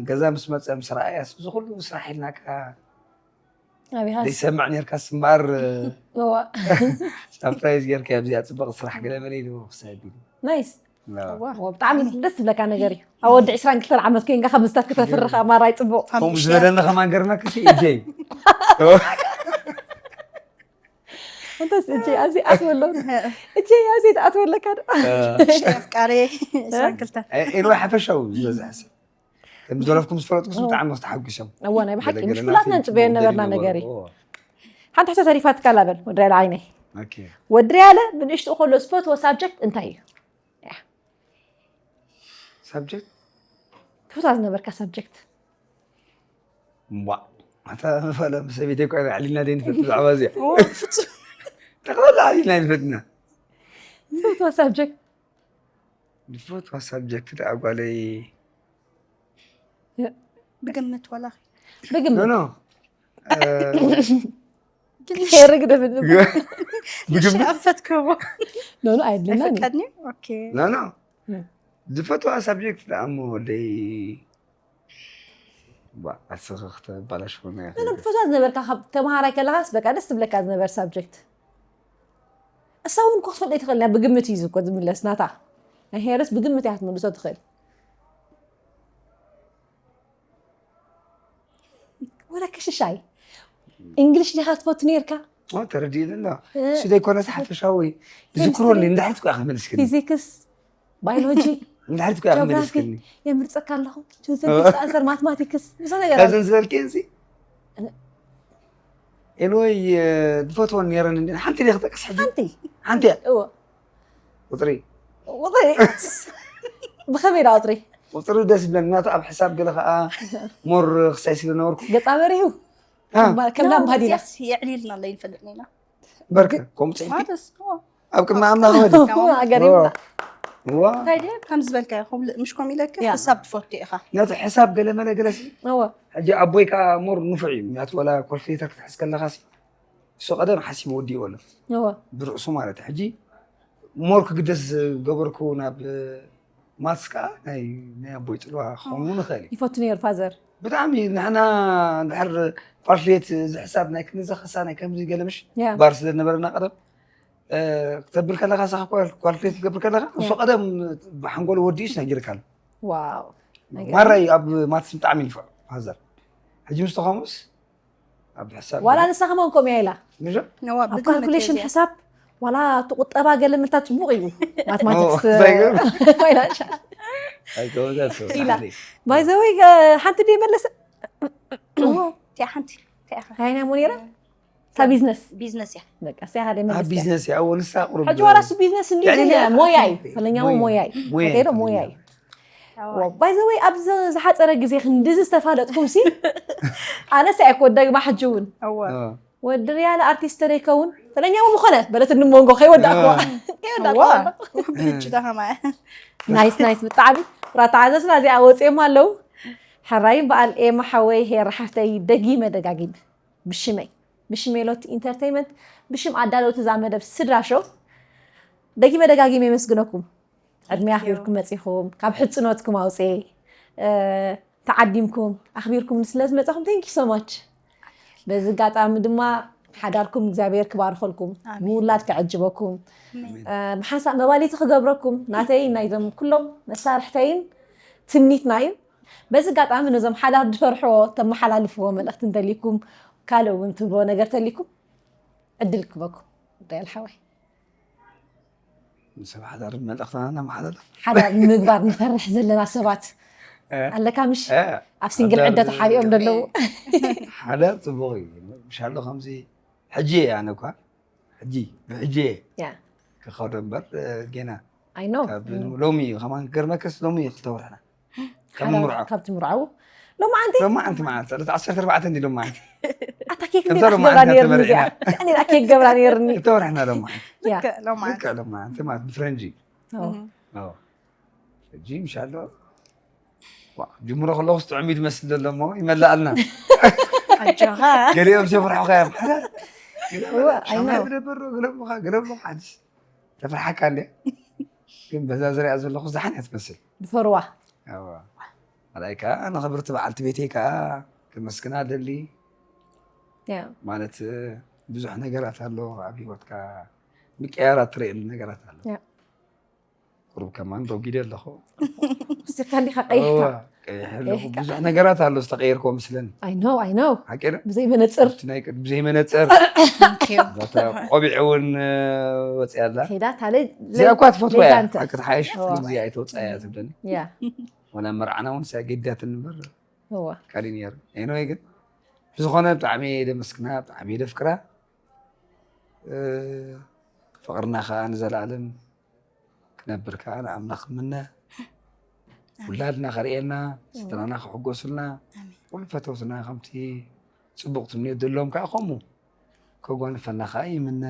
ገዛ ምስ መፀ ምስ ረኣያስ እዚ ኩሉ ስራሕ ኢልናካ ኣብይሃስ ዘይሰምዕ ነርካስ እምበኣር እዋ ሳፕራይዝ ጌርካ ኣብዚኣ ፅበቕ ስራሕ ገለ መለ ኢሉ ክሳብ ቢሉ ናይስ እዋ እዋ ብጣዕሚ ደስ ዝብለካ ነገር እዩ። ኣብ ወዲ ዕስራን ክልተን ዓመት ኮይንካ ካብ ምስታት ከተፍርኻ ማራይ ፅቡቕ። ከምኡ ዝበለኒ ከማን ገርመክሲ እጀይ እንተስ እጂ ኣብዚ ኣትወሎ እጂ ኣብዚ ኣትወለካ ዶ? ኣፍቃሪ ዕስራን ክልተን ኢሉ ሓፈሻዊ ዝበዝሐ ሰብ ከም ዝበለፍኩም ዝፈለጥኩስ ብጣዕሚ ተሓጒሶም። እዋ ናይ ብሓቂ ገለ ምሽ ገለ ኩላትና ናተይ ንፅበዮ ነበርና ገለ ነገር እዩ። ገለ ሓንቲ ሕቶ ተሪፋትካ ኣላ በል ወድርያለ ዓይነይ። ኦኬ ወድርያለ ብንእሽትኡ ከሎ ዝፈትዎ ሳብጀክት እንታይ እዩ? ሳብጀክት ትፈትዋ ዝነበርካ ሳብጀክት? እምቧ ኣታ ፈለ ምስ ሰበይተይ ኮይና ኣዕሊልና ደይ ንፈልጥ ብዛዕባ እዚኣ ጠቕላላ ኣዕሊልና ይንፈልጥና ትፈትዋ ሳብጀክት? ዝፈትዋ ሳብጀክት ደኣ ጓለይ ብግምት ወላ ኖ ብግምት ኖ ሄርግ ደብል ብግምት ኣብ ፈትከቦ ኖኖ ኣይድልናን እዩ። ኣይፈቀድኒ ኦኬ ኖ ኖ ኖ። ዝፈትዋ ሳብጀክት ደኣ እሞ ወደይ ኣስኸ ክተባላሽወና ኖኖ ትፈትዋ ዝነበርካ ካብ ተምሃራይ ከለኻስ በቃ ደስ ትብለካ ዝነበር ሳብጀክት? እሳ እውን ኮ ክትፈልጥ ኣይትኽእል እያ ብግምት እዩ እኮ ዝምለስ ናታ። ናይ ሄርስ ብግምት እያ ክትምልሶ ትኽእል። ወላ ክሽሻይ እንግሊሽ ዲኻ ትፈቱ ነርካ? ተረዲእኒ ኣሎ እሱ ዘይኮነስ ሓፈሻዊ ዝክረሉ እንድሕር ትኩ ክመልስክኒ ፊዚክስ ባዮሎጂ እንድሕር ትኩ ጂኦግራፊ ክመልስክኒ የምርፀካ ኣለኹ። ጆዘፊክ ኣንሰር ማትማቲክስ ብዙ ነገር ኣሎ። ካብዘን ዝበልክን ሲ ኤንወይ ዝፈትወን ነረን እንዲ ሓንቲ ደ ክጠቅስ ሕጂ ሓንቲ ሓንቲ እያ እዎ ቁፅሪ ቁፅሪ ብኸመይ ዳ ቁፅሪ ቁፅሪ ደስ ይብለኒ ናቱ ኣብ ሕሳብ ገለ ከዓ ሞር ክሳይ ስለ ነበርኩ ገፃ በሪሁ አ፣ ከም ላምባዲና የዕሊልና ኣሎ ይንፈልጥ ኔና በርከ ከምኡ ፅሕፊ ማለት እዎ። ኣብ ቅድሚ ኣምላኽ ወዲ ሃገር ይብላ ዋ እንታይ ድየ ከም ዝበልካዮ ከምኡ ምሽ ከም ኢለክ ያ። ሕሳብ ትፈቱ ኢኻ ነቲ ሕሳብ ገለ መለ ገለሲ እዎ ሕጂ ኣቦይ ከዓ ሞር ንፉዕ እዩ ምክንያቱ ወላ ኮልኩሌተር ክትሕዝ ከለኻ ሲ እሱ ቀደም ሓሲቡ ወዲእዎ ኣሎ እዎ ብርእሱ ማለት እዩ። ሕጂ ሞር ክግደስ ዝገበርኩ ናብ ማትስ ከዓ ናይ ናይ ኣቦይ ፅልዋ ክኸውን ይኽእል እዩ። ይፈቱ ነይሩ ፋዘር ብጣዕሚ ንሕና እንድሕር ኳልኩሌት እዚ ሕሳብ ናይ ክንዘኸሳ ናይ ከምዚ ገለምሽ ያ ባር ስለ ዝነበረና ቀደም እ፣ ክተብል ከለካ ሳ ኳልኩሌት ትገብር ከለካ እሱ ቀደም ብሓንጎሉ ወዲኡስ ነጊርካ ኣሎ ዋው ማራይ ኣብ ማትስ ብጣዕሚ ንፍዑ ፋዘር ሕጂ ምስ ተኸሙስ ኣብ ሕሳብ ዋላ ንሳ ከማን ከምኡ እያ ኢላ ምሽ ነዋ ኣብ ካልኩሌሽን ሕሳብ ዋላ እቲ ቁጠባ ገለ ምልታ ፅቡቅ እዩ ማትማቲክስ ኦ፣ እንታይ ይገብር? ፋይናንሻል ኣይተወዛሰብ ኢላ። ባይዘወይ ሓንቲ ደ መለሰ እዎ እቲኣ ሓንቲ እንታይ ኢኻ ካይና ሞኔራ እታ ቢዝነስ ቢዝነስ እያ በቃ ሲያ ሓደ ኣብ መለስ ቢዝነስ እያ እውን ንሳ ቁሩብ ሕጂ ዋላ እሱ ቢዝነስ እንዲ ያኔ ሞያ እዩ ሞያ ፈለኛው እዩ። ሞያ እዩ ሞያ ከይዶ እዩ። ሞያ እዩ ባይዘወይ ኣብዚ ዝሓፀረ ግዜ ክንድዚ ዝተፋለጥኩም ሲ ኣነስ ኣይኮ ደግማ ሕጂ እውን እዎ እ፣ ወዲ ሪያል ኣርቲስት ተደይከውን ፈለኛው ምኾነ በለት እንመንጎ ከይወዳእኩዋ እ። ከይወዳእኩዋ ብህጭ ደኸማ ናይስ ናይስ ብጣዕሚ ራተዓዘዝና እዚኣ ወፂኦም ኣለዉ። ሕራይ በዓል ኤማ ሓወይ ሄር ሓፍተይ ደጊመ ደጋጊመ ብሽመይ ብሽሜሎት ኢንተርቴይመንት ብሽም ኣዳለውቲ እዛ መደብ ስድራ ሾው ደጊመ ደጋጊመ የመስግነኩም። ዕድመ ኣኽቢርኩም መፂኹም ካብ ሕፅኖትኩም ኣውፅኤ እ፣ ተዓዲምኩም ኣኽቢርኩም ስለ ዝመጻኹም thank you so much። በዚ ኣጋጣሚ ድማ ሓዳርኩም እግዚኣብሔር ክባርኸልኩም፣ ምውላድ ክዕጅበኩም። ብሓንሳእ መባሊቲ ክገብረኩም ናተይ ናይዞም ኩሎም መሳርሕተይን ትምኒትና እዩ። በዚ ኣጋጣሚ ነዞም ሓዳር ዝፈርሕዎ ተመሓላልፍዎ መልእኽቲ እንተሊኩም፣ ካልእ እውን ትብልዎ ነገር ተሊኩም ዕድል ክበኩም። ዳያል ሓወይ ንሰብ ሓዳር መልእኽትና ነመሓላልፍ። ሓዳር ንምግባር ንፈርሕ ዘለና ሰባት ኣለካ ምሽ? ኣብ ሲንግል ዕደ ተሓቢኦም ዘለዉ። ሓዳር ፅቡቕ እዩ። ምሻሎ ከምዚ ሕጂ እየ ኣነ እኳ ሕጂ ብሕጂ እየ ክኸዶ እምበር ጌና I know ሎሚ እዩ ከማን ክገርመክስ ሎሚ እዩ ክልተ ወርሕና ካብ ንምርዖ ካብ ትምርዓው ሎማዓንቲ ሎማዓንቲ ማለት ዕለት ዓሰርተ ኣርባዕተ እንዲ ሎማዓንቲ ኣታ ኬክ እንዴት ገብራ ነርኒ እዚኣ እንዴት ኬክ ገብራ ነርኒ ክልተ ወርሕና ሎማዓንቲ ያ ሎማዓንቲ ልክዕ ሎማዓንቲ ማለት ብፍረንጂ ኦ። ሕጂ ምሻሎ ጅምሮ ከለኹ ስጥዑም እዩ ትመስል ዘሎ እሞ ይመላኣልና ኣጆኻ ገሊኦም ዘፍርሑካ እዮም እወ፣ I know። ገለብኻ ገለብኻ ሓድሽ ተፍርሓካ እንደ ግን በዛ ዝሪኣ ዘለኹ ዝሓን እያ ትመስል ዝፈርዋ ኣራይ ከዓ ንኽብርቲ በዓልቲ ቤተይ ከዓ ክመስግና ደሊ ያ ማለት ብዙሕ ነገራት ኣሎ ኣብ ሂወትካ ምቅያራት ትርእየሉ ነገራት ኣሎ ያ። ቁሩብ ከማን ረጒደ ኣለኹ ስካ እንዲኻ ቀይሕካ እዋ፣ ቀይሕ ኣለኹ ብዙሕ ነገራት ኣሎ ዝተቀየርክዎ ምስለኒ I know I know ሓቂረ ብዘይ መነፅር ብዘይ መነፅር ቆቢዕ እውን ወፅያ ኣላ ሄዳ ታለይ እዚኣ እኳ ትፈትዋ እያ ሌጋንተ። ሓቂ ተሓየሽ እዋ። ግዜ ኣይተውፅኣያ ትብለኒ ያ ወላ መርዓና እውን ሳጌዳትኒ እምበር እዋ ካሊ ነይሩ ኤኖይ ግን ብዝኾነ ብጣዕሚ እየ ደመስግና ብጣዕሚ እየ ደፍቅራ እ፣ ፍቅርና ከዓ ንዘለኣለም ክነብር ከዓ ንኣምላኽ ምነ ውላድና ከርእየና ስድራና ክሕጎሱልና ኩሉ ፈተውትና ከምቲ ፅቡቅ ትምኒት ዘለዎም ከዓ ከምኡ ከጓንፈና ከዓ ይምነ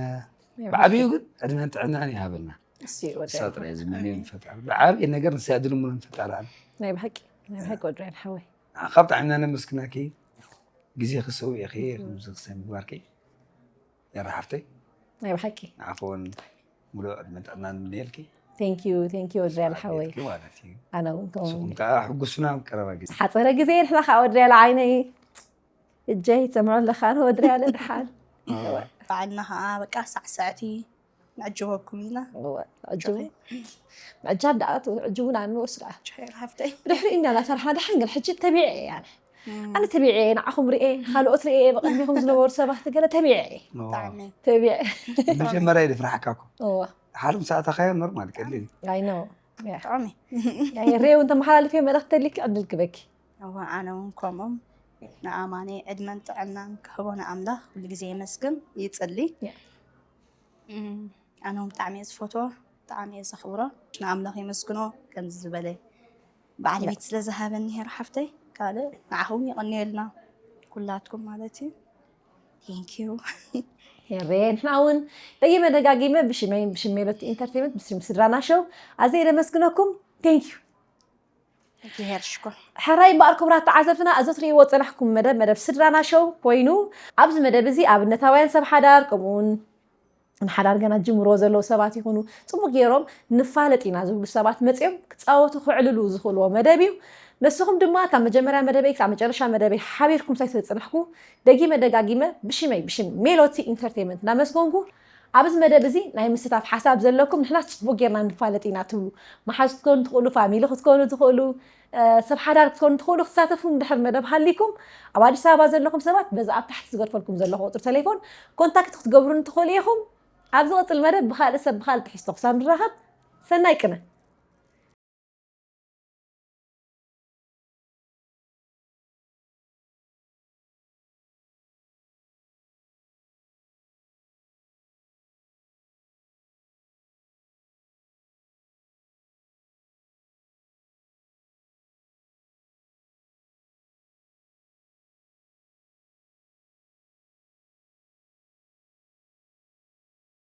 ብዓብዩ ግን ዕድመን ጥዕናን ይሃበልና እሱ እዩ ወደ ንሳ ጥራይ ዝምንዮ ንፈጣሪ ብዓብየ ነገር ንሳ ድልሙን ንፈጣሪ ኣነ ናይ ብሓቂ ናይ ብሓቂ ወድራይ ሓወይ ካብ ብጣዕሚ ኢና ነመስግናኪ ግዜ ክሰውዒኺ ከምዚ ክሰብ ምግባርኪ የራሓፍተይ ናይ ብሓቂ ንዓኸ እውን ሙሉእ ዕድመን ጥዕናን ንምንየልኪ thank you thank you ወድራይ ሓወይ ቤትኪ ማለት እዩ ኣነ እውን ከምኡ ንስኹም ከዓ ሕጉሱና ቀረባ ግዜ ሓፀረ ግዜ ንሕና ከዓ ወድራይ ዓይነይ እጀይ ትሰምዖ ኣለካ ኣነ ወድራይ ኣለ ድሓን በዓልና ከዓ በቃ ሳዕሳዕቲ ንዕጅበኩም ኢና ዕጅቡ ምዕጃብ ደኣ ዕጅቡና ንወስዳ ቻይር ሃፍተይ ብድሕሪ ኢና ናፈርሓ ደሓን ግን ሕጂ ተቢዐ እየ ኣነ ኣነ ተቢዐ እየ ንዓኹም ርኤ ካልኦት ርኤ ብቅድሚኹም ዝነበሩ ሰባት ገለ ተቢዐ እየ ብጣዕሚ ተቢዐ መጀመርያ ይድፍራሕካ እኮ እዋ ሓደ ምስ ኣተኻዮ ኖርማል ቀሊል እዩ። I know ብጣዕሚ ሬው እንተመሓላልፍ እየ መልእኽቲ ተሊክ ዕድል ክበኪ እዋ ኣነ እውን ከምኦም ንኣማኒ ዕድመን ጥዕናን ክህቦ ንኣምላኽ ኩሉ ግዜ የመስግን ይፅሊ ያ። እም፣ ኣነ እውን ብጣዕሚ እየ ዝፈትዎ ብጣዕሚ እየ ዘኽብሮ ንኣምላኽ የመስግኖ ከምዚ ዝበለ በዓል ቤት ስለ ዝሃበኒ ሄር ሓፍተይ ካልእ ንዓኹም የቐንየልና ኩላትኩም ማለት እዩ thank you ሄሬ ንሕና እውን ደጊመ ደጋጊመ ብሽመይ ብሽም ሜሎቲ ኢንተርቴንመንት ብሽም ስድራና ሸው ኣዘይ ደመስግነኩም thank you ሄር ሽኮር ሕራይ እምበኣር ክቡራት ተዓዘብትና እዚ ትርእይዎ ዝፀናሕኩም መደብ መደብ ስድራና ሸው ኮይኑ ኣብዚ መደብ እዚ ኣብነታውያን ሰብ ሓዳር ከምኡውን ንሓዳር ገና ጅምሮ ዘለዉ ሰባት ይኹኑ ፅቡቅ ገይሮም ንፋለጥ ኢና ዝብሉ ሰባት መፅኦም ክፃወቱ ክዕልሉ ዝኽእልዎ መደብ እዩ ንስኹም ድማ ካብ መጀመርያ መደበይ ካብ መጨረሻ መደበይ ሓቢርኩም ሳይ ስለዝፅናሕኩ ደጊመ ደጋጊመ ብሽመይ ብሽም ሜሎቲ ኢንተርቴንመንት እናመስገንኩ ኣብዚ መደብ እዚ ናይ ምስታፍ ሓሳብ ዘለኩም ንሕና ፅቡቅ ጌርና ንፋለጥ ኢና ትብሉ መሓዝ ክትኮኑ ትኽእሉ ፋሚሊ ክትኮኑ ትኽእሉ ሰብ ሓዳር ክትኮኑ ትኽእሉ ክሳተፉ ድሕር መደብ ሃሊኩም ኣብ ኣዲስ ኣበባ ዘለኹም ሰባት በዚ ኣብ ታሕቲ ዝገድፈልኩም ዘለኹ ቁፅሪ ቴሌፎን ኮንታክት ክትገብሩን ትኽእሉ ኢኹም ኣብ ዝቕፅል መደብ ብካልእ ሰብ ብካልእ ትሕዝቶ ክሳብ ንራኸብ ሰናይ ቅነ